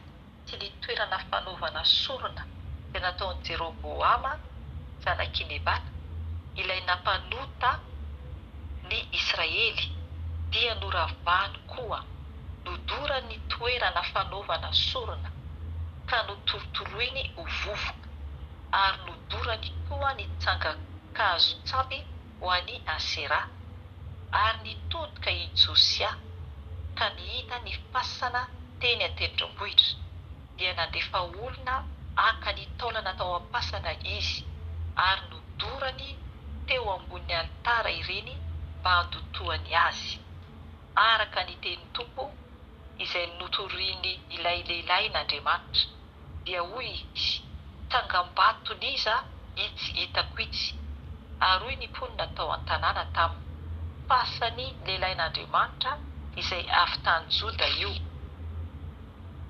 B: sy ny toerana fanaovana sorona izay nataon'i Jeroboama zanak'i Nebata, ilay nampanota ny Israely, dia noravany koa, nodorany ny toerana fanaovana sorona, ka notorotoroiny ho vovoka, ary nodorany koa ny tsangan-kazon-tsampy ho an'i Asera. Ary nitodika i Josia ka nihita ny fasana teny an-tendrombohitra, dia nandefa olona haka ny taolana tao am-pasana izy, ary nodorany teo ambonin'ny alitara ireny mba handotoany azy, araka ny tenin'ny Tompo izay notoriny ilay lehilahin'Andriamanitra. Dia hoy izy, Tsangambaton'iza itsy hitako itsy? Ary hoy ny mponina tao an-tanàna taminy, Fasan'ny lehilahin'Andriamanitra izay avy tany Joda io,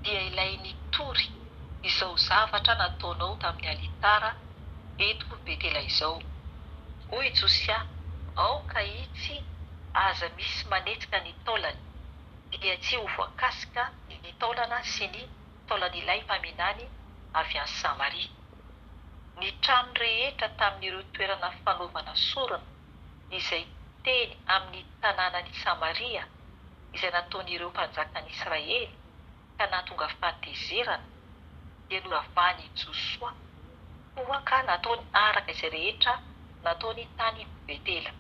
B: dia ilay nitory izao zavatra nataonao tamin'ny alitara eto Betela izao. Hoy Josia, Aoka itsy aza misy manetsika ny taolany, dia tsy ho voakasika ny taolana sy ny taolan'ilay mpaminany avy any Samaria. Ny trano rehetra tamin'ireo toerana fanaovana sorona izay teny amin'ny tanànan'i Samaria, izay nataon'ireo mpanjakan'Israely ka nahatonga fahatezerana, dia noravan'i Josoa koa ka nataony araka izay rehetra nataony tany Betela.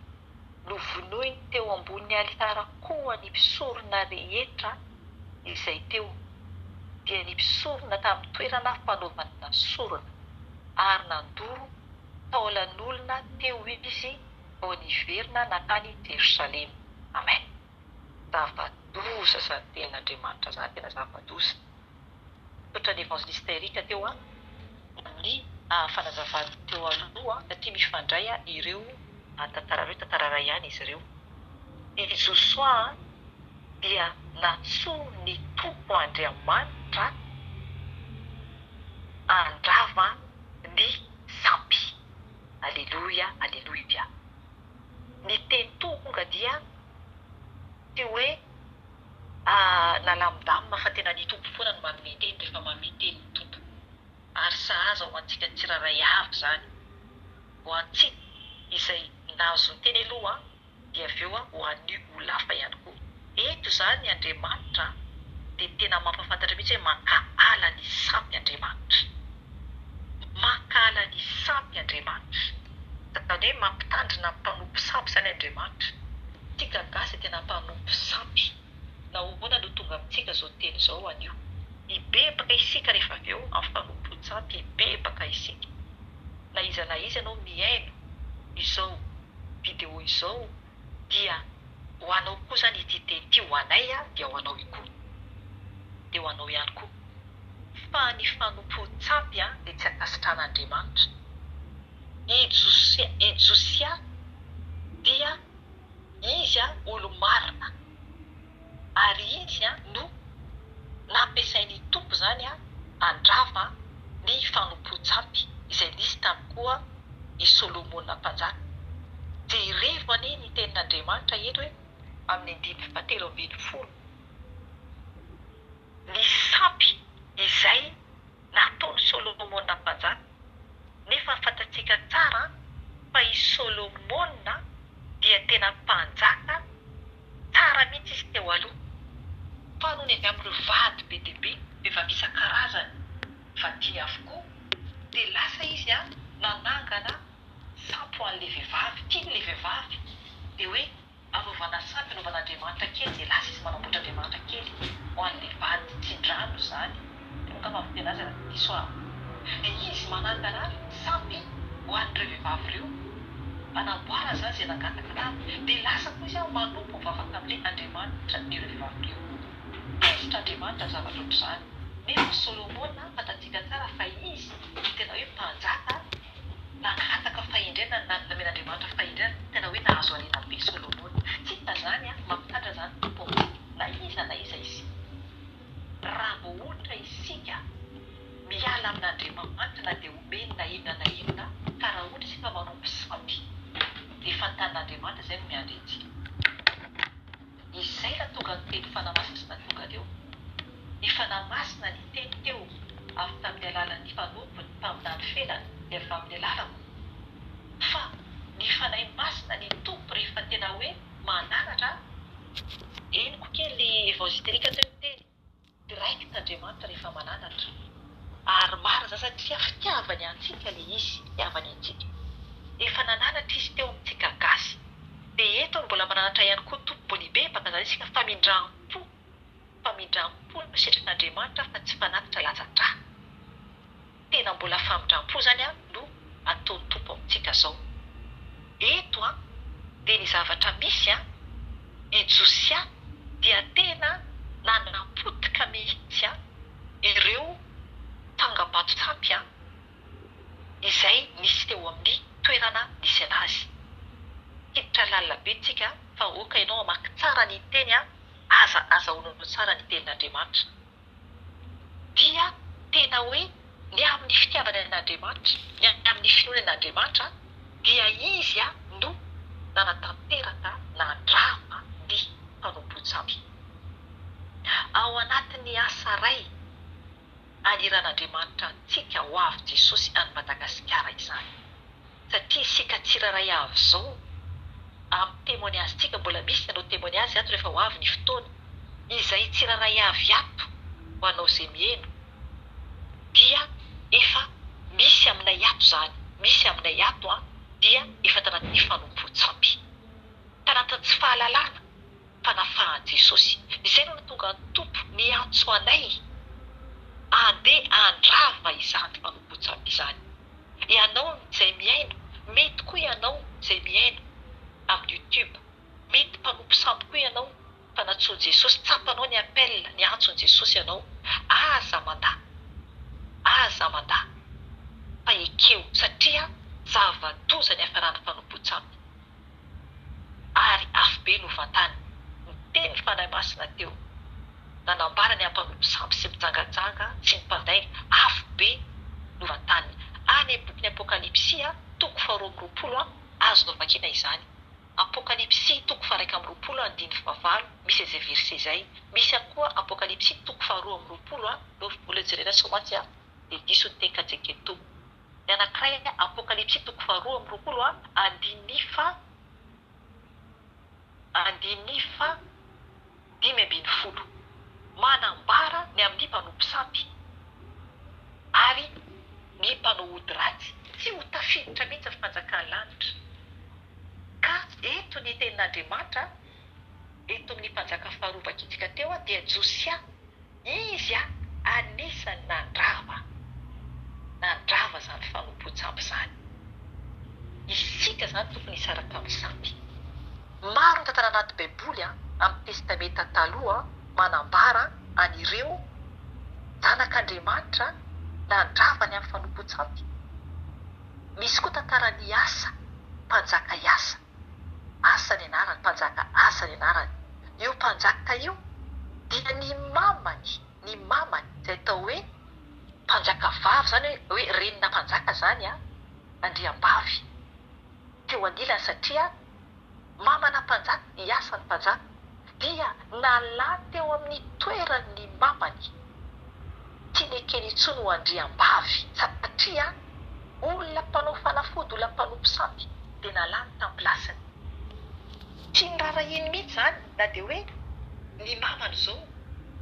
B: Novonoiny teo ambonin'ny alitara koa ny mpisorona rehetra izay teo, dia ny mpisorona tamin'ny toerana fanaovana sorona, ary nandoro taolan'olona teo izy vao niverina nankany Jerosalema. Amen. Zava-doza izany tenin'Andriamanitra izany, tena zava-doza. Misaotra ny Evangeliste Eric teo amin'ny fanazavany teo aloha satria mifandray ireo tantara ireo, tantara iray ihany izy ireo. I Josoa dia nantsoin'ny Tompo Andriamanitra handrava ny sampy. Aleloia, aleloia. Ny teny tonga dia tsy hoe nalamindamina fa tena ny Tompo foana no manome teny rehefa manome teny ny Tompo. Ary sahaza ho antsika tsirairay avy izany. Ho antsika izay nahazo ny teny aloha dia avy eo ho an'ny olona hafa ihany koa. Eto izany Andriamanitra dia tena mampahafantatra mihitsy hoe mankahala ny sampy Andriamanitra. Mankahala ny sampy Andriamanitra. Izany hoe mampitandrina ny mpanompo sampy izany Andriamanitra. Tsika gasy dia tena mpanompo sampy. Nahoana no tonga amintsika izao teny izao anio? Hibebaka isika rehefa avy eo amin'ny fanompoan-tsampy, hibebaka isika. Na iza na iza ianao mihaino izao video izao dia ho anao koa izany ity teny ity, ho anay dia ho anao koa, dia ho anao ihany koa. Fa ny fanompoan-tsampy dia tsy ankasitrahan'Andriamanitra. I Josia, i Josia dia izy olo-marina ary izy no nampiasain'ny Tompo izany handrava ny fanompoan-tsampy izay nisy tamin'ny koa i Solomona mpanjaka. Jerevo anie ny tenin'Andriamanitra eto e, amin'ny andininy fahatelo ambin'ny folo. Ny sampy izay nataon'i Solomona mpanjaka, nefa fantatsika tsara fa i Solomona dia tena mpanjaka tsara mihitsy izy teo aloha, fa nony avy amin'ireo vady be dia be, vehivavy isan-karazany vadiany avokoa, dia lasa izy nanangana sampy ho an'ilay vehivavy, tiany ilay vehivavy, dia hoe anaovana sampy, anaovana andriamanitra kely, dia lasa izy manamboatra andriamanitra kely ho an'ilay vady tsindrano izany, teo angamba ny fiteny azy raha tsy diso aho, dia izy manangana sampy ho an'ireo vehivavy ireo, hanamboarana izany izay nangataka taminy, dia lasa koa izy manompo mivavaka amin'ilay andriamanitra ireo vehivavy ireo. Tezitra Andriamanitra ny zavatra ohatr'izany. Nefa Solomona fantatsika tsara fa izy no tena hoe mpanjaka nangataka fahendrena, nomen'Andriamanitra fahendrena, tena hoe nahazo harena be Solomona. Tsy hita izany an, mampitandrina izany ny Tompo amintsika, na iza na iza isika. Raha vao ohatra isika miala amin'Andriamanitra na dia omeny na inona na inona, ka raha ohatra isika manompo sampy, dia fantanin'Andriamanitra izay no miandry antsika. Izay raha tonga ny teny Fanahy Masina tonga teo. Ny Fanahy Masina niteny teo avy tamin'ny alalan'ny mpanompony, mpaminany felana, dia avy amin'ny alalako. Fa ny Fanahy Masina ny Tompo rehefa tena hoe mananatra, henoko kely le Evangiterique teo niteny, direct Andriamanitra rehefa mananatra. Ary marina izany satria fitiavany antsika le izy, fitiavany antsika. Efa nananatra izy teo amintsika gasy. Dia eto mbola mananatra ihany koa Tompo mbola hibebaka izany isika famindram-po, famindram-po no sitrak'Andriamanitra fa tsy fanatitra latsa-drà. Tena mbola famindram-po izany no ataon'ny Tompo amintsika izao. Eto dia ny zavatra misy i Josia dia tena nanapotika mihitsy ireo tsangambato-tsampy izay nisy teo amin'ny toerana nisy anazy. Hiditra lalina be tsika fa ok ianao hamaky tsara ny teny aza azahoanao tsara ny tenin'Andriamanitra. Dia tena hoe ny amin'ny fitiavana an'Andriamanitra, ny amin'ny finoana an'Andriamanitra dia Izy no nanatanteraka nandrava ny mpanompoan-tsampy. Ao anatin'ny asa iray aniran'Andriamanitra antsika ho avy Jesosy any Madagasikara izany. Satria isika tsirairay avy izao amin'ny témoignage-tsika, mbola misy ny hanao témoignage ato rehefa ho avy ny fotoana, izay tsirairay avy ato ho anao izay miheno dia efa misy aminay ato izany, misy aminay ato an, dia efa tanatin'ny fanompoan-tsampy, tanatin'ny tsy fahalalana fa nafahan'i Jesosy. Izay no nahatonga ny Tompo niantso anay handeha handrava izany fanompoan-tsampy izany. Ianao izay mihaino, mety koa ianao izay mihaino amin'ny youtube, mety mpanompo sampy koa ianao fa nantsoin'i Jesosy, tsapanao ny appel, ny antson'i Jesosy ianao, aza mandà, aza mandà fa ekeo satria zava-doza ny hafaran'ny fanompoan-tsampy ary afobe no vantany, niteny ny Fanahy Masina teo. Nanambara ny hampanompo sampy sy mpijangajanga sy ny mpandainga afobe no vantaniny. Any amin'ny bokin'ny Apokalypsy, toko faharoa amby roapolo, azonao vakiana izany. Apokalypsy toko faha-21 andininy fahavalo, misy an'izay verset izay. Misy ihany koa Apokalypsy toko faharoa amby roapolo, aleo mbola jerena sao mantsy dia diso ny teny ka tsy eken'ny Tompo. Ny anankiray Apokalypsy toko faharoa amby roapolo andininy faha andininy faha 15. Manambara ny amin'ny mpanompo sampy ary ny mpanao ody ratsy tsy ho tafiditra mihitsy ny fanjakan'ny lanitra. Ka eto ny tenin'Andriamanitra, eto amin'ny mpanjaka faharoa vakintsika teo dia Josia, izy anisan'ny nandrava, nandrava izany fanompoan-tsampy izany. Isika izany tokony hisaraka amin'ny sampy. Maro ny tantara anaty Baiboly amin'ny Testamenta Taloha manambara an'ireo zanak'Andriamanitra nandrava ny amin'ny fanompoan-tsampy. Misy koa tantaran'i Asa, mpanjaka i Asa. Asa ny anarany, mpanjaka Asa ny anarany. Io mpanjaka io dia ny mamany, ny mamany izay atao hoe mpanjaka vavy izany hoe renina mpanjaka izany andriambavy. teo anilany satria mamana mpanjaka hiasa ny mpanjaka dia nalà teo amin'ny toerany ny mamany, tsy nekeny intsony ho andriambavy satria olona mpanao fanafody, olona mpanompo sampy dia nalàny tamin'ny plasiny. Tsy nirarahiany mihitsy izany na dia hoe ny mamany izao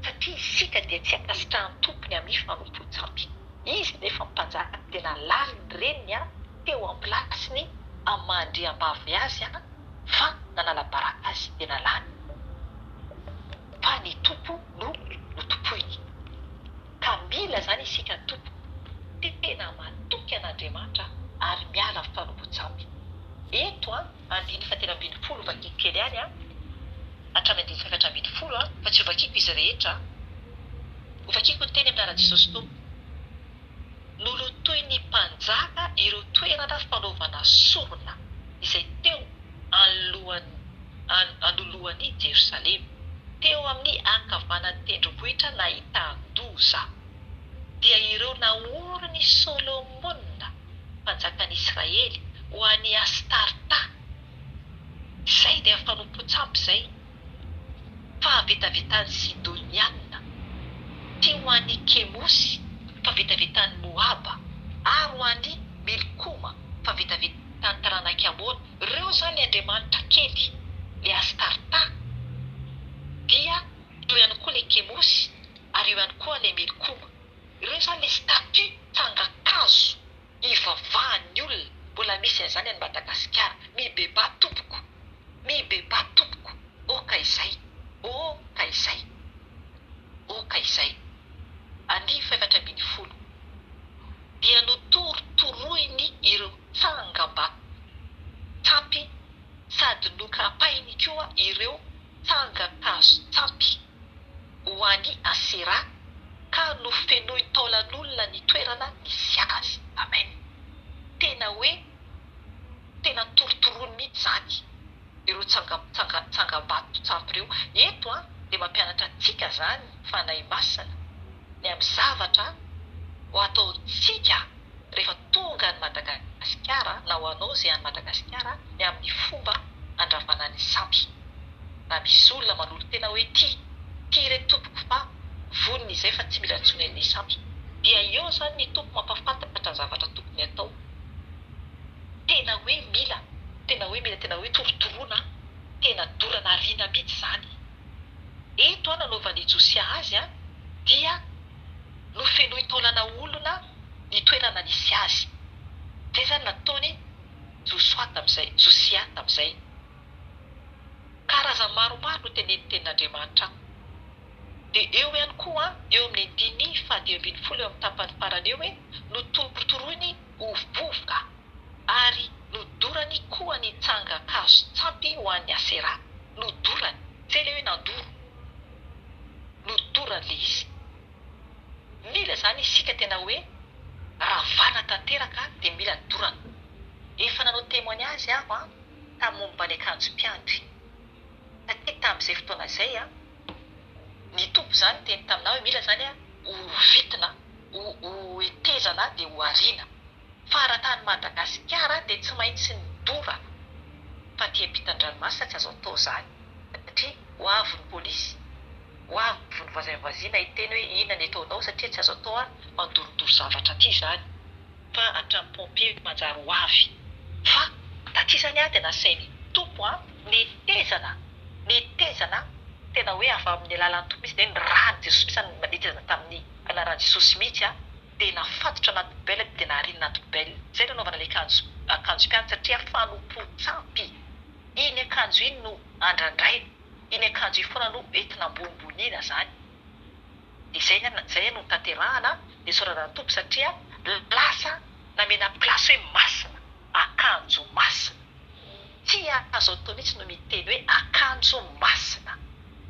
B: satria isika dia tsy ankasitrahan'ny tompony amin'ny fanompoan-tsampy. Izy nefa mpanjaka dia nalàny ny reniny teo am-pilasiny amin'ny maha andriambavy azy fa nanala baraka azy dia nalany fa ny Tompo no notompoiny. Ka mila izany isika tompoko tena matoky an'Andriamanitra ary miala amin'ny fanompoan-tsampy. Eto an, andininy fahatelo ambin'ny folo vakiko kely ihany an, hatramin'ny andininy fahefatra ambin'ny folo an, fa tsy hovakiko izy rehetra an. Hovakiko ny teny amin'ny anaran'i Jesosy Tompo. Nolotoin'ny mpanjaka ireo toerana fanaovana sorona izay teo anoloan'ny anoloan'i Jerosalema, teo amin'ny ankavanan'ny tendrombohitra nahitan-doza, dia ireo naorin'i Solomona mpanjakan'i Israely ho an'i Astarta, izay dia fanompoan-tsampy izay. fahavetavetan'ny Sidoniana, sy ho an'i Kemosy, fahavetavetan'i Moaba, ary ho an'i Milkoma, fahavetavetan'ny taranak'i Amona. Ireo izany ilay andriamanitra kely, ilay Astarta, dia eo ihany koa ilay Kemosy, ary eo ihany koa ilay Milkoma. Ireo izany ilay statue, tsangan-kazo ivavahan'ny olona. Mbola misy an'izany any Madagasikara. Mibebaha tompoko. Mibebaha tompoko, oka izay, oka izay, oka izay. Andininy faha-14. Dia notorotoroiny ireo tsangambato-tsampy sady nokapainy koa ireo tsangan-kazo-tsampy ho an'i Asera, ka nofenoiny taolan'olona ny toerana nisy azy. Amen. Tena hoe tena torotoroiny mihitsy izany ireo tsangambato-tsampy ireo. Eto dia mampianatra antsika izany ny Fanahy Masina ny amin'ny zavatra ho ataontsika rehefa tonga any Madagasikara na ho anao izay any Madagasikara ny amin'ny fomba handravana ny sampy. Raha misy olona manolo-tena hoe tia, tia ireto tompoko fa vonona izay fa tsy mila intsony an'ilay sampy. Dia eo izany ny Tompo mampahafantatra ny zavatra tokony hatao. Tena hoe mila, tena hoe mila, tena hoe torotoroana, tena dorana ariana mihitsy izany. Eto an nanaovan'i Josia azy an dia nofenoiny taolana olona ny toerana nisy azy. Izay izany nataony Josoa tamin'izay, Josia tamin'izay. Karazany maromaro no tenenin'ny tenin'Andriamanitra ato. Dia eo ihany koa eo amin'ny andininy faha-15 eo amin'ny tapany farany eo hoe notorotoroiny ho vovoka ary nodorany koa ny tsangan-kazo-tsampy ho an'i Asera. Nodorany. Izay ilay hoe nandoro. Nodorany ilay izy. Mila izany isika tena hoe ravana tanteraka dia mila dorana. Efa nanao témoignage aho an tamin'ny momba ny akanjo mpiandry. Satria tamin'izay fotoana izay an, ny Tompo izany niteny taminà hoe mila izany an ho rovitina, ho ho hetezana dia ho ariana. Fa raha tany Madagasikara dia tsy maintsy nidorana. Fa aty ampitan-dranomasina tsy azo atao izany satria ho avy ny polisy, ho avy ny voisin voisine hiteny hoe inona ny ataonao satria tsy azo atao mandorodoro zavatra aty izany fa hatramin'ny pompier manjary ho avy. Fa taty izany aho dia nasain'ny Tompo netezana, netezana tena hoe avy amin'ny alalan'ny Tompo mihitsy dia ny ràn'i Jesosy mihitsy izany netezana tamin'ny anaran'i Jesosy mihitsy aho dia nafatotra anaty poubelle dia nariana anaty poubelle. Izay no nanaovana ilay akanjo akanjo mpianatra satria fanompoan-tsampy. Iny akanjo iny no andrandraina, iny akanjo iny foana no entina ambonimboniana izany. Dia izay ny izay no notanterahana, nisaorana ny Tompo satria lasa namena place hoe masina, akanjo masina. Tsy azo atao mihitsy no miteny hoe akanjo masina.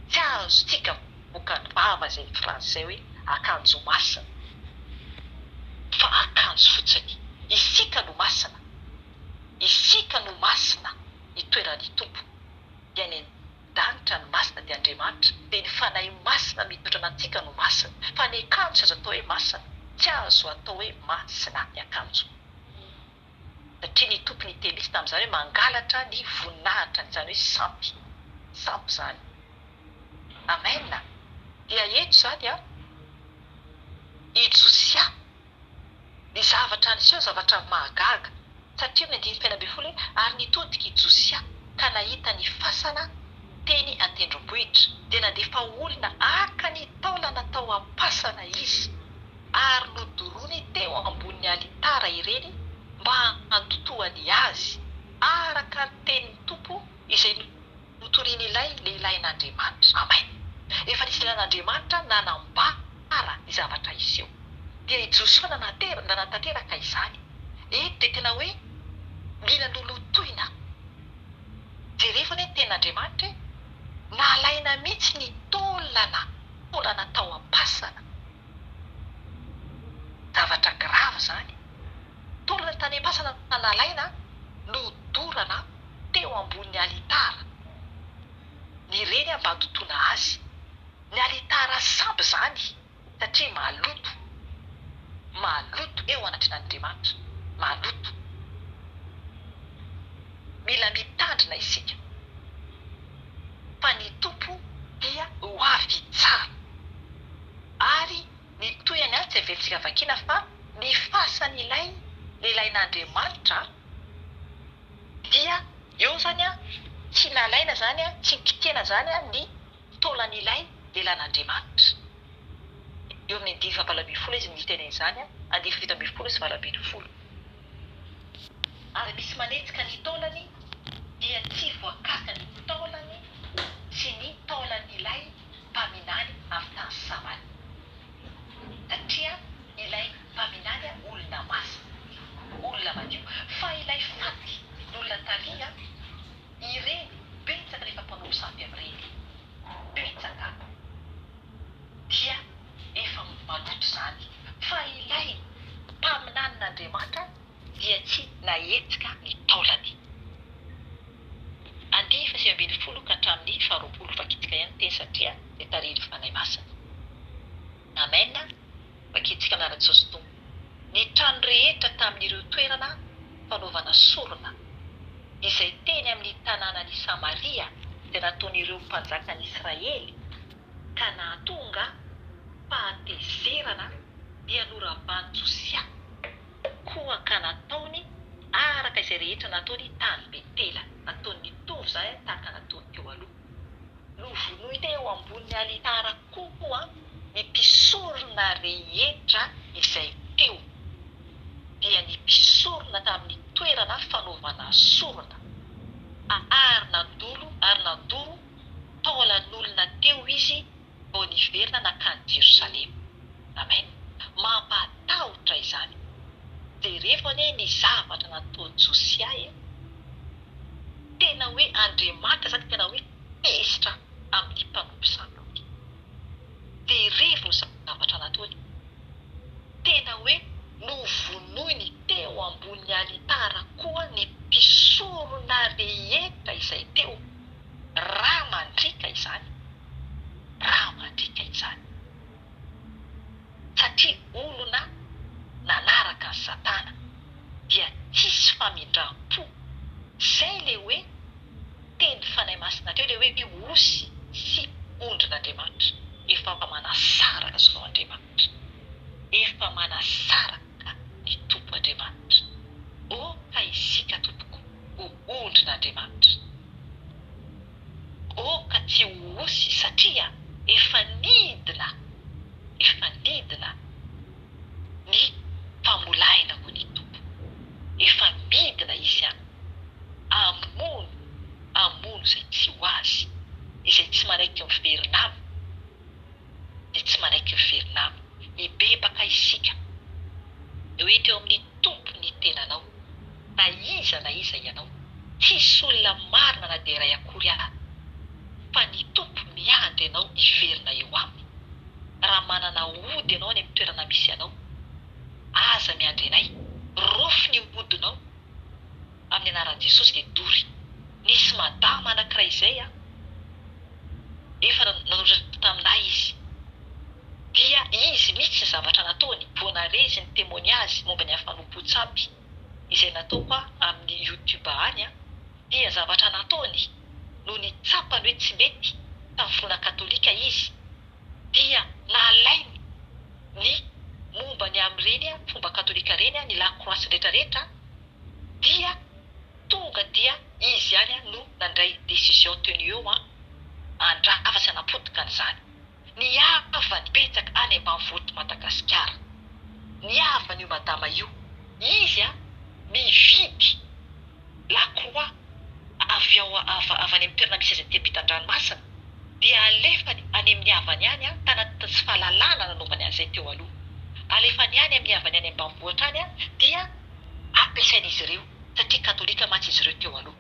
B: Tsy azontsika avoakan'ny vava izay phrase izay hoe akanjo masina. Fa akanjo fotsiny. Isika no masina. Isika no masina itoeran'ny Tompo. Dia any an-danitra ny masina dia Andriamanitra. Dia ny Fanahy Masina mitoetra anatintsika no masina. Fa ny akanjo tsy azo atao hoe masina. Tsy azo atao hoe masina ny akanjo. Satria ny Tompo niteny mihitsy tamin'izany hoe mangalatra ny voninahitra, izany hoe sampy. Sampy izany. Amen. Dia eto izany an, i Josia, ny zavatra niseho zavatra mahagaga. Satria amin'ny andininy fahenina ambin'ny folo hoe, ary nitodika i Josia ka nahita ny fasana teny an-tendrombohitra, dia nandefa olona haka ny taolana tao am-pasana izy. ary nodoroany teo ambonin'ny alitara ireny mba handotoany azy, araka ny tenin'ny Tompo izay notorian'ilay lehilahin'Andriamanitra. Amen. Efa nisy lehilahin'Andriamanitra nanambara ny zavatra hiseho. Dia i Josoa nanatanteraka izany. Eto dia tena hoe mila nolotoina. Jerevo anie ny tenin'Andriamanitra e! Nalaina mihitsy ny taolana, taolana tao am-pasana. Zavatra grave izany. Tolona tany am-pasana nalaina nodorana teo ambonin'ny alitara. Ny reny mba handotoana azy. Ny alitara sampy izany satria maloto. Maloto eo anatrehan'Andriamanitra. Maloto. Mila mitandrina isika fa ny Tompo dia ho avy hitsara. Ary ny tohiny any tsy avelintsika vakiana fa ny fasan'ilay lehilahin'Andriamanitra dia eo izany an, tsy nalaina izany an, tsy nikitihana izany an ny taolan'ilay lehilahin'Andriamanitra. Eo amin'ny andininy fahavalo ambin'ny folo izy no miteny an'izany an, andininy fahafito ambin'ny folo sy 18. Ary misy manetsika ny taolany Dia tsy voakasika ny taolany sy ny taolan'ilay mpaminany avy tany Samaria. Satria ilay mpaminany olona masina, olona madio. Fa ilay faty n'olona tary, ireny betsaka rehefa mpanompo sampy amin'ireny. Betsaka. Dia efa maloto izany. Fa ilay mpaminanin'Andriamanitra dia tsy nahetsika ny taolany. Andiany faha 19 ka hatramin'ny faha 20 vakintsika ihany teny satria dia tarihin'ny Fanahy Masina. Amen vakintsika amin'ny anaran'i Jesosy Tompo. Ny trano rehetra tamin'ireo toerana fanaovana sorona izay teny amin'ny tanànan'i Samaria dia nataon'ireo mpanjakan'Israely ka nahatonga fahatezerana dia noravan'i Josia koa ka nataony araka izay rehetra nataony tany Betela. Nataony nitovy izany tahaka nataony teo aloha. Novonoiny teo ambonin'ny alitara koa ny mpisorona rehetra izay teo, dia ny mpisorona tamin'ny toerana fanaovana sorona, ary nandolo ary nandoro taolan'olona teo izy vao niverina nankany Jerosalema. Amen. Mampatahotra izany. Jerevo anie ny zavatra nataon'i Josia e. Tena hoe Andriamanitra izany tena hoe tezitra amin'ny mpanompo sampy. Jerevo ny zavatra nataony. Tena hoe novonoiny teo ambonin'ny alitara koa ny mpisorona rehetra izay teo. Rà mandriaka izany. Rà mandriaka izany. Satria olona nanaraka an'i Satana dia tsisy famindram-po. Zay le hoe teny Fanahy Masina teo le hoe osy sy ondrin'Andriamanitra. Efa manasaraka zao Andriamanitra. Efa manasaraka ny Tompo Andriamanitra. Aoka isika tompoko ho ondrin'Andriamanitra. Aoka tsy ho osy satria efa nidina, efa nidina ny famolahina hoy ny Tompo. Efa midina Izy any hamono, hamono izay tsy ho Azy, izay tsy manaiky miverina Aminy, izay tsy manaiky miverina Aminy. Hibebaka isika, hoe teo amin'ny Tompo ny tenanao. na iza na iza ianao. Tsisy olona marina na dia iray akory aza, fa ny Tompo miandry anao hiverina eo aminy. Raha manana ody ianao any amin'ny toerana misy anao, aza miandry anay. Raofy ny odinao amin'ny anaran'i Jesosy dia dory. Nisy madama anankiray izay efa nanoratra taminay izy. Dia izy mihitsy ny zavatra nataony, vao nare izy ny témoignage momba ny fanompoan-tsampy izay nataoko amin'ny youtube any dia zavatra nataony nony tsapany hoe tsy mety tamin'ny finoana katolika izy dia nalainy ny momba ny amin'ireny fomba katolika ireny ny la croix sy ny rehetra rehetra dia tonga dia izy ihany no nandray décision tenu eo handrava sy hanapotika an'izany. Ny havany betsaka any ambanivohitr'i Madagasikara. Ny havan'io madama io. Izy a mividy la croix avy ao avy any amin'ny toerana misy azy aty ampitan-dranomasina dia alefany any amin'ny havany any a, tanatin'ny tsy fahalalana nanaovany an'izay teo aloha. Alefany any amin'ny havany any ambanivohitra any a dia ampiasain'izy ireo satria katolika mantsy izy ireo teo aloha.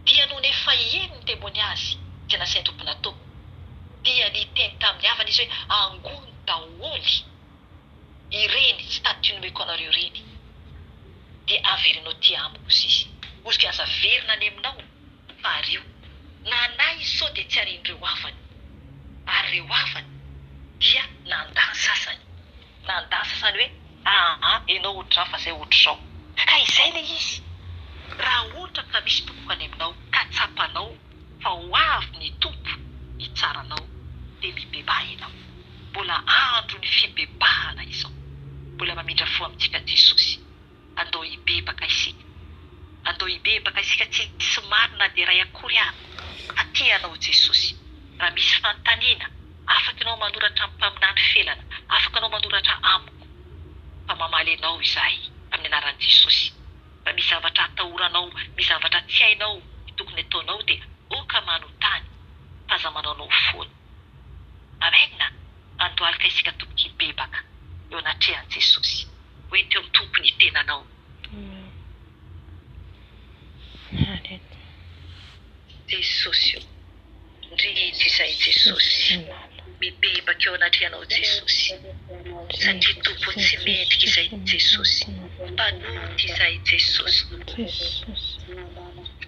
B: Dia nony efa heno ny témoignage izay nasain'ny Tompo natao, dia niteny tamin'ny havany izy hoe, Angony daholo ireny statut nomeko anareo ireny, dia avereno aty amiko hozy izy. Hozy aza averina any aminao fa ario. Nanahy izy sao dia tsy arian'ireo havany. Ary ireo havany dia nandà ny sasany. Nandà ny sasany hoe, Aa enao ohatr'izany fa zay ohatr'izao. Ka izay ilay izy. Raha ohatra ka misy tompoko any aminao ka tsapanao fa ho avy ny Tompo hitsara anao dia mibebaha ianao. Mbola andron'ny fibebahana izao. Mbola mamindra fo amintsika Jesosy. Andao hibebaka isika. Andao hibebaka isika tsy hisy marina na dia iray akory aza fa tia anao Jesosy. Raha misy fanontaniana, afaka ianao manoratra amin'ny mpaminany Felana, afaka ianao manoratra amiko fa mamaly anao izahay amin'ny anaran'i Jesosy. Fa misy zavatra atahoranao, misy zavatra tsy hainao ny tokony ataonao dia oka manontany fa aza manaonao foana. Amen! Andohalika isika tompoko hibebaka eo anatrehan'i Jesosy. Hoento eo amin'ny Tompo ny tenanao. Jesosy o! Ndry izay Jesosy. Mibebaka eo anatrehanao Jesosy. Satria Tompo tsy mendrika izay Jesosy. Mpanota izay Jesosy Tompo.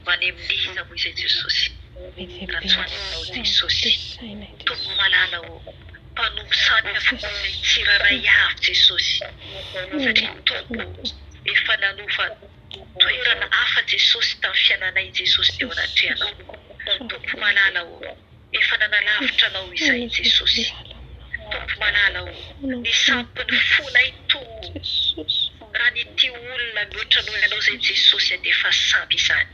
B: Manemin'iza moa izay Jesosy. Raha tsy ho any aminao Jesosy. Tompo malala ô. Mpanompo sampy avokoa izay tsirairay avy Jesosy. Satria Tompo efa nanova toerana hafa Jesosy tamin'ny fiainanay Jesosy teo anatrehanao. Tompo malala ô. Efa nanalavitra Anao izahay Jesosy. Tompo malala ô, ny sampin'ny fonay Tompo. Raha nitia olona mihoatra noho Ianao izay Jesosy dia efa sampy izany.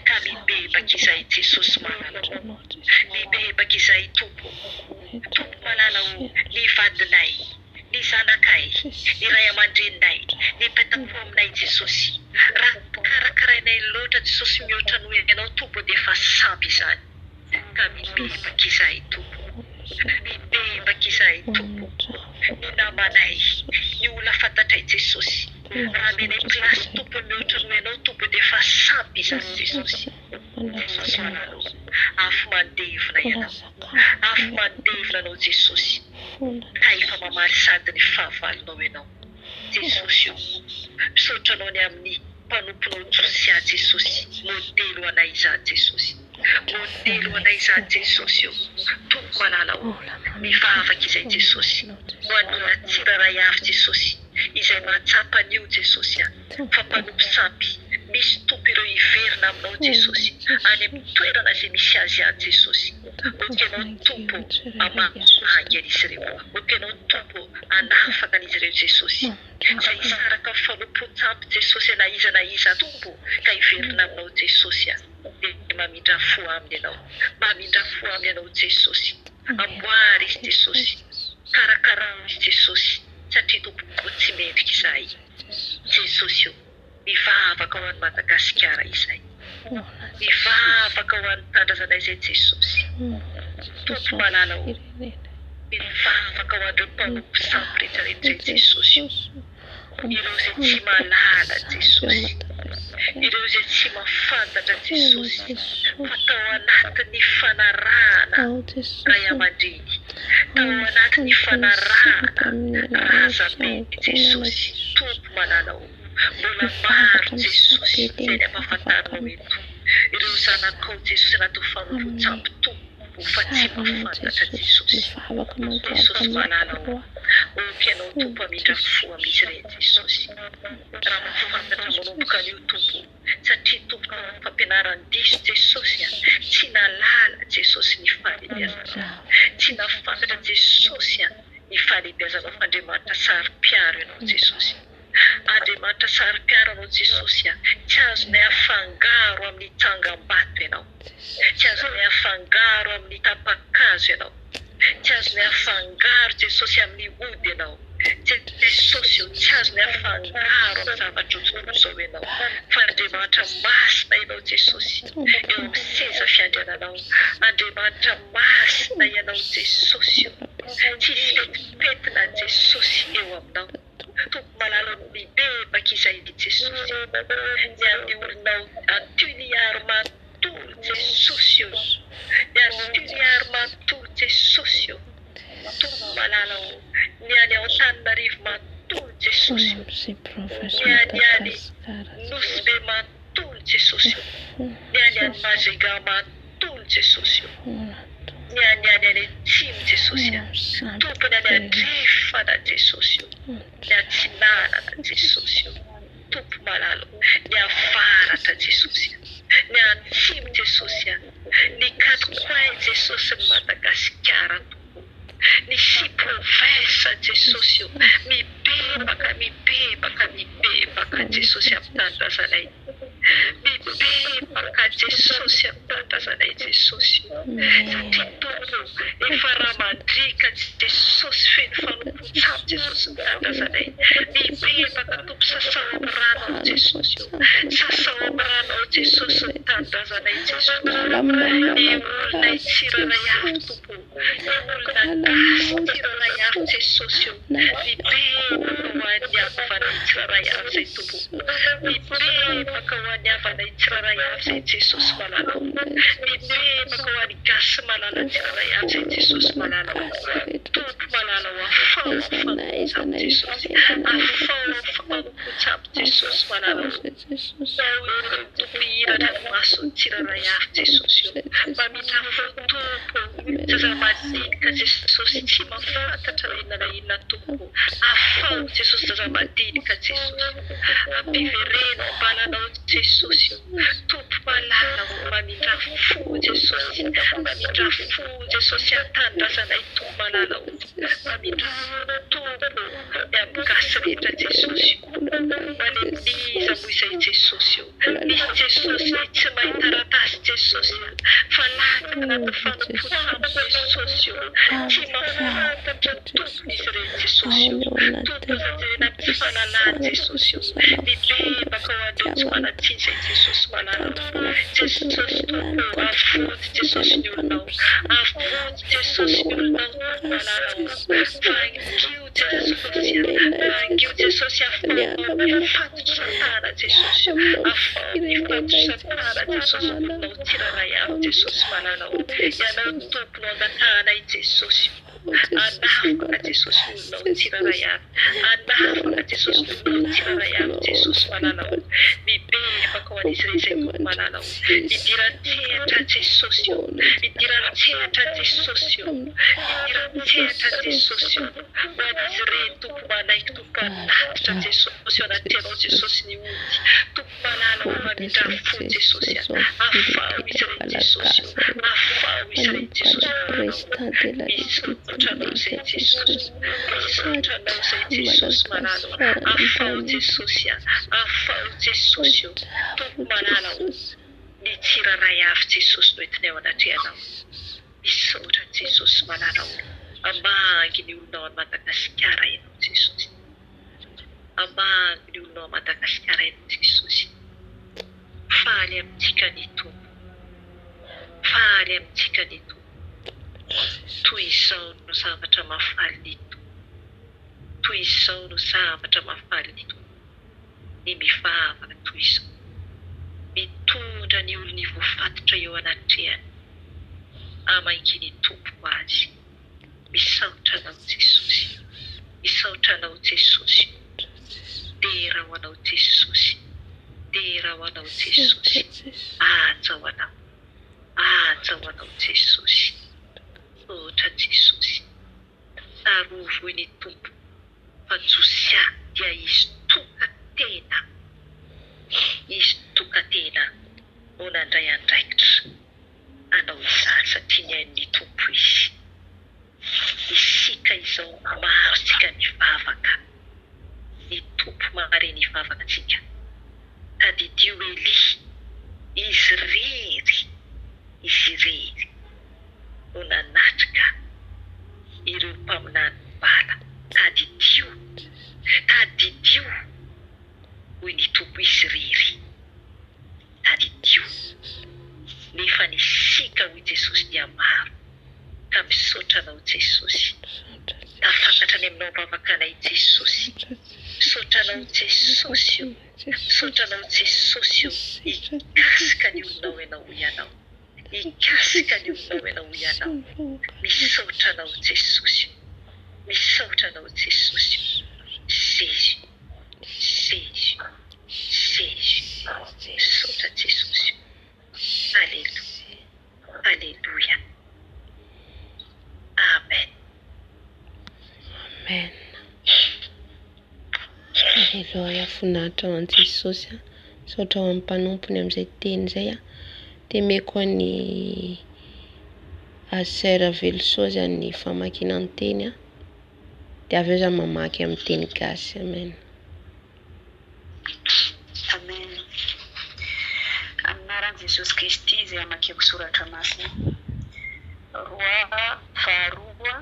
B: Ka mibebaka izahay Jesosy malala ô. Mibebaka izahay Tompo ô. Tompo malala ô, ny vadinay, ny zanakay, ny ray aman-dreninay, ny mpitampo aminay Jesosy. Raha karakarainay loatra Jesosy mihoatra noho Ianao Tompo dia efa sampy izany. Ka mibebaka izahay Tompo, mibebaka izahay Tompo, ny namanay, ny olona fantatray Jesosy, raha amenay place Tompo mihoatra noho Ianao Tompo dia efa sampy izany Jesosy, Jesosy malala ô, afo mandevona Ianao, afo mandevona Anao Jesosy, ka efa mamaly sady ny fahavalonao Ianao Jesosy ô, misaotra Anao ny amin'ny mpanomponao Josia Jesosy, modely ho anay izany Jesosy. Modely ho anay izany Jesosy o! Tompo malala o! Mivavaka izay Jesosy ho an'ny olona tsirairay avy Jesosy izay mahatsapa an'io Jesosy a! Fa mpanompo sampy misy Tompo ireo hiverina aminao Jesosy any amin'ny toerana izay misy azy any Jesosy ok Ianao Tompo hamahangy an'izy ireo ok Ianao Tompo hanafaka an'izy ireo Jesosy izay hisaraka amin'ny fanompoan-tsampy Jesosy a na iza na iza Tompo ka hiverina aminao Jesosy a! Dia mamindra fo aminy ianao. Mamindra fo aminy ianao Jesosy. Amboary izy Jesosy. Karakarao izy Jesosy satria Tompoko tsy mendrika izahay. Jesosy o. Mivavaka ho an'i Madagasikara izahay. Mivavaka ho an'ny tandrazanay izay Jesosy. Tompo malala o. Mivavaka ho an'ireo mpanompo sampy rehetra rehetra izay Jesosy o. Ireo izay tsy mahalala Jesosy, ireo izay tsy mahafantatra Jesosy fa tao anatin'ny fanarahana ray aman-dreny, tao anatin'ny fanarahana razambe Jesosy Tompo malala ô, mbola maro Jesosy izay ny ampahafantarinao eto, ireo zanakao Jesosy anatin'ny fanompoan-tsampy Tompo. Fa tsy mahafantatra Jesosy. Jesosy malala ô, omby Ianao Tompo hamindra fo amin'izy ireny Jesosy. Raha mahafantatra manomboka anio Tompo ô, satria Tompo tao amin'ny fampianaran-diso Jesosy a, tsy nahalala Jesosy ny fahalehibiazanao. Tsy nahafantatra Jesosy a, ny fahalehibiazanao fa Andriamanitra saro-piaro Ianao Jesosy. Andriamanitra saro-piaro Anao Jesosy a, tsy azonay afangaro amin'ny tsangam-bato Ianao. Tsy azonay afangaro amin'ny tapa-kazo Ianao. Tsy azonay afangaro Jesosy amin'ny ody Ianao. Jesosy o, tsy azonay afangaro amin'ny zavatra tontolo izao Ianao. Fa Andriamanitra masina Ianao Jesosy, eo amin'ny seza fiandriananao. Andriamanitra masina Ianao Jesosy o. Tsisy petipetina Jesosy eo aminao. Tompo malala o mibebaka izay Jesosy ny amin'ny olonao any Tuliar manontolo Jesosy o ny any Tuliar manontolo Jesosy o Tompo malala o ny any Antananarivo manontolo Jesosy o ny any any Nosy Be manontolo Jesosy o ny any any Majunga manontolo Jesosy o ny any any any atsimo Jesosy a Tompo ny any andrefana Jesosy o ny atsinanana Jesosy o Tompo malala o ny avaratra Jesosy a ny antsimo Jesosy a ny quatre coins Jesosy ny Madagasikara Tompo ny six provinces Jesosy o mibebaka mibebaka mibebaka Jesosy amin'ny tanindrazanay Mibebaka Jesosy am-tandrazanay Jesosy o! Satria Tompo o, efa ra mandriaka Jesosy feno. fanompoan-tsampy Jesosy ny tanindrazanay. Mibebaka Tompo sasao amin'ny ranao Jesosy o. Sasao amin'ny ranao Jesosy ny tanindrazanay Jesosy o. Ny olonay tsirairay avy Tompo o. Ny olona gasy tsirairay avy Jesosy o. Mibebaka ho an'ny havanay tsirairay avy izay Tompo o. Mibebaka ho an'ny havanay tsirairay avy izay Jesosy malala o. Mibebaka ho an'ny gasy malala tsirairay avy izay Jesosy malala o. Tompo malala o afaho amin'ny fanompoan-tsampy Jesosy. Afaho amin'ny fanompoan-tsampy Jesosy malala o. Tao ireo Tompo hihiratra ny mason'ny tsirairay avy Jesosy o. Mamindrà fo Tompo o. Zaza madinika Jesosy tsy mahafantatra na inona na inona Tompo o. Afaho Jesosy zaza madinika Jesosy o. Ampivereno am-balanao Jesosy o. Tompo malala o. Mamindrà fo Jesosy. Mamindrà fo Jesosy an-tanindrazanay Tompo malala o. Mamindrà fo Tompo o. Ny amin'ny gasy rehetra Jesosy o. Any amin'iza moa izay Jesosy o? Misy Jesosy tsy mahay taratasy Jesosy a! Fa latsaka anaty fanompoan-tsampy Jesosy o! Tsy mahafantatra Tompony izy ireny Jesosy o! Tompo aza jerena amin'ny tsy fahalalany Jesosy o! Mibebaka ho an'ireo tsy manan-tsiny izay Jesosy malala o! Jesosy Tompo o! Avoty Jesosy ny olonao! Avoty Jesosy ny olonao Tompo malala o! Vangio Jesosy a! Vangio Jesosy afaho amin'ny fatotry satana Jesosy o! Afaho amin'ny fatotry satana Jesosy olonao tsirairay avy Jesosy malala o! Ianao Tompo no angatahanay Jesosy o! Anafaka Jesosy olonao tsirairay avy Anafaka Jesosy olonao tsirairay avy Jesosy malala o! Mibebaka ho an'izy ireny izay Tompo malala o! Midira an-tsehatra Jesosy o! Midira an-tsehatra Jesosy o! Midira an-tsehatra Jesosy o! Ho an'izy ireny Tompo manaiky Tompo hanatitra Jesosy eo anatrehanao Jesosy ny ody Tompo malala o mamindrà fo Jesosy a! Afaho izy ireny Jesosy o! Afaho izy ireny Jesosy malala o! Misaotra Anao izay Jesosy o! Misaotra Anao izay Jesosy malala o! Afaho Jesosy a! Afaho Jesosy o! Tompo malala o! Ny tsirairay avy Jesosy no entinay eo anatrehanao. Misaotra Jesosy malala o! Hamangy ny olonao any Madagasikara Ianao Jesosy. Hamangy ny olonao any Madagasikara Ianao Jesosy. Faly amintsika ny Tompo. Faly amintsika ny Tompo. Toy izao no zavatra mahafaly ny Tompo. Toy izao no zavatra mahafaly ny Tompo. Ny mivavaka toy izao. Mitondra ny olony voafatotra eo anatrehany. Hamangian'ny Tompo azy. Misaotra Anao Jesosy. Misaotra Anao Jesosy o. Dera ho Anao Jesosy. Dera ho Anao Jesosy. Haja ho Anao. Haja ho Anao Jesosy. Misaotra Jesosy. Tsarovy hoy ny Tompo fa Josia dia izy toka-tena. Izy toka-tena no nandray andraikitra hanao izany satria nihaino ny Tompo izy. Isika izao maro tsika mivavaka. Ny Tompo mahare ny vavaka tsika. Tadidio Elia, izy irery, izy irery no nanatrika ireo mpaminany Bala. Tadidio, tadidio, hoy ny Tompo, izy irery. Tadidio. Nefa ny isika hoy Jesosy dia maro. Ka misaotra anao Jesosy. Tafakatra any aminao am-bavaka anay Jesosy. Misaotra anao Jesosy o. Misaotra anao Jesosy o. Hikasika ny olonao ianao hoy ianao. Hikasika ny olonao ianao hoy ianao. Misaotra anao Jesosy o. Misaotra anao Jesosy o. Jésus. Jésus. Jésus. Misaotra Jesosy o. Aleloia. Aleloia. Amen.
A: Amen. Aleloia. Voninahitra ho an'i Jesosy. Misaotra ho an'ny mpanompony amin'izay teny izay. Dia omeko an'i Aser Velosoa izany ny famakiana ny teny. Dia avy eo izaho mamaky amin'ny teny gasy. Amen.
D: Amen. Amin'ny anaran'i Jesosy Kristy izay hamakiako soratra masina. Roa faharoa.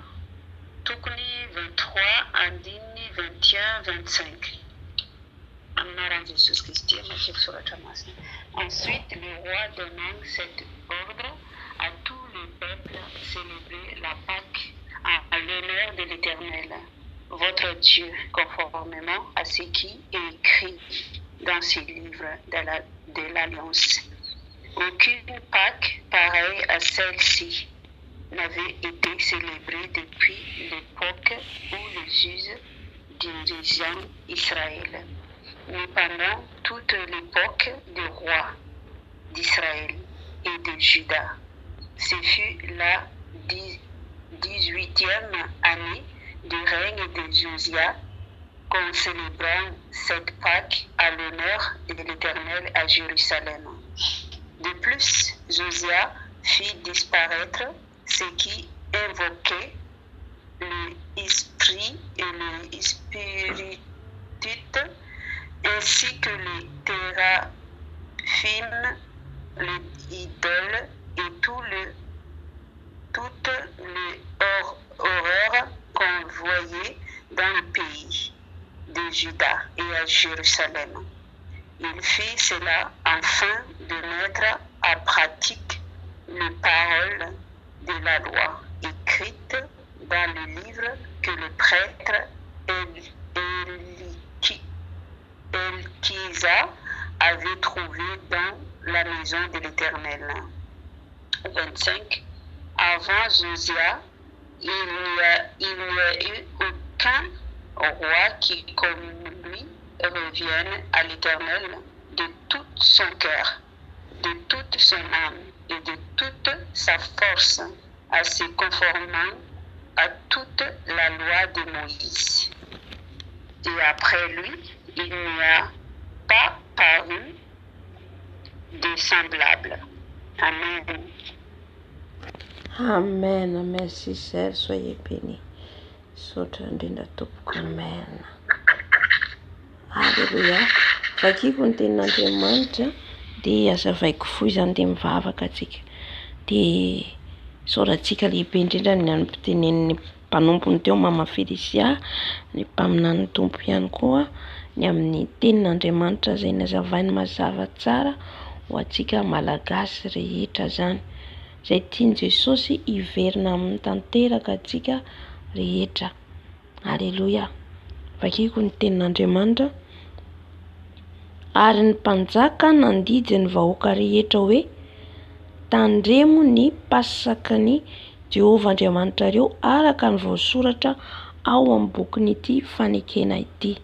D: tokony 23 andininy 21 25. Amin'ny anaran'i Jesosy Kristy amakiako soratra masina. Ensuite le roi donna cet ordre à tout le peuple, célébrez la Pâque à l'honneur de l'Éternel, votre Dieu, conformément à ce qui est écrit dans ce livre de l'Alliance. Aucune Pâque pareille à celle-ci n'avait été célébrée depuis l'époque où les juges dirigeaient Israël, ni pendant toute l'époque des rois d'Israël et de Juda. Ce fut la 18e année du règne de Josias qu'on célébra cette Pâque à l'honneur de l'Éternel à Jérusalem. De plus, Josias fit disparaître ce qui invoquait l'esprit et le spiritisme, ainsi que les théraphim, les idoles et toutes les horreurs qu'on voyait dans le pays de Juda et à Jérusalem. Il fit cela afin de mettre à pratique les paroles de la loi écrite dans le livre que le prêtre Elkisa avait trouvé dans la maison de l'Éternel. 25. Avant Josias, il n'y a eu aucun roi qui, comme lui, revienne à l'Éternel de tout son cœur, de toute son âme et de toute sa force, à se conformant à toute la loi de Moïse. Et après lui, il n'y a pas paru de semblable. Amen.
A: Amen. Merci, sœur. Soyez bénis. Misaotra indrindra tompoko. Amen. Alléluia. Vakiko ny tenin'Andriamanitra dia azavaiko fohy izany dia mivavaka antsika. Dia isaorantsika lehibe indrindra ny nampitenenin'ny mpanompony teo Mama Felicia, ny mpaminanin'ny Tompo ihany koa, ny amin'ny tenin'Andriamanitra izay nazavainy mazava tsara ho antsika Malagasy rehetra izany. Izay tian'i Jesosy hiverina aminy tanteraka antsika rehetra. Aleloia. Vakiko ny tenin'Andriamanitra. Ary ny mpanjaka nandidy ny vahoaka rehetra hoe, Tandremo ny Pasakan'i Jehovah Andriamanitrareo araka ny voasoratra ao amin'ny bokin'ity fanekena ity.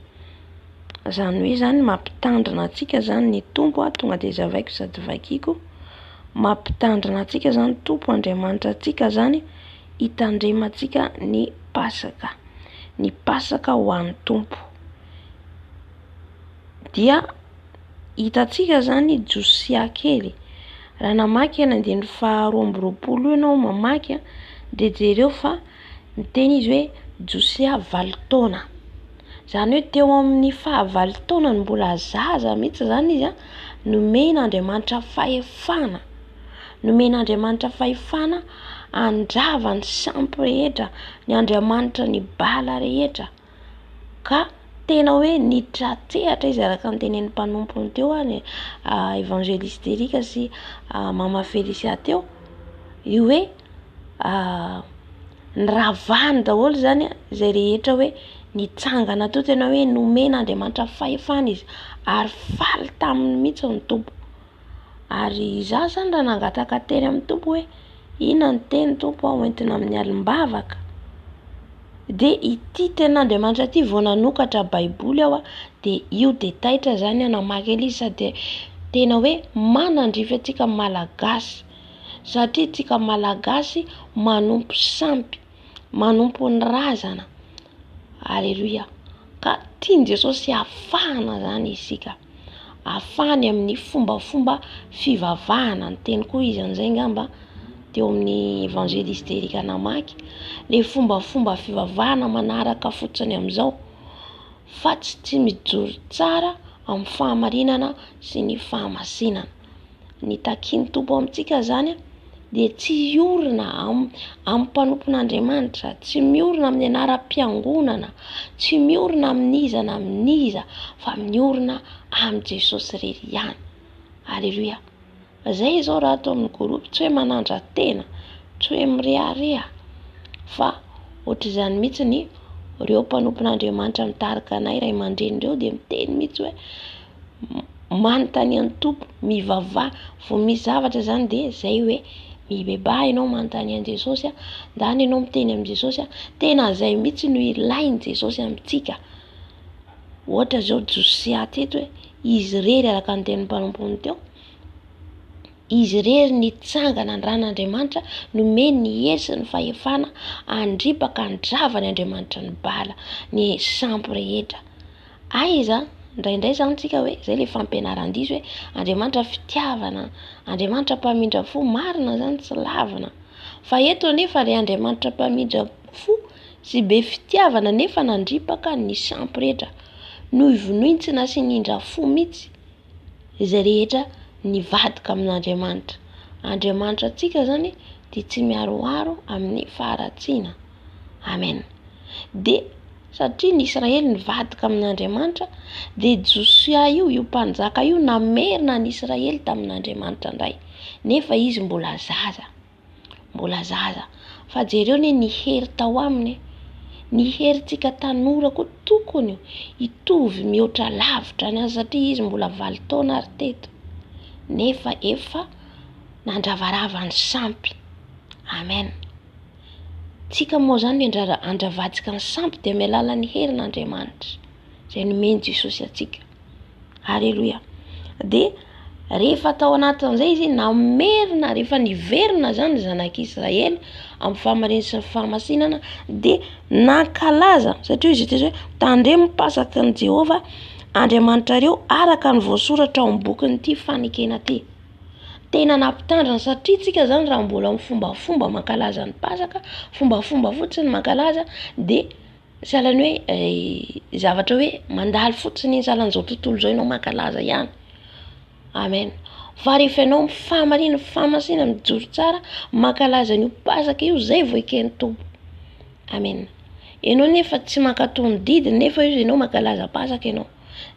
A: Izany hoe izany mampitandrina antsika izany ny Tompo, tonga dia zavaiko sady vakiko. Mampitandrina antsika izany Tompo Andriamanitra antsika izany hitandremantsika ny Pasaka. Ny Pasaka ho an'ny Tompo. Dia hitantsika izany Josia kely. Raha namaky ny andininy faharoa amby roapolo io ianao mamaky dia jereo fa niteny izy hoe Josia valo taona. Izany hoe teo amin'ny fahavalo taonany mbola zaza mihitsy izany izy an, nomen'Andriamanitra fahefana. Nomen'Andriamanitra fahefana handrava ny sampy rehetra, ny andriamanitra ny bala rehetra. Ka tena hoe nitratsehatra izy araka ny tenenin'ny mpanompony teo ny Evangeliste Eric sy Mama Felicia teo, io hoe niravahany daholo izany izay rehetra hoe nitsangana teo, tena hoe nomen'Andriamanitra fahefana izy ary faly taminy mihitsy ny Tompo. Ary izaho izany raha nangataka teny amin'ny Tompo hoe inona ny teny Tompo aho hoentina amin'ny alim-bavaka dia ity tenin'Andriamanitra ity vao nanokatra baiboly aho dia io dia taitra izany aho namaky an'izy sady tena hoe manandrify antsika Malagasy satria tsika Malagasy manompo sampy, manompo ny razana. Aleloia. Ka tian'i Jesosy hafahana izany isika. Afahany amin'ny fombafomba fivavahana. Niteny koa izy an'izay angamba teo amin'ny Evangeliste Eric namaky. Le fombafomba fivavahana manaraka fotsiny amin'izao fa tsy tsy mijoro tsara amin'ny fahamarinana sy ny fahamasinana. Ny takian'ny Tompo amintsika izany. dia tsy hiorina am, amin'ny mpanompon'Andriamanitra, tsy miorina amin'ny anaram-piangonana, tsy miorina amin'iza na amin'iza, fa miorina amin'i Jesosy irery ihany. Aleloia. Zay izao raha ato amin'ny groupe, tsy hoe manandra-tena, tsy hoe mirehareha, fa ohatr'izany mihitsy ny ireo mpanompon'Andriamanitra mitarika anay ray aman-dreny ireo dia miteny mihitsy hoe manontania ny Tompo, mivavaha, vao misy zavatra izany dia zay hoe mibebaha ianao manontany an'i Jesosy, ndana ianao miteny amin'i Jesosy, tena zay mihitsy no ilain'i Jesosy amintsika. Ohatra izao Josia teto hoe izy irery araka ny tenin'ny mpanompony teo, izy irery nitsangana ny ran'Andriamanitra nomeny ny hery sy ny fahefana handripaka handrava ny Andriamanitra ny Bala, ny sampy rehetra. Aiza? Indraindray izany tsika hoe izay ilay fampianaran-diso hoe Andriamanitra fitiavana, Andriamanitra mpamindra fo, marina izany tsy lavina. Fa eto anefa ilay Andriamanitra mpamindra fo sy be fitiavana nefa nandripaka ny sampy rehetra, novonoiny tsy nasiany indra fo mihitsy izay rehetra nivadika amin'Andriamanitra. Andriamanitra antsika izany dia tsy miharoharo amin'ny faharatsiana. Amen. Dia satria ny Israely nivadika amin'Andriamanitra dia Josia io, io mpanjaka io namerina ny Israely tamin'Andriamanitra indray, nefa izy mbola zaza. Mbola zaza. Fa jereo anie ny hery tao aminy e. Ny herintsika tanora koa tokony hitovy mihoatra lavitra ny azy satria izy mbola valo taona ary teto. Nefa efa nandravarava ny sampy. Amen. Tsika moa zany ny andravantsika ny sampy dia amin'ny alalan'ny herin'Andriamanitra izay nomen'i Jesosy antsika. Aleloia. Dia rehefa tao anatin'izay izy namerina, rehefa niverina zany ny zanak'Israely amin'ny fahamarinana sy ny fahamasinana dia nankalaza, satria hoy izy teo hoe tandremo ny pasakin'i Jehovah Andriamanitrareo araka ny voasoratra ao amin'ny bokin'ity fanekena ity. Tena nampitandrina satria tsika zany raha mbola amin'ny fombafomba mankalaza ny pasaka, fombafomba fotsiny mankalaza dia Sahalan'ny hoe zavatra hoe mandalo fotsiny iny, sahalan'izao tontolo izao ianao mankalaza ihany. Amen. Fa rehefa ianao mifamarina, mifahamasina, mijoro tsara, mankalaza an'io Pasaka io, izay vao eken'ny Tompo. Amen. Ianao nefa tsy mankatò ny didiny nefa izy ianao mankalaza Pasaka ianao.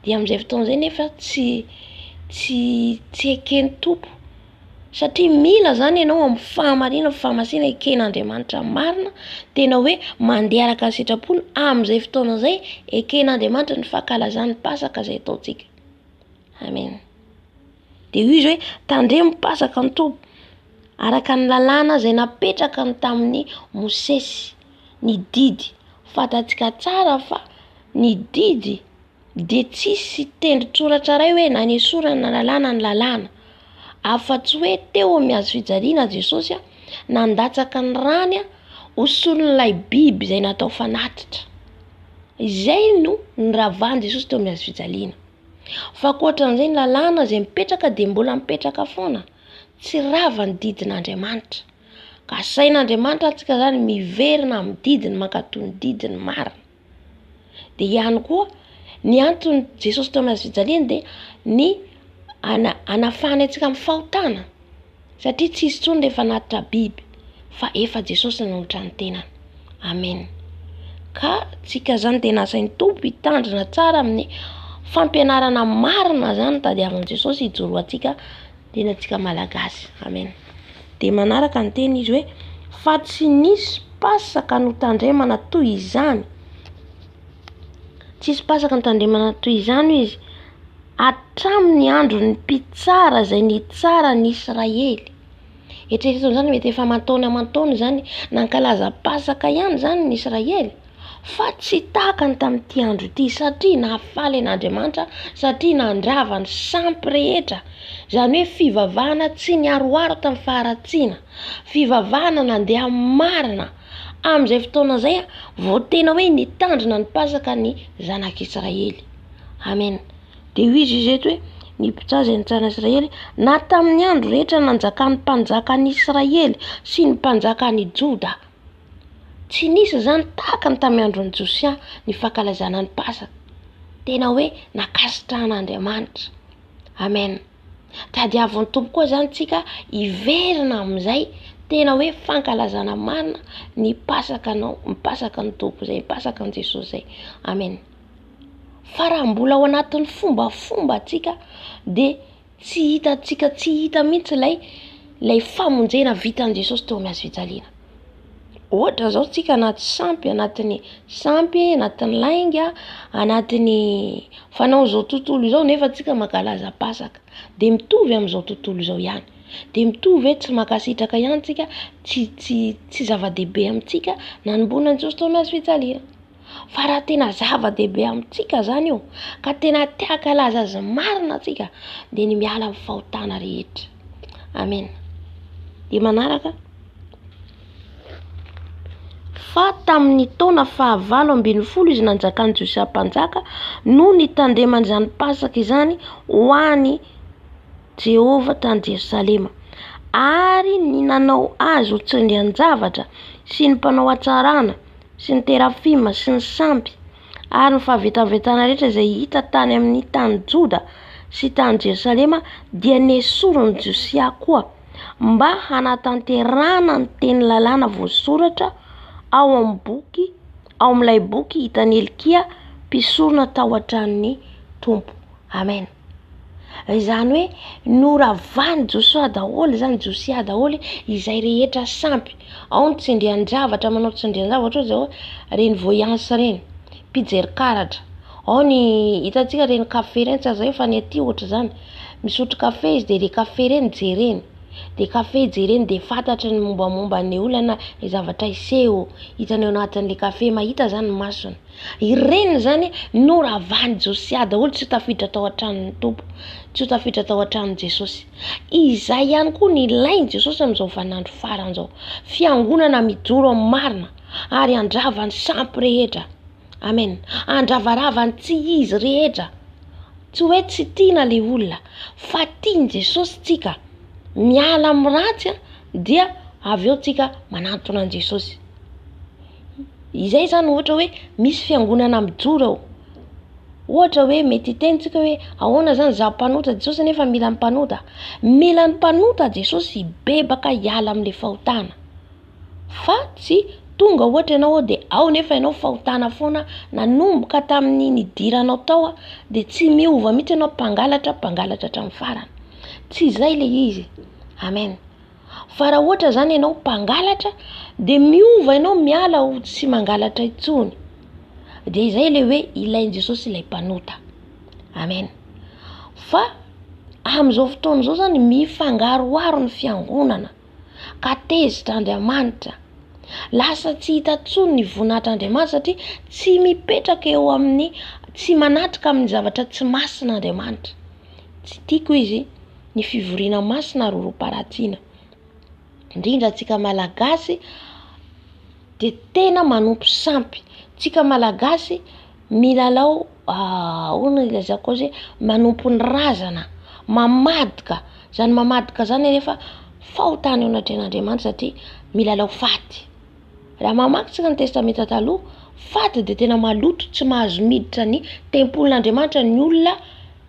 A: Dia amin'izay fotoana izay nefa tsy tsy tsy eken'ny Tompo. Satria mila zany ianao amin'ny fahamarinana, fahamasina eken'Andriamanitra marina, tena hoe mandeha araka ny sitrapony, amin'izay fotoana izay eken'Andriamanitra ny fankalazan'ny Pasaka izay ataontsika. Amen. Dia hoy izy hoe tandremo ny Pasaka ny Tompo, araka ny lalàna izay napetraka ny tamin'i Mosesy, ny didy. Fantatsika tsara fa ny didy dia tsisy tendron-tsoratra iray hoe nanesorana ny lalàna ny lalàna, afa-tsy hoe teo amin'ny hazo fijaliana Jesosy nandatsaka ny rany ho solon'ilay biby izay natao fanatitra. Izay no niravan'i Jesosy teo amin'ny hazo fijaliana. Fa ankoatran'izay ny lalàna izay mipetraka dia mbola mipetraka foana, tsy rava ny didin'Andriamanitra. Ka asain'Andriamanitra antsika izany miverina amin'ny didiny, mankatò ny didiny marina. Dia ihany koa ny anton'i Jesosy teo amin'ny hazo fijaliana dia ny ana- hanafahany antsika amin'ny fahotana satria tsy hisy intsony rehefa hanatitra biby fa efa Jesosy nanolotra ny tenany. Amen. Ka tsika zany tena asain'ny Tompo hitandrina tsara amin'ny fampianarana marina zany tadiavin'i Jesosy hijoroantsika tenantsika Malagasy. Amen. Dia manaraka ny teny izy hoe fa tsy nisy pasaka notandremana toy izany. Tsisy pasaka notandremana toy izany hoy izy hatramin'ny andron'ny mpitsara izay nitsara ny Israely. Eritrereto amin'izany mety efa aman-taona aman-taona izany nankalaza pasaka ihany izany ny Israely. Fa tsy tahaka ny tamin'ity andro ity, satria nahafaly an'Andriamanitra, satria nandrava ny sampy rehetra, izany hoe fivavahana tsy niharoharo tamin'ny faharatsiana, fivavahana nandeha marina. Amin'izay fotoana izay vao tena hoe nitandrina ny Pasaka ny zanak'Israely. Amen. Dia hoy izy eto hoe, ny mpitsara izay nitsara Israely, na tamin'ny andro rehetra nanjakan'ny mpanjakan'i Israely sy ny mpanjakan'i Joda. Tsy nisy izany tahaka ny tamin'ny andron'i Josia ny fankalazana ny Pasaka. Tena hoe nankasitrahan'Andriamanitra. Amen. Tadiavin'ny Tompo koa izany tsika hiverina amin'izay tena hoe fankalazana marina ny Pasakanao, ny Pasakan'ny Tompo izay, ny Pasakan'i Jesosy izay. Amen. Fa raha mbola ao anatin'ny fombafomba tsika dia tsy hitantsika, tsy hita mihitsy ilay ilay famonjena vitan'i Jesosy teo amin'ny hazo fijaliana. Ohatra izao tsika anaty sampy, anatin'ny sampy, anatin'ny lainga, anatin'ny fanaon'izao tontolo izao nefa tsika mankalaza pasaka. Dia mitovy amin'izao tontolo izao ihany. Dia mitovy hoe tsy mankasitraka ihany tsika, tsy tsy tsy zava-dehibe amintsika nanomboana an'i Jesosy teo amin'ny hazo fijaliana. Fa raha tena zava-dehibe amintsika izany io, ka tena te hankalaza azy marina tsika, dia ny miala amin'ny fahotana rehetra. Amena. Dia manaraka. Fa tamin'ny taona fahavalo ambin'ny folo izy nanjakan'i Josia mpanjaka no nitandremany izany Pasaka izany ho an'i Jehovah tany Jerosalema. Ary ny nanao azy ho tsindrian-javatra sy ny mpanao hatsarana sy ny terafima sy ny sampy ary ny fahavetavetana rehetra izay hita tany amin'ny tany Joda sy tany Jerosalema dia nesorin'i Josia koa mba hanatanterahana ny teny lalàna voasoratra ao amin'ny boky ao amin'ilay boky hitan'i Hilkia mpisorona tao an-tranon'ny Tompo. Amen. Izany hoe noravan'i Josoa daholo izany, Josia daholo izay rehetra sampy. Ao ny tsindrian-javatra, manao tsindrian-javatra ohatra izao ireny voyance ireny, mpijery karatra. Ao ny hitantsika ireny kafe ireny, tsy azo fa ny aty ohatr'izany. Misotro kafe izy dia ilay kafe ireny jereny. Dia kafe jereny dia fantatry ny mombamomba ny olona, ny zavatra hiseho, hitany ao anatin'ilay kafe, mahita izany ny masony. Ireny izany noravan'i Josia daholo tsy ho tafiditra tao an-tranon'ny Tompo, tsy ho tafiditra tao an-tranon'i Jesosy. Izay ihany koa no ilain'i Jesosy amin'izao vaninandro farany izao. Fiangonana mijoro amin'ny marina ary handrava ny sampy rehetra. Amen. Handravarava ny tsy izy rehetra. Tsy hoe tsy tiana ilay olona fa tian'i Jesosy tsika. Miala amin'ny ratsy dia avy eo tsika manantona an'i Jesosy. Izay izany ohatra hoe misy fiangonana mijoro eo. Ohatra hoe mety hiteny tsika hoe ahoana izany izaho mpanota, Jesosy anefa mila ny mpanota. Mila ny mpanota Jesosy hibebaka hiala amin'ilay fahotana. Fa tsy tonga ohatra ianao ao dia ao nefa ianao fahotana foana nanomboka tamin'ny nidiranao tao dia tsy miova mihitsy ianao mpangalatra, mpangalatra hatramin'ny farany. Tsy izay ilay izy. Amen. Fa raha ohatra zany ianao mpangalatra de miova ianao miala ho tsy mangalatra intsony. De izay le hoe ilain'i Jesosy ilay mpanota. Amen. Fa amin'izao fotoana izao zany mifangaroharo ny fiangonana ka tezitra Andriamanitra. Lasa tsy hita intsony ny voninahitr'Andriamanitra satria tsy mipetraka eo amin'ny tsy manatrika amin'ny zavatra tsy masina Andriamanitra. Tsy tiako izy ny fivoriana masina ary oroam-paratsiana. Indrindra antsika malagasy dia tena manompo sampy. Tsika malagasy milalao ahoana no ilazako azy hoe manompo ny razana, mamadika. Izany mamadika izany anefa fahotana eo anatrehan'Andriamanitra satria milalao faty. Raha mamaky tsika ny testamenta taloha, faty dia tena maloto tsy mahazo miditra ny tempolin'Andriamanitra ny olona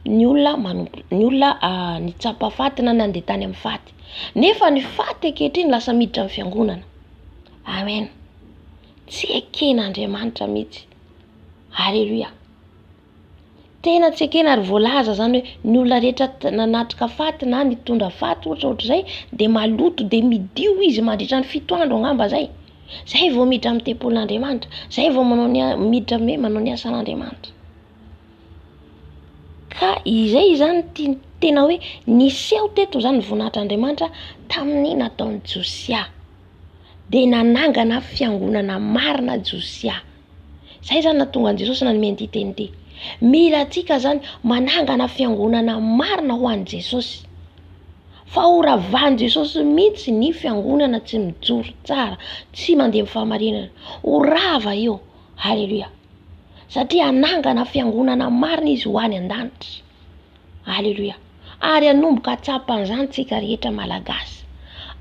A: ny olona manompo ny olona nitsapa faty na nandeha tany amin'ny faty. Nefa ny faty ankehitriny lasa miditra amin'ny fiangonana. Amen. Tsy eken'Andriamanitra mihitsy. Aleloia. Tena tsy ekena ary voalaza zany hoe ny olona rehetra nanatrika faty na nitondra faty ohatra ohatr'izay dia maloto dia midio izy mandritra ny fito andro angamba zay. Zay vao miditra amin'ny tempolin'Andriamanitra, zay vao manao ny miditra amin'ny hoe manao ny asan'Andriamanitra. Ka izay izany ty tena hoe niseho teto zany voninahitr'Andriamanitra tamin'ny nataon'i Josia. Dia nanangana fiangonana marina Josia. Zay zany nahatonga an'i Jesosy nanome an'ity teny ity. Mila antsika zany manangana fiangonana marina ho an'i Jesosy. Fa ho ravan'i Jesosy mihitsy ny fiangonana tsy mijoro tsara, tsy mandeha amin'ny fahamarinana. Ho rava io. Haleloia. Satria hanangana fiangonana marina izy ho any an-danitra. Aleloia. Ary hanomboka hahatsapa an'izany tsika rehetra Malagasy.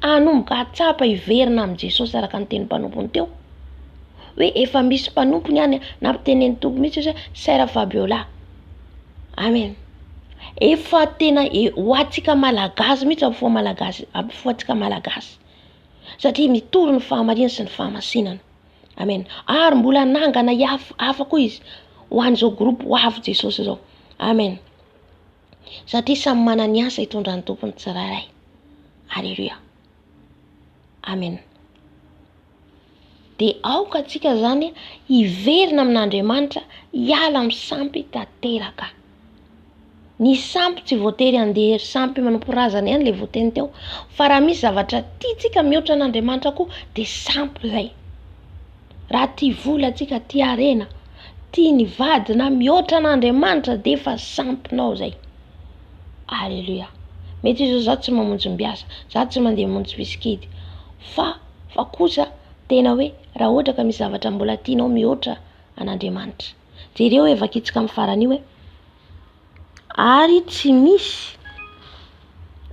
A: Hanomboka hahatsapa hiverina amin'i Jesosy araka ny tenin'ny mpanompony teo. Hoe efa misy mpanompony any, nampitenenin'ny Tompo mihitsy izy hoe Sœur Fabiola. Amen. Efa tena ho antsika Malagasy mihitsy hampifoha Malagasy, hampifoha antsika Malagasy. Satria mitory ny fahamarinana sy ny fahamasinana. Amen. Ary mbola hanangana hafa koa izy ho an'izao groupe ho avy Jesosy izao. Amen. Satria samy manana ny asa hitondran'ny Tompo ny tsirairay. Aleloia. Amen. Dia aoka antsika zany hiverina amin'Andriamanitra, hiala amin'ny sampy tanteraka. Ny sampy tsy voatery handeha sampy manompo razana ihany le voateny teo, fa raha misy zavatra tiantsika mihoatra an'Andriamanitra koa dia sampy zay. Raha tia vola antsika, tia harena, tia ny vady na mihoatra an'Andriamanitra dia efa sampinao zay. Aleloia. Mety izao za tsy mamonjy mbiasa, za tsy mandeha mamonjy bisikidy, fa fa kosa tena hoe raha ohatra ka misy zavatra mbola tianao mihoatra an'Andriamanitra. Jereo hoe vakitsika amin'ny farany io hoe ary tsy misy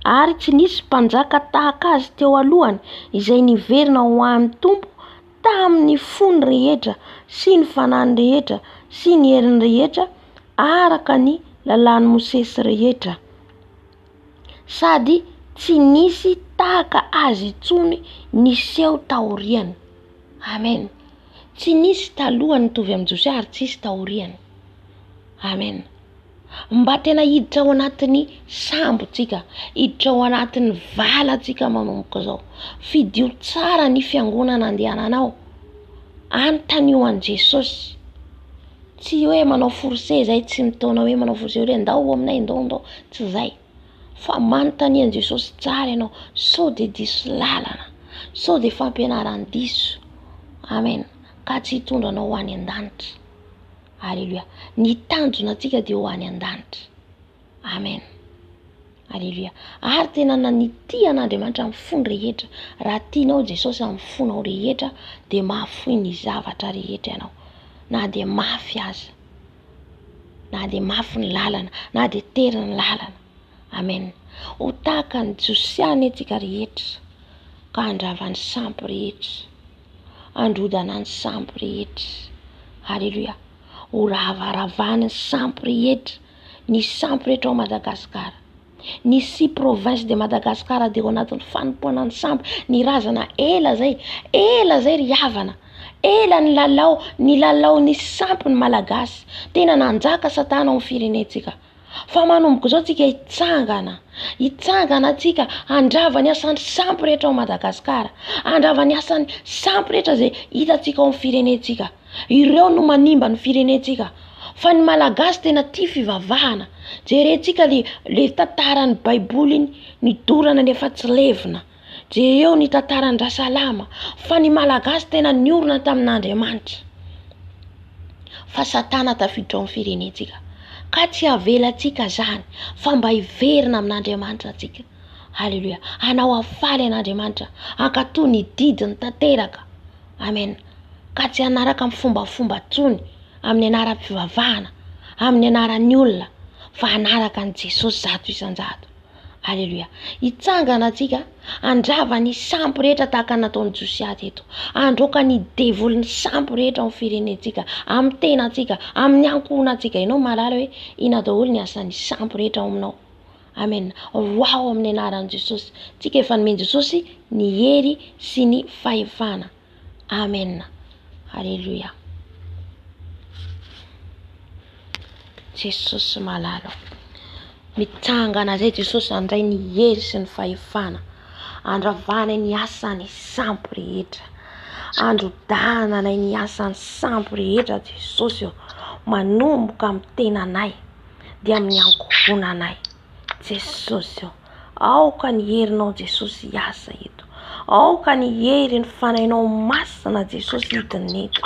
A: ary tsy nisy mpanjaka tahaka azy teo alohany izay niverina ho an'ny Tompo tamin'ny fony rehetra sy ny fanahiny rehetra sy ny heriny rehetra araka ny lalàn'i Mosesy rehetra. Sady tsy nisy tahaka azy intsony niseho taoriany. Amen. Tsy nisy taloha nitovy amin'i Josia ary tsy hisy taoriany. Amen. Mba tena hiditra ao anatin'ny sambo tsika, hiditra ao anatin'ny vala tsika manomboka izao. Fidio tsara ny fiangonana andehananao. Anontanio an'i Jesosy. Tsy hoe manao forcé zay, tsy mitaona hoe manao forcé hoe ndao aminay, ndao ndao, tsy zay. Fa manontania an'i Jesosy tsara ianao sao dia diso lalana, sao dia fampianaran-diso. Amen. Ka tsy hitondra anao ho any an-danitra. Aleloia. Ny tanjona antsika dia ho any an-danitra. Amen. Aleloia. Ary tena nitia an'Andriamanitra amin'ny fony rehetra. Raha tianao Jesosy amin'ny fonao rehetra dia mahafoy ny zavatra rehetra ianao. Na dia mafy aza. Na dia mafy ny lalana, na dia tery ny lalana. Amen. Ho tahaka an'i Josia anie tsika rehetra ka handrava ny sampy rehetra. Handrodana ny sampy rehetra. Aleloia. Ho ravaravany ny sampy rehetra. Ny sampy rehetra ao Madagasikara. Ny six provinces de Madagascar dia ao anatin'ny fanompoana ny sampy, ny razana ela zay, ela zay ry havana, ela ny lalao, ny lalao ny sampy ny Malagasy, tena nanjaka satana ao amin'ny firenentsika. Fa manomboka izao tsika hitsangana, hitsangana tsika handrava ny asan'ny sampy rehetra ao Madagasikara, handrava ny asan'ny sampy rehetra izay hitantsika ao amin'ny firenentsika. Ireo no manimba ny firenentsika. Fa ny Malagasy tena tia fivavahana. Jerentsika le le tantaran'ny baiboly iny, ny dorana nefa tsy levona. Jereo ny tantaran-dRasalama. Fa ny Malagasy tena niorina tamin'Andriamanitra. Fa satana tafiditra ao amin'ny firenentsika. Ka tsy avelantsika zany fa mba hiverina amin'Andriamanitra tsika. Aleloia. Hanao hafaly an'Andriamanitra. Hankatò ny didiny tanteraka. Amen. Ka tsy hanaraka ny fombafomba intsony amin'ny anaram-pivavahana, amin'ny anaran'ny olona, fa hanaraka an'i Jesosy 100%. Aleloia. Hitsangana antsika, handrava ny sampy rehetra tahaka ny nataon'i Josia teto. Handroaka ny devoly ny sampy rehetra ao amin'ny firenentsika, amin'ny tenantsika, amin'ny ankohonantsika. Ianao mahalala hoe inona daholo ny asan'ny sampy rehetra ao aminao. Amen. Roaho amin'ny anaran'i Jesosy. Tsika efa nomen'i Jesosy ny hery sy ny fahefana. Amen. Alléluia. Jesosy malala. Mitsangana zay Jesosy handray ny hery sy ny fahefana. Andravana ny asan'ny sampy rehetra. Androdanana ny asan'ny sampy rehetra Jesosy ô. Manomboka amin'ny tenanay. dia amin'ny ankohonanay. Jesosy ô, aoka ny herinao Jesosy hiasa eto. Aoka ny herin'ny fanahinao masina Jesosy hidina eto.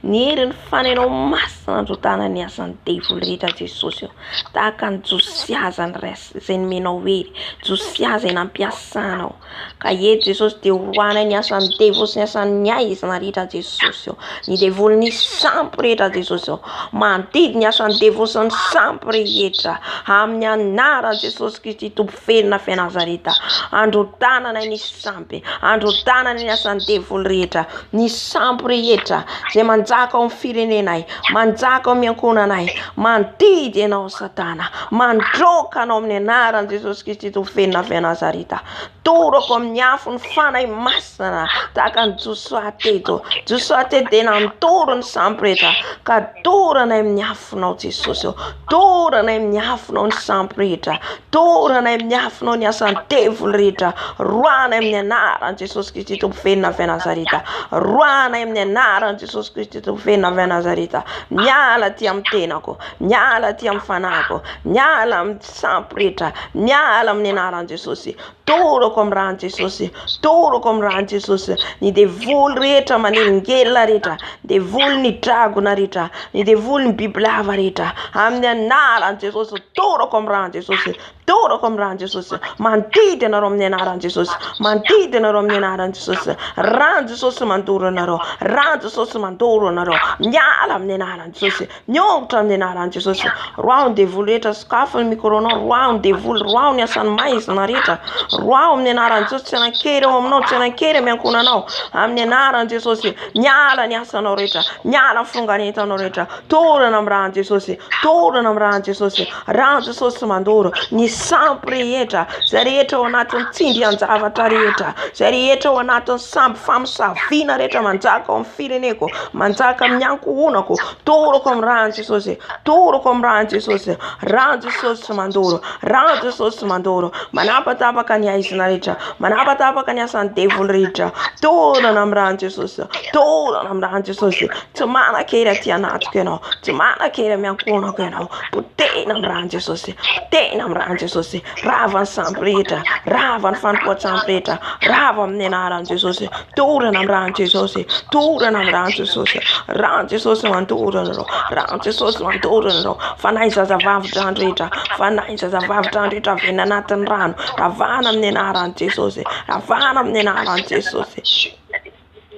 A: Ny herin'ny fanahinao masina androdana ny asan'ny devoly rehetra Jesosy ô. Tahaka an'i Josia zany izay nomenao hery, Josia izay nampiasanao. Ka eto Jesosy dia horoahanay ny asan'ny devoly sy ny asan'ny haizina rehetra Jesosy ô. Ny devoly ny sampy rehetra Jesosy ô. Mandidy ny asan'ny devoly sy ny sampy rehetra. Amin'ny anaran'i Jesosy Kristy Tompo velona avy Nazareta. Androdananay ny sampy. Androdanana ny asan'ny devoly rehetra, ny sampy rehetra izay manjaka ao amin'ny firenenay, manjaka ao amin'ny ankohonanay. Mandidy ianao Satana, mandroaka anao amin'ny anaran'i Jesosy Kristy Tompo velona avy any Nazareta. Torako amin'ny afo ny Fanahy Masina tahaka an'i Josoa teto. Josoa teto dia nandoro ny sampy rehetra ka doranay amin'ny afonao Jesosy ô. Doranay amin'ny afonao ny sampy rehetra. Doranay amin'ny afonao ny asan'ny devoly rehetra. Roahanay amin'ny anaran'i Jesosy Kristy Tompo velona avy any Nazareta. Roahanay amin'ny anaran'i Jesosy Kristy Tompo velona avy any Nazareta. Miala aty amin'ny tenako, miala aty amin'ny fanahiko, miala amin'ny sampy rehetra, miala amin'ny anaran'i Jesosy. Torako amin'ny ran'i Jesosy, torako amin'ny ran'i Jesosy. Ny devoly rehetra manelingelina rehetra, devoly ny dragona rehetra, ny devoly ny bibilava rehetra, amin'ny anaran'i Jesosy, torako amin'ny ran'i Jesosy, torako amin'ny ran'i Jesosy. Mandidy anareo amin'ny anaran'i Jesosy, mandidy anareo amin'ny anaran'i Jesosy. Ran'i Jesosy mandoro anareo, ran'i Jesosy mandoro anareo. Miala amin'ny anaran'i Jesosy. Miongotra amin'ny anaran'i Jesosy. Roaho ny devoly rehetra, sokafy ny micro-nao, roaho ny devoly, roaho ny asan'ny maizina rehetra. Roaho amin'ny anaran'i Jesosy, tsy hanan-kery ao aminao, tsy hanan-kery amin'ny ankohonanao. Amin'ny anaran'i Jesosy, miala ny asanao rehetra, miala ny fonganentanao rehetra. Torana amin'ny ran'i Jesosy, torana amin'ny ran'i Jesosy. Ran'i Jesosy mandoro ny sampy rehetra, izay rehetra ao anatin'ny tsindrian-javatra rehetra, izay rehetra ao anatin'ny sampy famosaviana rehetra manjaka ao amin'ny fireneko, manjaka amin'ny ankohonako, Toroko amin'ny ran'i Jesosy, toroko amin'ny ran'i Jesosy, ran'i Jesosy mandoro, ran'i Jesosy mandoro, manapatapaka ny aizina rehetra, manapatapaka ny asan'ny devoly rehetra, torana amin'ny ran'i Jesosy, torana amin'ny ran'i Jesosy, tsy manan-kery aty anatiko ianao, tsy manan-kery amin'ny ankohonako ianao, potehina amin'ny ran'i Jesosy, potehina amin'ny ran'i Jesosy, rava ny sampy rehetra, rava ny fanompoan-tsampy rehetra, rava amin'ny anaran'i Jesosy, Torana amin'ny ran'i Jesosy, torana amin'ny ran'i Jesosy, ran'i Jesosy mandoro anareo, ran'i Jesosy mandoro anareo, fanahy zazavavy drano rehetra, fanahy zazavavy drano rehetra avy any anatin'ny rano, ravana amin'ny anaran'i Jesosy, ravana amin'ny anaran'i Jesosy.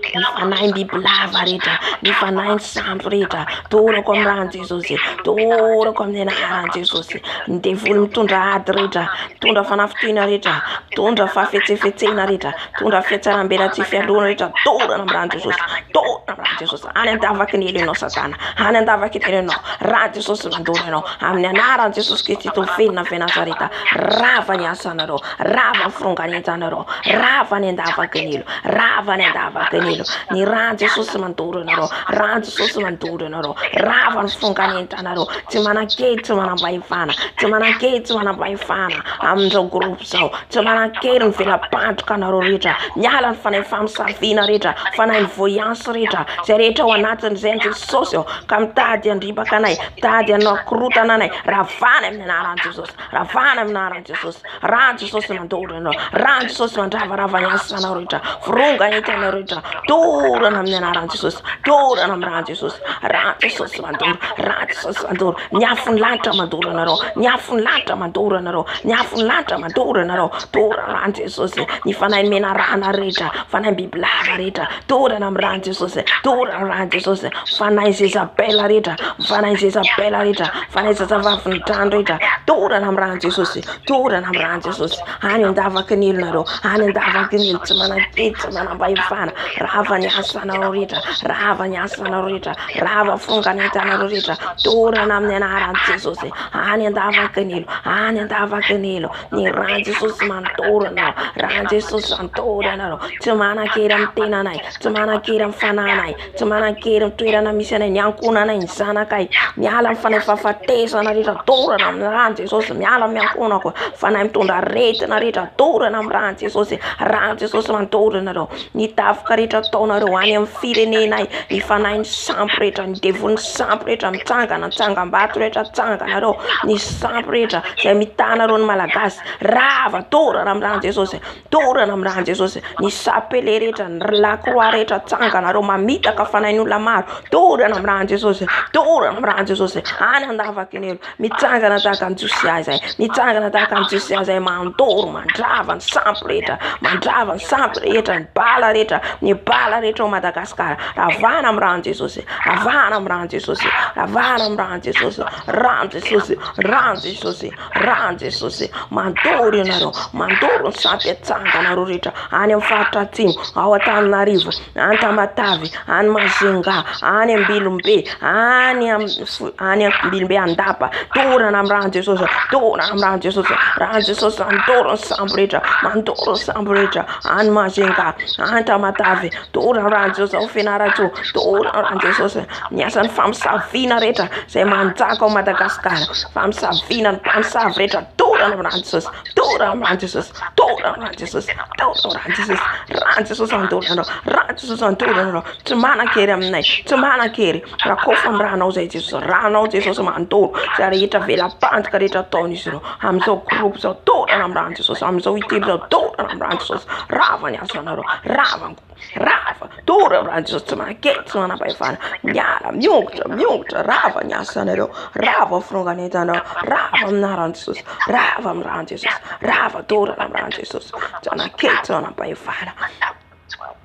A: Ny fanahim-bibilava rehetra, ny fanahin'ny sampy rehetra, torako amin'ny ran'i Jesosy, torako amin'ny anaran'i Jesosy. Ny devoly mitondra ady rehetra, mitondra fanafintohina rehetra, mitondra fahafetsefetsena rehetra, Mitondra fihatsaram-belatsihy fialona rehetra dorana amin'ny ran'i Jesosy. Dorana amin'ny ran'i Jesosy. Any an-davaky ny helo ianao Satana. Any an-davaky ny helo ianao. Ran'i Jesosy mandoro ianao. Amin'ny anaran'i Jesosy Kristy Tompo velona avy Nazareta. Rava ny asanareo. Rava ny fironganentanareo. Rava ny an-davaky ny helo. Rava ny an-davaky ny helo. Ny ran'i Jesosy mandoro ianareo. Ran'i Jesosy mandoro ianareo. Rava ny fironganentanareo. Tsy manan-kery, tsy manam-pahefana. Tsy manan-kery, tsy manam-pahefana amin'izao groupe izao. Tsy manan-kery ny vela-pandrika anareo rehetra. Miala ny fanahy famosaviana rehetra, fanahy ny voyance rehetra, izay rehetra ao anatin'izay an'i Jesosy ô, ka mitady handripaka anay, mitady hanao korotana anay, ravana amin'ny anaran'i Jesosy, ravana amin'ny anaran'i Jesosy, ran'i Jesosy mandoro anao, ran'i Jesosy mandravarava ny asanao rehetra, voronga entanao rehetra, dorana amin'ny anaran'i Jesosy, dorana amin'ny ran'i Jesosy, ran'i Jesosy mandoro, ran'i Jesosy mandoro, ny afon'ny lanitra mandoro anareo, ny afon'ny lanitra mandoro anareo, Ny afon'ny lanitra mandoro anareo, dorana ran'i Jesosy, ny fanahy menarana rehetra, fanahy bibilava rehetra, dorana amin'ny ran'i Jesosy, dorana ran'i Jesosy, fanahy Jezabela rehetra, fanahy Jezabela rehetra, fanahy zazavavin'ny trano rehetra, dorana amin'ny ran'i Jesosy, dorana amin'ny ran'i Jesosy, any an-davaky ny helo nareo, any an-davaky ny helo, tsy manan-kery, tsy manam-pahefana, rava ny asanareo rehetra, rava ny asanareo rehetra, rava fonganentanareo rehetra, dorana amin'ny anaran'i Jesosy. Any an-davaky ny helo, any an-davaky ny helo, ny ran'i Jesosy manontolo anao, ran'i Jesosy manontolo anareo. Tsy manan-kery amin'ny tenanay, tsy manan-kery amin'ny fanahinay, tsy manan-kery amin'ny toerana misy anay, ny ankohonanay, ny zanakay. Miala amin'ny fanahy fahafatesana rehetra, dorana amin'ny ran'i Jesosy, miala amin'ny ankohonako, fanahy mitondra aretina rehetra, dorana amin'ny ran'i Jesosy, ran'i Jesosy manontolo anareo. Ny tafika rehetra ataonareo any amin'ny firenenay, ny fanahin'ny sampy rehetra, ny devolin'ny sampy rehetra mitsangana, tsangam-bato rehetra atsanganareo, ny sampy rehetra izay mitanareo ny Malagasy, rava, dorana amin'ny ran'i Jesosy, dorana amin'ny ran'i Jesosy, ny sapele rehetra, ny lakroa rehetra atsanganareo, mamitaka fanahin'olona maro, dorana amin'ny ran'i Jesosy, dorana amin'ny ran'i Jesosy, any an-davaky ny helo, mitsangana tahaka an'i Josoa. Josia izahay, mitsangana tahaka an'i Josia izahay, mandoro, mandrava ny sampy rehetra, mandrava ny sampy rehetra, ny bala rehetra, ny bala rehetra ao Madagasikara. Ravana amin'ny ran'i Jesosy, ravana amin'ny ran'i Jesosy, ravana amin'ny ran'i Jesosy, ran'i Jesosy, ran'i Jesosy, ran'i Jesosy. Mandoro ianareo, mandoro ny sampy atsanganareo rehetra any amin'ny faritra atsimo, ao Antananarivo, any Tamatave, any Majunga, any Ambilombe, any any Ambilombe Andapa, dorana amin'ny ran'i Jesosy, dorana amin'ny ran'i Jesosy, ran'i Jesosy mandoro ny sambo rehetra, mandoro ny sambo rehetra, any Majunga, any Tamatave, dorana amin'ny ran'i Jesosy, ao Fianarantsoa, dorana amin'ny ran'i Jesosy, ny asan'ny famosaviana rehetra izay manjaka ao Madagasikara, famosaviana ny mpamosavy rehetra, dorana amin'ny ran'i Jesosy. Tora amin'ny ran'i Jesosy, tora amin'ny ran'i Jesosy, tora amin'ny ran'i Jesosy, ran'i Jesosy handoro anao, ran'i Jesosy handoro anao. Tsy manan-kery aminay, tsy manan-kery. Rakofy amin'ny ranao izay Jesosy, ranao Jesosy mandoro izay rehetra vela-pandrika rehetra ataon'izy ireo. Amin'izao groupe izao, torana amin'ny ran'i Jesosy, amin'izao ity izao, torana amin'ny ran'i Jesosy. Rava ny asanareo, rava ny Rava, dora raha Jesosy tsy manan-kery, tsy manam-pahefana. Miala, miongotra, miongotra, rava ny asanareo, rava ny fironganentanareo, rava amin'ny anaran'i Jesosy, rava amin'ny ran'i Jesosy, rava dorana amin'ny ran'i Jesosy. Tsy manan-kery, tsy manam-pahefana.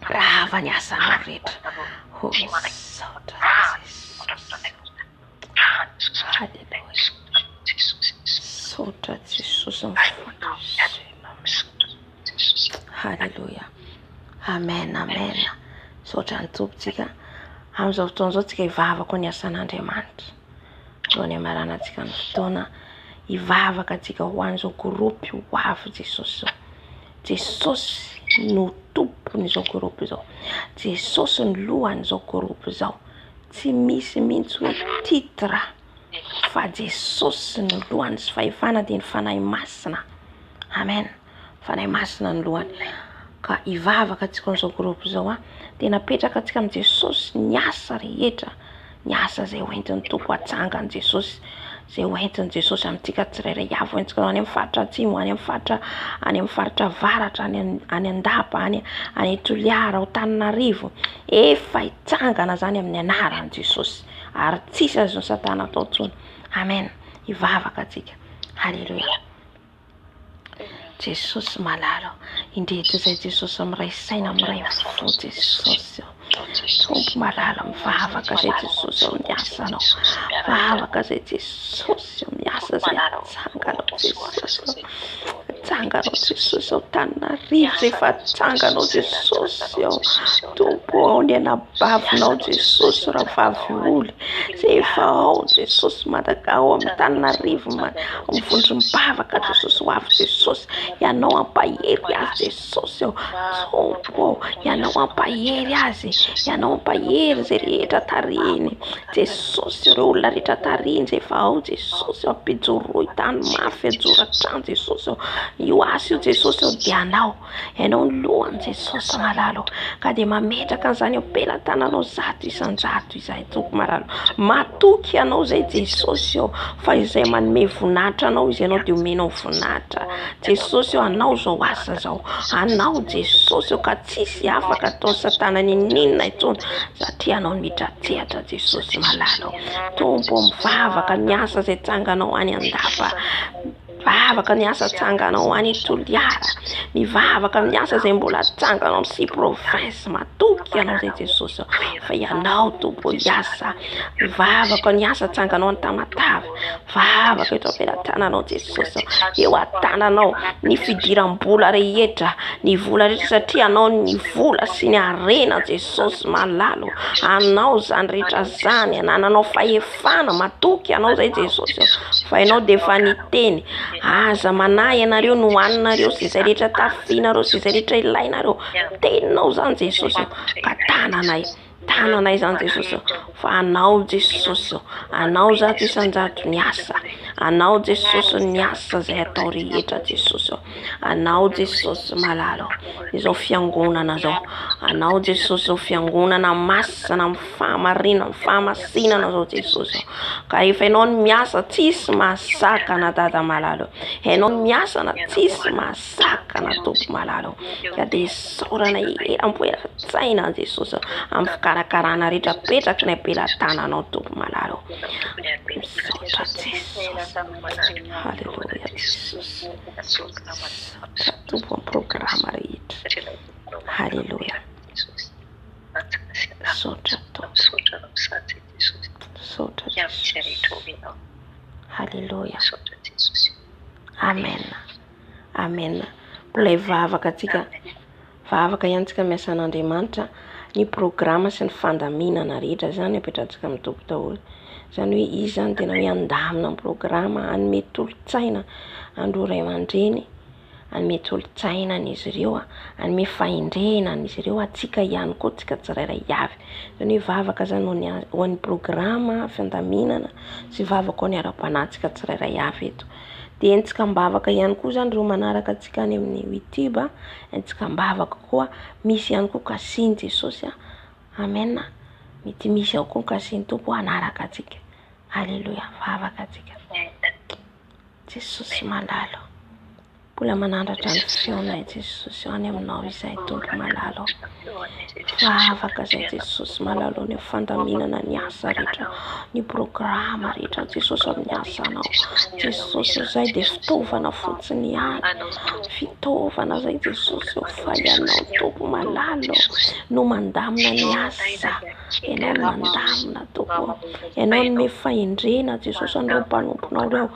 A: Rava ny asanao rehetra. Oh, misaotra Jesosy. Haleloia. Misaotra Jesosy amin'ny fandresena. Haleloia. Amen amen. Misaotra ny Tompo tsika. Amin'izao fotoana izao tsika hivavaka ho ny asan'Andriamanitra. Alohan'ny hamaranantsika ny fotoana, hivavaka tsika ho an'izao groupe ho avy Jesosy izao. Jesosy no tompon'izao groupe izao. Jesosy no lohan'izao groupe izao. Tsy misy mihitsy hoe titre fa Jesosy no lohany sy fahefana dia ny Fanahy Masina. Amen. Fanahy Masina ny lohany. Ka hivavaka antsika amin'izao groupe izao an. Dia napetraka antsika amin'i Jesosy ny asa rehetra, ny asa izay hoentin'ny Tompo hatsangan'i Jesosy, izay hoentin'i Jesosy amintsika tsirairay avy, hoentintsika any amin'ny faritra atsimo, any amin'ny faritra any amin'ny faritra avaratra, any any Andapa, any any Toliara, ao Tananarivo. Efa hitsangana izany amin'ny anaran'i Jesosy ary tsisy azon'i Satana atao intsony. Amen. Hivavaka antsika. Haleloia. Jesosy malala o, indreto izay Jesosy miray saina miray fo Jesosy o, Tompo malala mivavaka izay Jesosy o miasa anao, mivavaka izay Jesosy o miasa izay atsanganao Jesosy o, atsanganao Jesosy o Tananarivo izay efa atsanganao Jesosy o, Tompo o ny anabavinao Jesosy rahavavy oly izay efa ao Jesosy Madaga ao amin'ny Tananarivo Mivondrom-bavaka Jesosy ho avy Jesosy Ianao hampahery azy Jesosy ô Tompo ô Ianao hampahery azy Ianao hampahery izay rehetra tarihiny Jesosy ireo olona rehetra tarihiny izay efa ao Jesosy ô ampijoroy tany mafy ajoro hatrany Jesosy ô io asa io Jesosy ô dia Anao Ianao no lohany Jesosy malala ô ka dia mametraka an'izany eo am-pelatananao 100% izahay Tompo malala matoky Anao izay Jesosy ô fa izay manome voninahitra Anao izy Ianao dia omenao voninahitra Jesosy ô Anao izao asa izao Anao Jesosy ô ka tsisy afaka ataon'i Satana n'inon'inona intsony satria Anao no mitratsehatra Jesosy malala ô Tompo ô mivavaka ny asa izay tsanganao any an-dapa Mivavaka ny asa tsanganao any Toliara. Mivavaka ny asa izay mbola tsanganao amin'ny six province. Matoky ianao izay Jesosy fa ianao Tompo hiasa. Mivavaka ny asa tsanganao any Tamatave. Mivavaka eto am-pelatananao Jesosy. Eo an-tananao ny fidiram-bola rehetra, ny vola rehetra satria anao ny vola sy ny harena Jesosy malalo. Anao izany rehetra izany, anananao fahefana. Fana, matoky anao izay Jesosy ô, fa ianao dia efa niteny, aza manahy ianareo ny hohaninareo sy izay rehetra tafianareo sy izay rehetra ilainareo, teninao izany Jesosy ô, ka tananay, tananay izany Jesosy ô, fa anao Jesosy ô, anao 100% ny asa, anao Jesosy ny asa izay atao rehetra Jesosy ô, anao Jesosy malala ô, izao fiangonana izao, anao Jesosy izao fiangonana masina amin'ny fahamarinana, fahamasinana zao Jesosy ô. Ka rehefa ianao no miasa tsisy mahasakana Dada malala ô. Ianao no miasa na tsisy mahasakana Tompo malala ô. Ka dia isaorana eram-po eran-tsaina Jesosy ô amin'ny fikarakarana rehetra apetraky ny am-pelatananao Tompo malala ô. Misaotra. Jesosy. Haleloia Jesosy. Misaotra Tompo amin'ny programa rehetra. Haleloia. Misaotra Tompo. Misaotra Jesosy. Haleloia. Amen. Amen. Mbola hivavaka antsika. Vavaka ihany tsika miasa an'Andriamanitra. Ny programa sy ny fandaminana rehetra zany apetrahantsika amin'ny Tompo daholo. Zany hoe izy zany tena hoe handamina ny programa, hanome tolo-tsaina an'ireo ray aman-dreny, hanome tolo-tsaina an'izy ireo, hanome fahendrena an'izy ireo, antsika ihany koa tsika tsirairay avy. Zany hoe vavaka zany ho an'ny ho an'ny programa, fandaminana sy vavaka ho an'ny ara-panahy tsika tsirairay avy eto. Dia entintsika am-bavaka ihany koa zany ireo manaraka antsika any amin'ny YouTube, entintsika am-bavaka koa, misy ihany koa kasihin'i Jesosy. Amen. Mety misy ao koa ny kasihin'ny Tompo hanaraka antsika. Alléluia. Vavaka antsika. Jesosy malala. Mbola manandratra ny feonay Jesosy any aminao izay Tompo malala. Vavaka izay Jesosy malala ny fandaminana ny asa rehetra, ny programa rehetra Jesosy amin'ny asanao. Jesosy izay dia fitaovana fotsiny ihany. Fitaovana izay Jesosy fa ianao Tompo malala no mandamina ny asa. Ianao no mandamina Tompo. Ianao no me fahendrena Jesosy an'ireo mpanomponao ireo.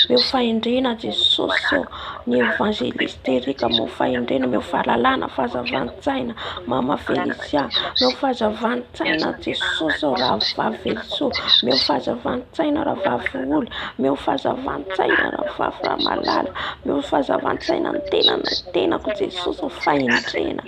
A: Omeo fahendrena Jesosy ô, ny Evangeliste Eric omeo fahendrena, omeo fahalalana, fahazavan-tsaina, Mama Felicia, omeo fahazavan-tsaina Jesosy ô, Rahavavy Velisoa, omeo fahazavan-tsaina Rahavavy Oly, omeo fahazavan-tsaina Rahavavy Ramalala, omeo fahazavan-tsaina ny tenanay, tenako Jesosy ô, fahendrena,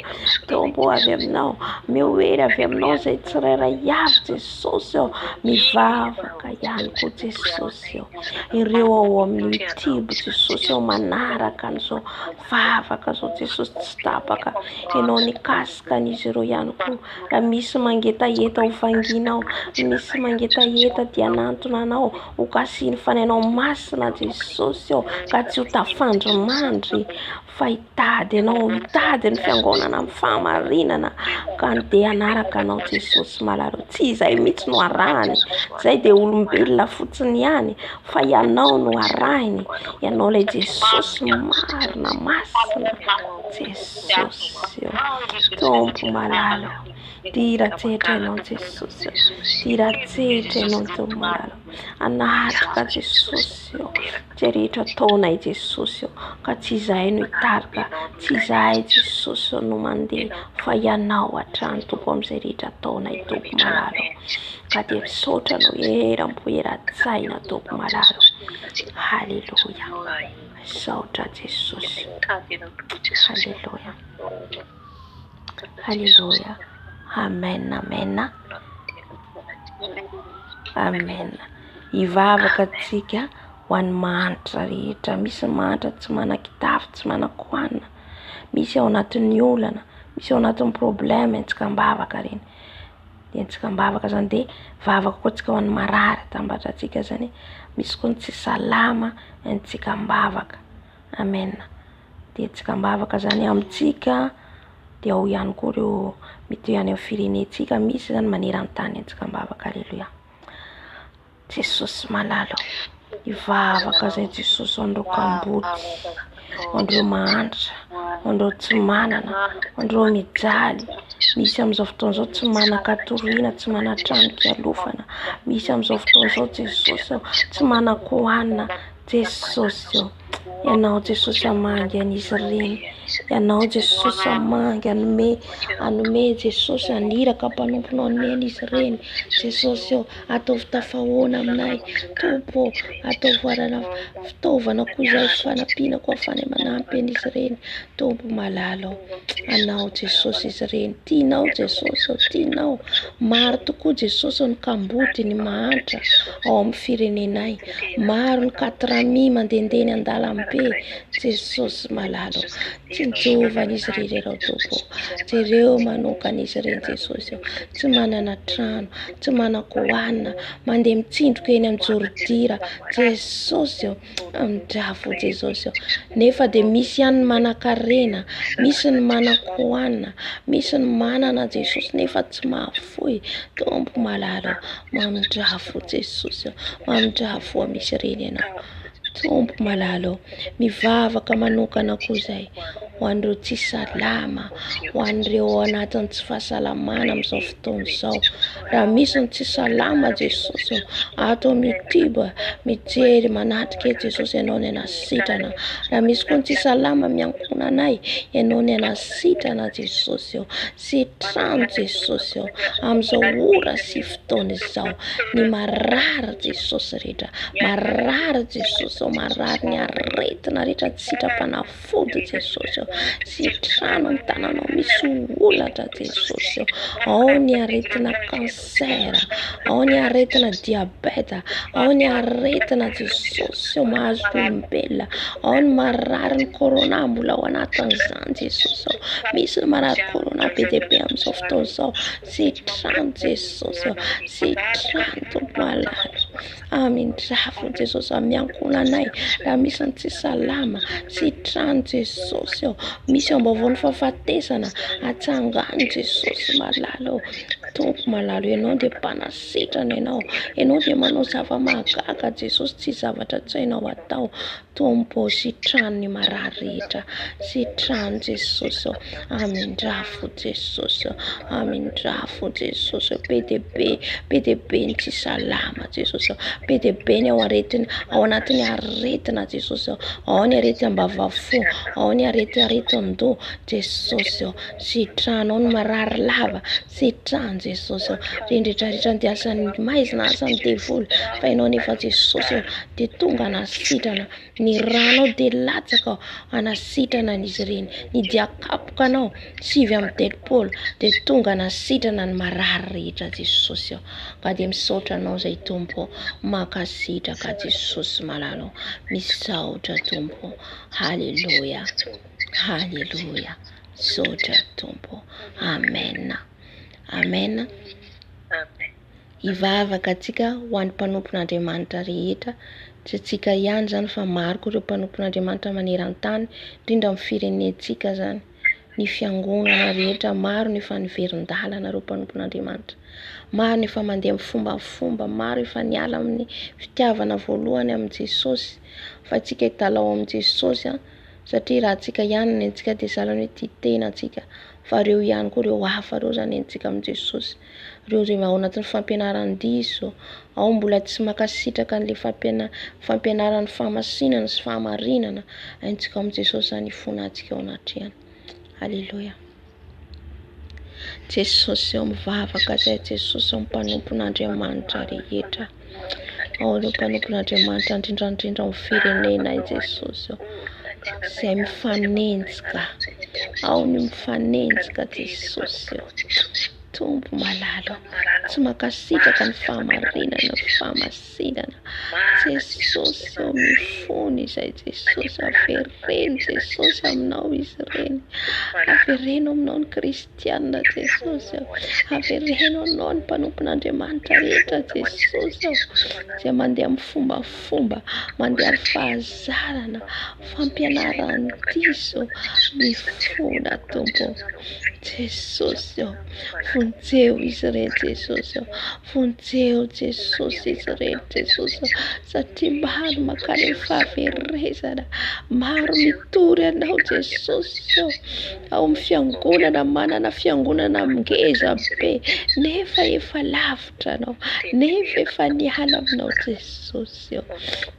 A: Tompo avy aminao, omeo hery avy aminao izay tsirairay avy Jesosy ô, mivavaka ihany koa Jesosy. Jesosy ô. Ireo ao amin'ny YouTube Jesosy ô manaraka an'izao vavaka izao Jesosy tsy tapaka. Ianao nikasika an'izy ireo ihany koa. Raha misy mangetaheta ho vanginao, misy mangetaheta dia hanantona anao ho kasihin'ny Fanahinao Masina Jesosy ô ka tsy ho tafandrimandry fa hitady anao, hitady ny fiangonana amin'ny fahamarinana ka dia hanaraka anao Jesosy malala. Tsy izay mihitsy no arahany, izay dia olombelona fotsiny ihany fa ianao no arahiny, ianao ilay Jesosy marina masina, Jesosy ô, Tompo malala ô, dira-tsehitra ianao Jesosy ô, dira-tsehitra ianao Tompo malala ô, anatrika Jesosy ô. Izay rehetra ataonay Jesosy ô, ka tsy izahay no hitarika, tsy izahay Jesosy ô no mandeha fa Ianao hatrany Tompo amin'izay rehetra ataonay Tompo malala ô. Ka dia misaotra Anao eram-po eran-tsaina Tompo malala ô. Haleloia. Misaotra Jesosy. Haleloia. Haleloia. Amen, amen. Amen. Hivavaka antsika ho an'ny mahantra rehetra. Misy ny mahantra tsy manan-kitafy, tsy manan-kohanina. Misy ao anatin'ny olana, misy ao anatin'ny problème, antsika am-bavaka ireny. Dia antsika am-bavaka zany dia vavaka koa antsika ho an'ny marary, atambatra antsika zany. Misy koa ny tsy salama, antsika am-bavaka. Amen. Dia antsika am-bavaka zany amintsika, dia ao ihany koa ireo mety any amin'ny firenentsika, misy zany maneran-tany antsika am-bavaka. Aleloia. Jesosy malala ô, hivavaka zay Jesosy ho an'ireo kamboty, ho an'ireo mahantra, ho an'ireo tsy manana, ho an'ireo mijaly. Misy amin'izao fotoana izao tsy manan-katoriana, tsy manan-trano kialofana. Misy amin'izao fotoana izao Jesosy ô, tsy manan-kohanina. Jesosy ô, Ianao Jesosy hamangy an'izy ireny. Ianao Jesosy hamangy, hanome, hanome Jesosy, haniraka mpanomponao hanome an'izy ireny. Jesosy ô, ataovy tafahoana aminay. Tompo ô, ataovy arana fitaovana koa izahay, fanampiana koa ahafahanay manampy an'izy ireny. Tompo malala ô, Anao Jesosy izy ireny. Tianao Jesosy ô, tianao. Maro tokoa Jesosy ô ny kamboty, ny mahantra ao amin'ny firenenay. Maro ny katrami mandehandeha eny an-dalambe. Jesosy malala ô. Tsinjovana izy ireny ianao Tompo ô. Jereo manokana izy ireny Jesosy ô. Tsy manana trano, tsy manan-kohanina, mandeha mitsindroka eny amin'ny joridira. Jesosy ô, amindrafo Jesosy ô. Nefa dia misy ihany ny manan-karena, misy ny manan-kohanina, misy ny manana Jesosy nefa tsy mahafoy. Tompo malala ô, mamindrafo Jesosy ô, mamindrafo amin'izy ireny ianao. Tompo malala ô, mivavaka manokana koa izay ho an'ireo tsy salama, ho an'ireo ao anatin'ny tsy fahasalamana amin'izao fotoana izao. Raha misy ny tsy salama Jesosy ô, ato amin'ny YouTube, mijery, manatrika eto Jesosy, Ianao no hanasitrana. Raha misy koa ny tsy salama miankohonanay, Ianao no hanasitrana Jesosy ô. Sitrano Jesosy ô, amin'izao ora sy fotoana izao, ny marary Jesosy rehetra, marary Jesosy ô, marary ny aretina rehetra tsy sitram-panafody Jesosy ô, sitrano ny tananao misy olatra Jesosy ô, ao ny aretina cancer, ao ny aretina diabeta, ao ny aretina Jesosy ô mahazo olombelona, ao ny marary ny corona mbola ao anatin'izany Jesosy ô. Misy ny marary corona be dia be amin'izao fotoana izao. Sitrano Jesosy ô. Sitrano Tompo malala. Amindrafo Jesosy amin'ny ankohonanay. Raha misy ny tsy salama, sitrano Jesosy ô. Misy ambaovaon'ny fahafatesana, atsangano Jesosy malala ô. Tompo malala, Ianao dia mpanasitrana Ianao. Ianao dia manao zava-mahagaga Jesosy, tsy zavatra tsy hainao atao. Tompo ô sitrano ny marary rehetra sitrano Jesosy ô amindrafo Jesosy ô amindrafo Jesosy ô be dia be be dia be ny tsy salama Jesosy ô be dia be ny ao aretina ao anatin'ny aretina Jesosy ô ao ny aretina ambavafo ao ny arety aretin-doha Jesosy ô sitrano ao ny marary lava sitrano Jesosy ô rendretra rehetra ny asan'ny maizina asan'ny devoly fa ianao nefa Jesosy ô dia tonga hanasitrana, ny rànao dia latsaka hanasitrana an'izy ireny, ny dian-kapoka anao 39 dia tonga hanasitrana ny marary rehetra Jesosy ô, ka dia misaotra anao izay Tompo ô, mankasitraka Jesosy malala ô, misaotra Tompo ô, haleloia, haleloia, misaotra Tompo, amen, amen. Hivavaka antsika ho an'ny mpanompon'Andriamanitra rehetra, tsy antsika ihany izany fa maro koa ireo mpanompon'Andriamanitra maneran-tany, indrindra amin'ny firenentsika izany, ny fiangonana rehetra, maro ny efa niverin-dalana ireo mpanompon'Andriamanitra, maro ny efa mandeha amin'ny fombafomba, maro efa niala amin'ny fitiavana voalohany amin'i Jesosy, fa antsika hitalaho amin'i Jesosy an, satria raha antsika ihany ny antsika dia sahala ny hoe tia tena antsika, fa ireo ihany koa ireo hafa ireo izany entintsika amin'i Jesosy. Ireo izay ao anatin'ny fampianaran-diso, ao mbola tsy mankasitraka an'ilay fampianaran'ny fahamasinana sy fahamarinana, haintsika ao amin'i Jesosy izany hifonantsika eo anatrehany. Aleloia. Jesosy eo mivavaka izay Jesosy eo mpanompon'Andriamanitra rehetra. Ao ireo mpanompon'Andriamanitra indrindra indrindra ao amin'ny firenenay Jesosy eo. Izay mifanenjika. Ao ny mifanenjika Jesosy eo. Tompo malala ô, tsy mankasitraka ny fahamarinana, ny fahamasinana. Jesosy ô, mifona izay Jesosy, avereno Jesosy aminao izy ireny. Avereno aminao ny kristiana Jesosy ô. Avereno aminao ny mpanompon'Andriamanitra rehetra Jesosy ô. Izay mandeha amin'ny fombafomba, mandeha amin'ny fahazarana, fampianaran-diso, mifona Tompo ô. Jesosy ô, vonjeo izy ireny Jesosy ô, vonjeo Jesosy izy ireny Jesosy ô, satria maro mankany amin'ny fahaverezana, maro mitory anao Jesosy ô, ao amin'ny fiangonana, manana fiangonana ngeza be, nefa efa lavitra anao, nefa efa niala aminao Jesosy. Jesosy ô.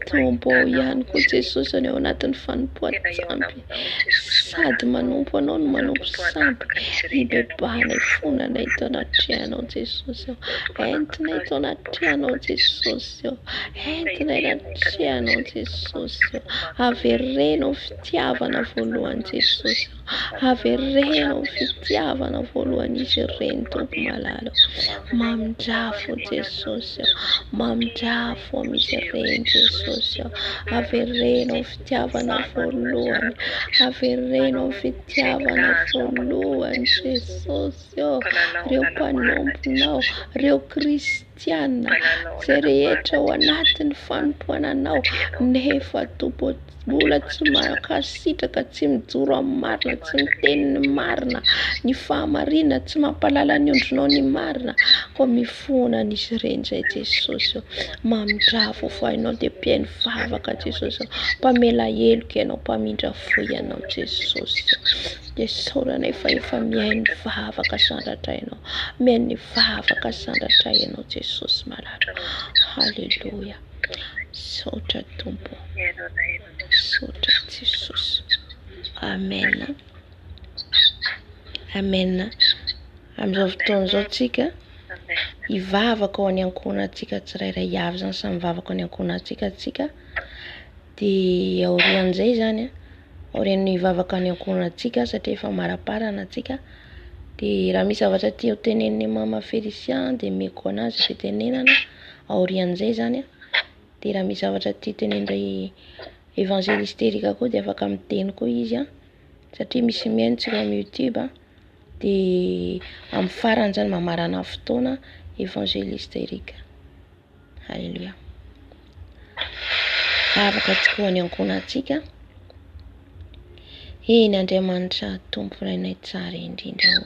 A: Tompo ô, ihany koa Jesosy ô, ny ao anatin'ny fanompoan-tsampy. Sady manompo Anao no manompo sampy. Hibebahanay fonanay eto anatrehanao Jesosy ô. Entinay eto anatrehanao Jesosy ô. Entinay anatrehanao Jesosy ô. Avereno ny fitiavana voalohany Jesosy ô.
E: Avereno amin'ny fitiavana voalohan'izy ireny Tompo malala ô. Mamindrafo Jesosy ô. Mamindrafo amin'izy ireny Jesosy ô. Avereno amin'ny fitiavana voalohany. Avereno amin'ny fitiavana voalohany Jesosy ô. Reo mpanomponao, reo kristiana izay rehetra ao anatin'ny fanompoana anao nefa Tompo ô mbola tsy mankasitraka, tsy mijoro amin'ny marina, tsy miteny ny marina, ny fahamarinana, tsy mampahalala ny ondrinao ny marina. Koa mifona an'izy ireny izay Jesosy ô. Mamindrafo fa Ianao dia mpihaino vavaka Jesosy ô. Mpamela heloka Ianao, mpamindra fo Ianao Jesosy ô. Dia isaoranay fa efa mihaino ny vavaka sandratra Ianao. Mihaino ny vavaka sandratra Ianao Jesosy malala. Haleloia. Misaotra Tompo. Misaotra Jesosy. Amen. Amen. Amin'izao fotoana izao tsika hivavaka ho an'ny ankohonantsika tsirairay avy izany, samy mivavaka ho an'ny ankohonantsika tsika. Dia aorian'izay izany an, aorian'ny hivavaka ny ankohonantsika satria efa amaraparana tsika, dia raha misy zavatra tia ho tenenin'i Mama Felicia dia omeko anazy fitenenana aorian'izay izany an, dia raha misy zavatra tia tenenin-dry Evangeliste Eric koa dia afaka miteny koa izy an, satria misy mihaino tsika amin'ny youtube an, dia amin'ny farany izany mamarana ny fotoana Evangeliste Eric. Alléluia. Vavaka antsika ho an'ny ankohonantsika. Eny Andriamanitra Tompo Rainay tsara indrindra o.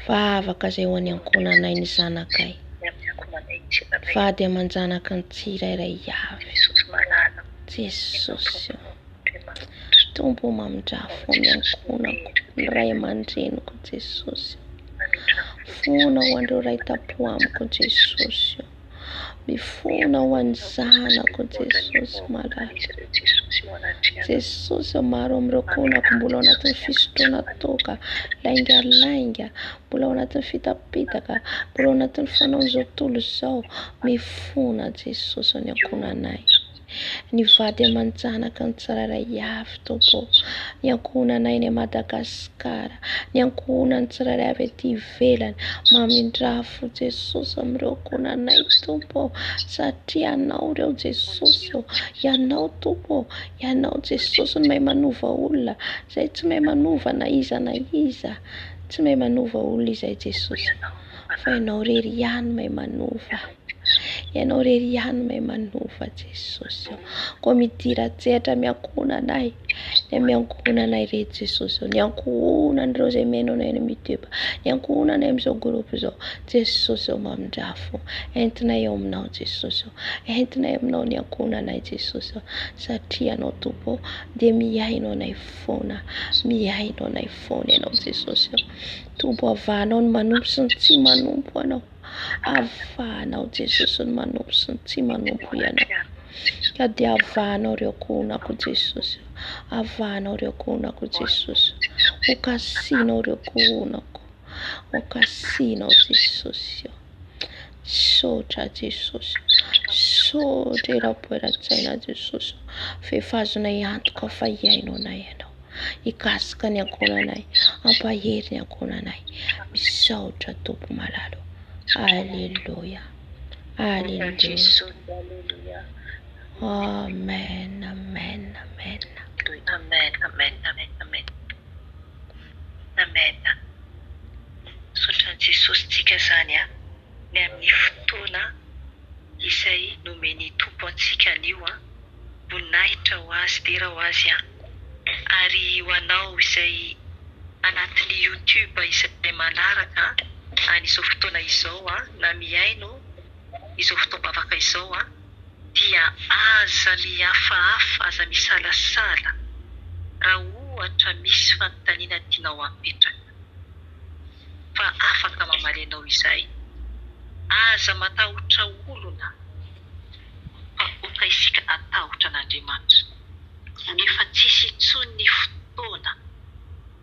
E: Vavaka izay ho an'ny ankohonanay ny zanakay. Vady aman-janaky ny tsirairay avy. Jesosy o. Tompo o mamindrafo amin'ny ankohonako, ny ray aman-dreniko Jesosy o. Mifona ho an'ireo ray tampo amiko Jesosy o. Mifona ho an'ny zanako Jesosy malala. Jesosy o, maro amin'ireo ankohonako mbola ao anatin'ny fisotroana toaka, laingalainga, mbola ao anatin'ny fitapitaka, mbola ao anatin'ny fanaon'izao tontolo izao. Mifona Jesosy o ny ankohonanay. Ny vady aman-janaka ny tsirairay avy Tompo ô. Ny ankohonanay any Madagascar, ny ankohonan'ny tsirairay avy aty ivelany. Mamindrà fo Jesosy amin'ireo ankohonanay Tompo ô, satria Anao ireo Jesosy ô. Ianao Tompo ô, Ianao Jesosy no mahay manova olona. Izay tsy mahay manova na iza na iza. Tsy mahay manova olona izay Jesosy. Fa Ianao irery ihany no mahay manova. Ianao irery ihany no mahay manova Jesosy ô. Koa midira an-tsehatra amin'ny ankohonanay, ny amin'ny ankohonanay ireto Jesosy ô, ny ankohonan'ireo izay mihaino anay any amin'ny YouTube, ny ankohonanay amin'izao groupe izao. Jesosy ô mamindrafo, entinay eo aminao Jesosy ô, entinay aminao ny ankohonanay Jesosy ô, satria Ianao Tompo ô dia mihaino anay foana, mihaino anay foana Ianao Jesosy ô. Tompo avahanao ny manompo sy ny tsy manompo Anao. Avahanao Jesosy ny manompo sy ny tsy manompo Ianao. Ka dia avahanao ireo ankohonako Jesosy. Avahanao ireo ankohonako Jesosy. Ho kasihinao ireo ankohonako. Ho kasihinao Jesosy. Misaotra Jesosy. Misaotra eram-po eran-tsaina Jesosy. Fa efa azonay antoka fa hihaino anay Ianao. Hikasika ny ankohonanay, hampahery ny ankohonanay. Misaotra Tompo malala o. Alléluia. Alléluia. Amen, amen, amen.
B: Amen, amen, amen, amen. Amen. Misaotra an'i Jesosy tsika izany an, ny amin'ny fotoana izay nomen'ny Tompo antsika anio an. Voninahitra ho Azy, dera ho Azy an. Ary ho anao izay anatin'ny youtube izay manaraka an'izao fotoana izao an, na mihaino izao fotoam-bavaka izao an, dia aza mihafahafa, aza misalasala raha ohatra misy fanontaniana tianao hapetraka fa afaka mamaly anao izahay. Aza matahotra olona fa aoka isika hatahotra an'Andriamanitra. Efa tsisy intsony ny fotoana,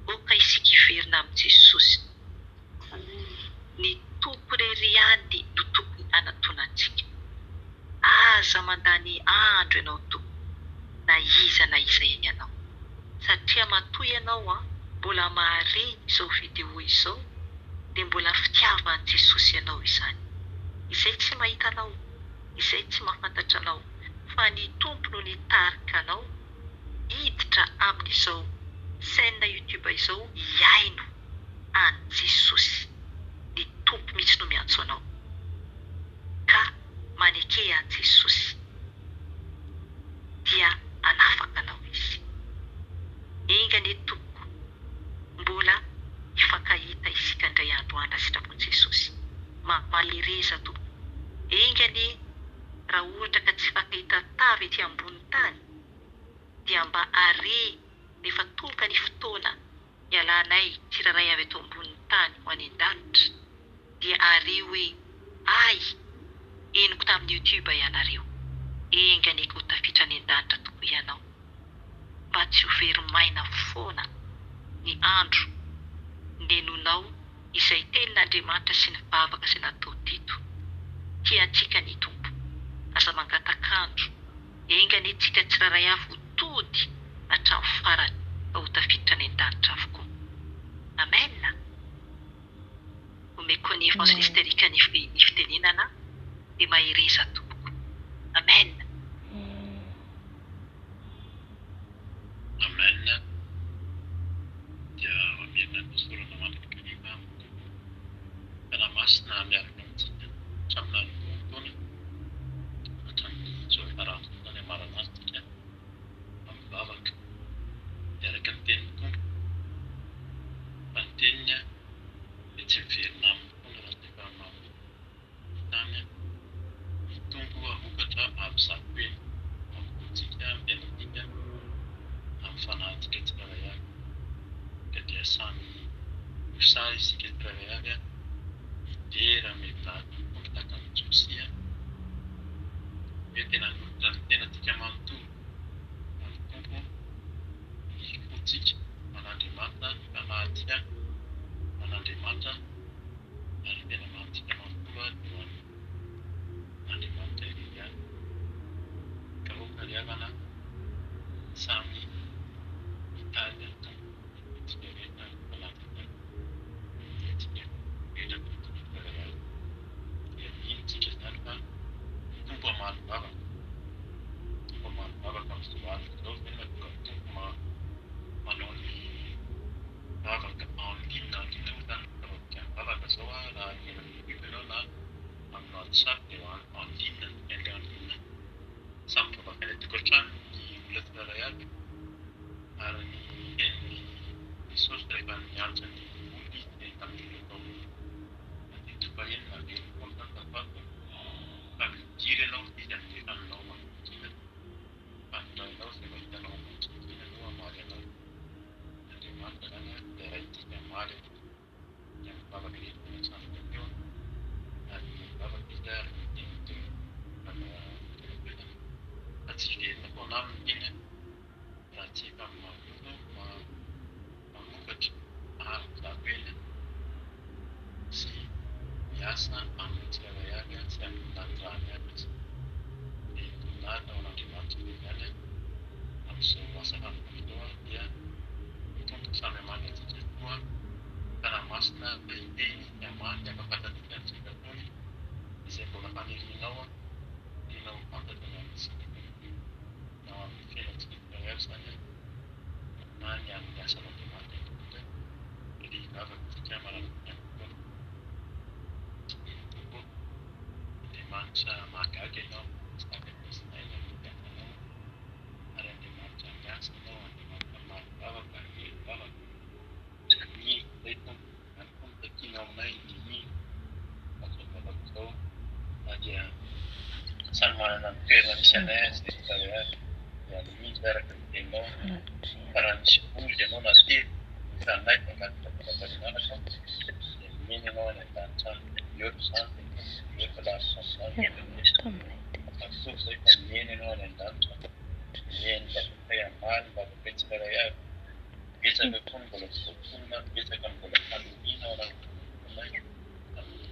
B: aoka isika hiverina amin'i Jesosy. Ny Tompo irery ihany no tokony hanatonantsika. Aza mandany andro ianao tompoko na iza na iza ianao. Satria matoa ianao an, mbola mahare izao video izao dia mbola fitiavan'i Jesosy anao izany. Izay tsy mahita anao, izay tsy mahafantatra anao, fa ny Tompo no nitarika anao hiditra amin'izao chaine youtube izao hihaino an'i Jesosy. Ny Tompo mihitsy no miantso anao. Ka maneke an'i Jesosy dia hanafaka anao Izy. Enga anie tompoko mbola hifankahita isika indray andro any raha sitrapon'i Jesosy. Mahereza tompoko. Enga anie raha ohatra ka tsy hifankahita tava ety ambonin'ny tany dia mba are rehefa tonga ny fotoana hialanay tsirairay avy eto ambonin'ny tany ho any an-danitra dia are hoe ay henoko tamin'ny youtube ianareo. Enga anie ka ho tafitra any an-danitra tokoa ianao. Mba tsy ho very maina foana ny andro nenonao izay tenin'Andriamanitra sy ny vavaka izay natao teto. Tia antsika ny Tompo. Aza mangatak'andro. Enga anie tsika tsirairay avy ho tody hatramin'ny farany fa ho tafiditra any an-danitra avokoa. Amen! Omeko an'i Evangeliste Eric ny fitenenana dia mahereza tompoko. Amen!
C: Amen dia mamerina ny fisaorana mandrakariva amin'ny Tompo Fanahy Masina miaraka amintsika hatramin'ny nanombohan'ny taona hatramin'izao faran'ny taona hamarana azy tsika amin'ny vavaka dia araka ny tenin'ny Tompo fa ny teniny dia tsy miverina aminy foana raha tsy efa mamoa ny tany mitombo hamokatra avo zato heny amin'ny fontsika, amin'ny fiainantsika, amin'ny fanahintsika tsirairay avy. Ka dia samy ho sahy isika tsirairay avy hidera hamelombelona ny Tompo tahaka an'i Josia, hoe tena hanolotra ny tenantsika manontolo ho an'ny Tompo, ny fontsika ho an'Andriamanitra, ny fanahintsika ho an'Andriamanitra, ary ny tena mahantsika manontolo dia ho an'ny Andriamanitra irery ihany. Ka aoka ry havana samy hitady an'i Tompo isika rehetra ny fanahintsika, ny antsika rehetra koa tsirairay avy. Dia mino tsika izany fa ny Tompo hamaly vavaka. Ny Tompo hamaly vavaka amin'izao alina izao. Izay no mahatonga ny Tompo manao ny vavaka en ligne, en ligne moa izany fanaovantsika ny vavaka izao raha mihaino amin'ny youtube ianao na amin'ny whatsapp dia en ligne ny dikan'ilay en ligne. Samy mivavaka any an-tokantrano ny olona tsirairay avy ary ny tenin'i Jesosy rehefa niantso ny olona izy dia tamin'ny olona tao amin'ny andininy fahenina averiny foana izany tato ato fa midira ianao hoy izy amin'ny tranonao mangingina fa ny Rainao izay mahita anao mangingina no hamaly anao. Andriamanitra izany dia Raintsika hamaly antsika ny amin'ny vavaka rehetra izay natsangantsika teo ary mivavaka izy ary miteny teo anatrehanao fa tsy hiverina foana aminy ny teny raha tsy efa mamono mamokatra avo zato heny sy miasa amin'ny tsirairay avy sy amin'ny nanirahany avy izy. Dia voninahitra ho an'Andriamanitra irery ihany amin'izao asa fanompoana izao dia ny Tompo samy hamaly antsika koa Fanahy Masina hiteny hamaly hampahafantatra antsika ny sitrapony izay mbola fanirianao tianao ho fantatra ny amin'ny sitrapony na amin'ny fiainantsika tsirairay avy izany na ny amin'ny asan'Andriamanitra indrindra dia hivavaka isika manaraka ny fotoana. Eny Tompo ô, Andriamanitra mahagaga Ianao, tsy takatry ny saina ny fiasanao, ary Andriamanitra miasa Ianao, Andriamanitra mahari-bavaka ary miheri-bavaka. Mino izay Tompo, izany koa no takianao aminay ny mino amin'izao vavaka izao, na dia samy manana ny toerana misy anay aza isika tsirairay avy, dia mino izay araka ny teninao, fa raha misy roa ianao na telo mifanaiky mangataka vavaka mianaka, dia mino ianao any an-danitra any. Mihoatra izany dia Tompo, mihoatra lavitra an'izany Tompo. Matoa izay fa mino ianao any an-danitra, mino ny vavakay hamaly ny vavakay tsirairay avy. Betsaka koa ny mbola tsy voatonona, betsaka ny mbola faniriana ao anatin'ny fonay amin'ny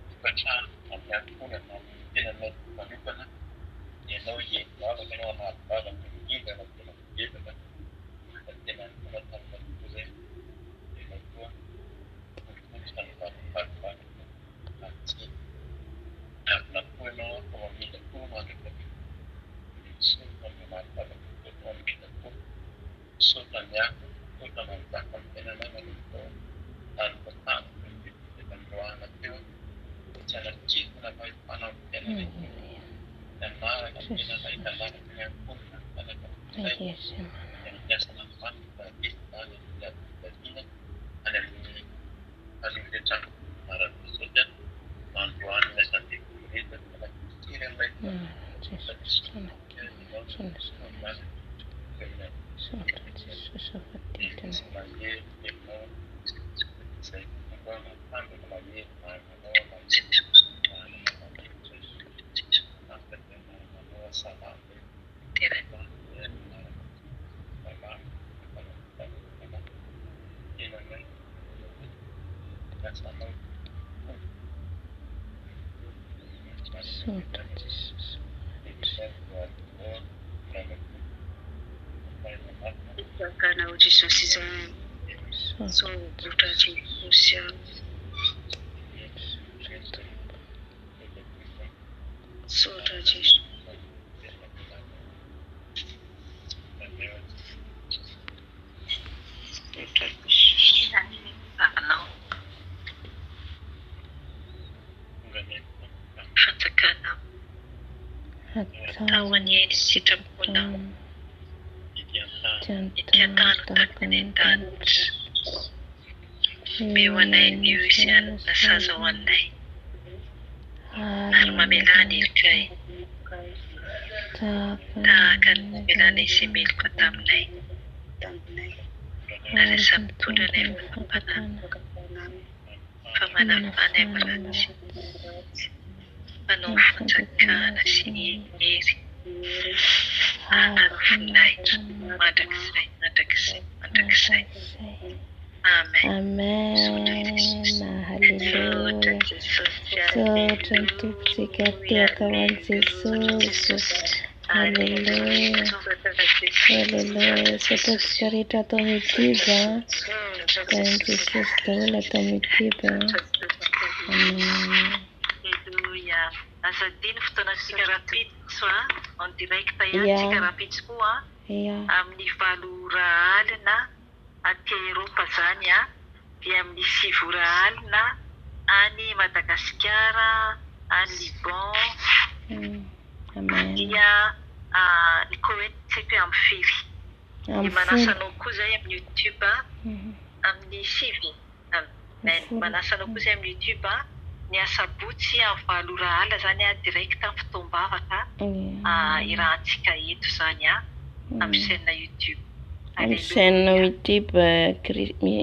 C: tokantrano, amin'ny ankohonana, amin'ny tenanay manokana. Ianao hihaino vavaka, ianao hamaly vavaka, indrindra raha tena mibebaka.
E: Jesosy. Mahery Misaotra Jesosy.
D: Fanjakanao Jesosy izany.
E: Misaotra
D: Misaotra Jesosy. Misaotra Jesosy. Misaotra Jesosy.
B: Anao fanjakanao
E: Atao
B: atao anie ny sitraponao ety an-tany ho tahaka ny an-danitra. Omeo anay anio izay hanina sahaza ho anay ary mamelà ny helokay tahaka ny namelanay izay meloka taminay ary aza mitondra anay amin'ny fampanahy fa manafanay amin'ny ratsy. Manao fanjakana sy ny hery ary voninahitra mandrakizay mandrakizay mandrakizay. Amen.
E: Amen.
B: Misaotra
E: Haleloia.
B: Jesosy.
E: Misaotra ny Tompontsika tehaka ho an'i Jesosy. Haleloia. Haleloia. Misaotra antsika rehetra ato amin'ny YouTube. Tahin'i Jesosy daholo ato amin'ny YouTube. Amen.
B: Alléluia. Aza adino fotoanantsika rahampitso a, en direct ihany
E: Ya.
B: tsika rahampitso koa
E: Ya.
B: amin'ny 8 ora alina aty Eropa zany a, dia amin'ny 9 ora alina any Madagasikara, any Liban,
E: Amen.
B: dia ny Koety tsy haiko hoe amin'ny firy. Dia
E: Amin'ny
B: manasa
E: 10.
B: anao koa izay amin'ny YouTube amin'ny 9. Amen.
E: 10.
B: Manasa anao koa izay amin'ny YouTube ny asabotsy amin'ny 8 ora alina zany a, direct amin'ny fotoam-bavaka irahantsika eto zany a, amin'ny chaîne YouTube.
E: Amin'ny chaîne YouTube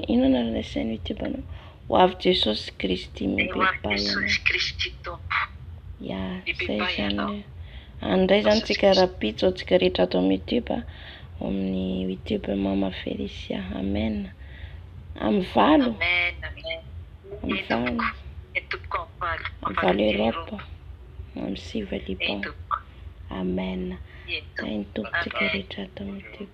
E: inona anarana chaîne YouTube anao? Ho avy Jesosy Kristy
B: Ho avy
E: mibebaha ianao.
B: Jesosy Kristy Tompo.
E: Ya, zay
B: Mibebaha
E: zany.
B: ianao.
E: Andray zany tsika rahampitso antsika rehetra ato amin'ny YouTube ao amin'ny YouTube Mama Felicia. Amen. Amin'ny 8.
B: Amen, amen.
E: Amin'ny
B: Eny tompoko.
E: 8.
B: Eny tompoko amin'ny 8.
E: Amin'ny
B: Amin'ny
E: 8
B: 8 aty
E: Europe.
B: Eropa.
E: Amin'ny 9
B: Eny
E: Liban.
B: tompoko.
E: Amen.
B: Eny
E: Tahin'ny
B: tompoko.
E: Tompontsika
B: Amen.
E: rehetra ato amin'ny YouTube.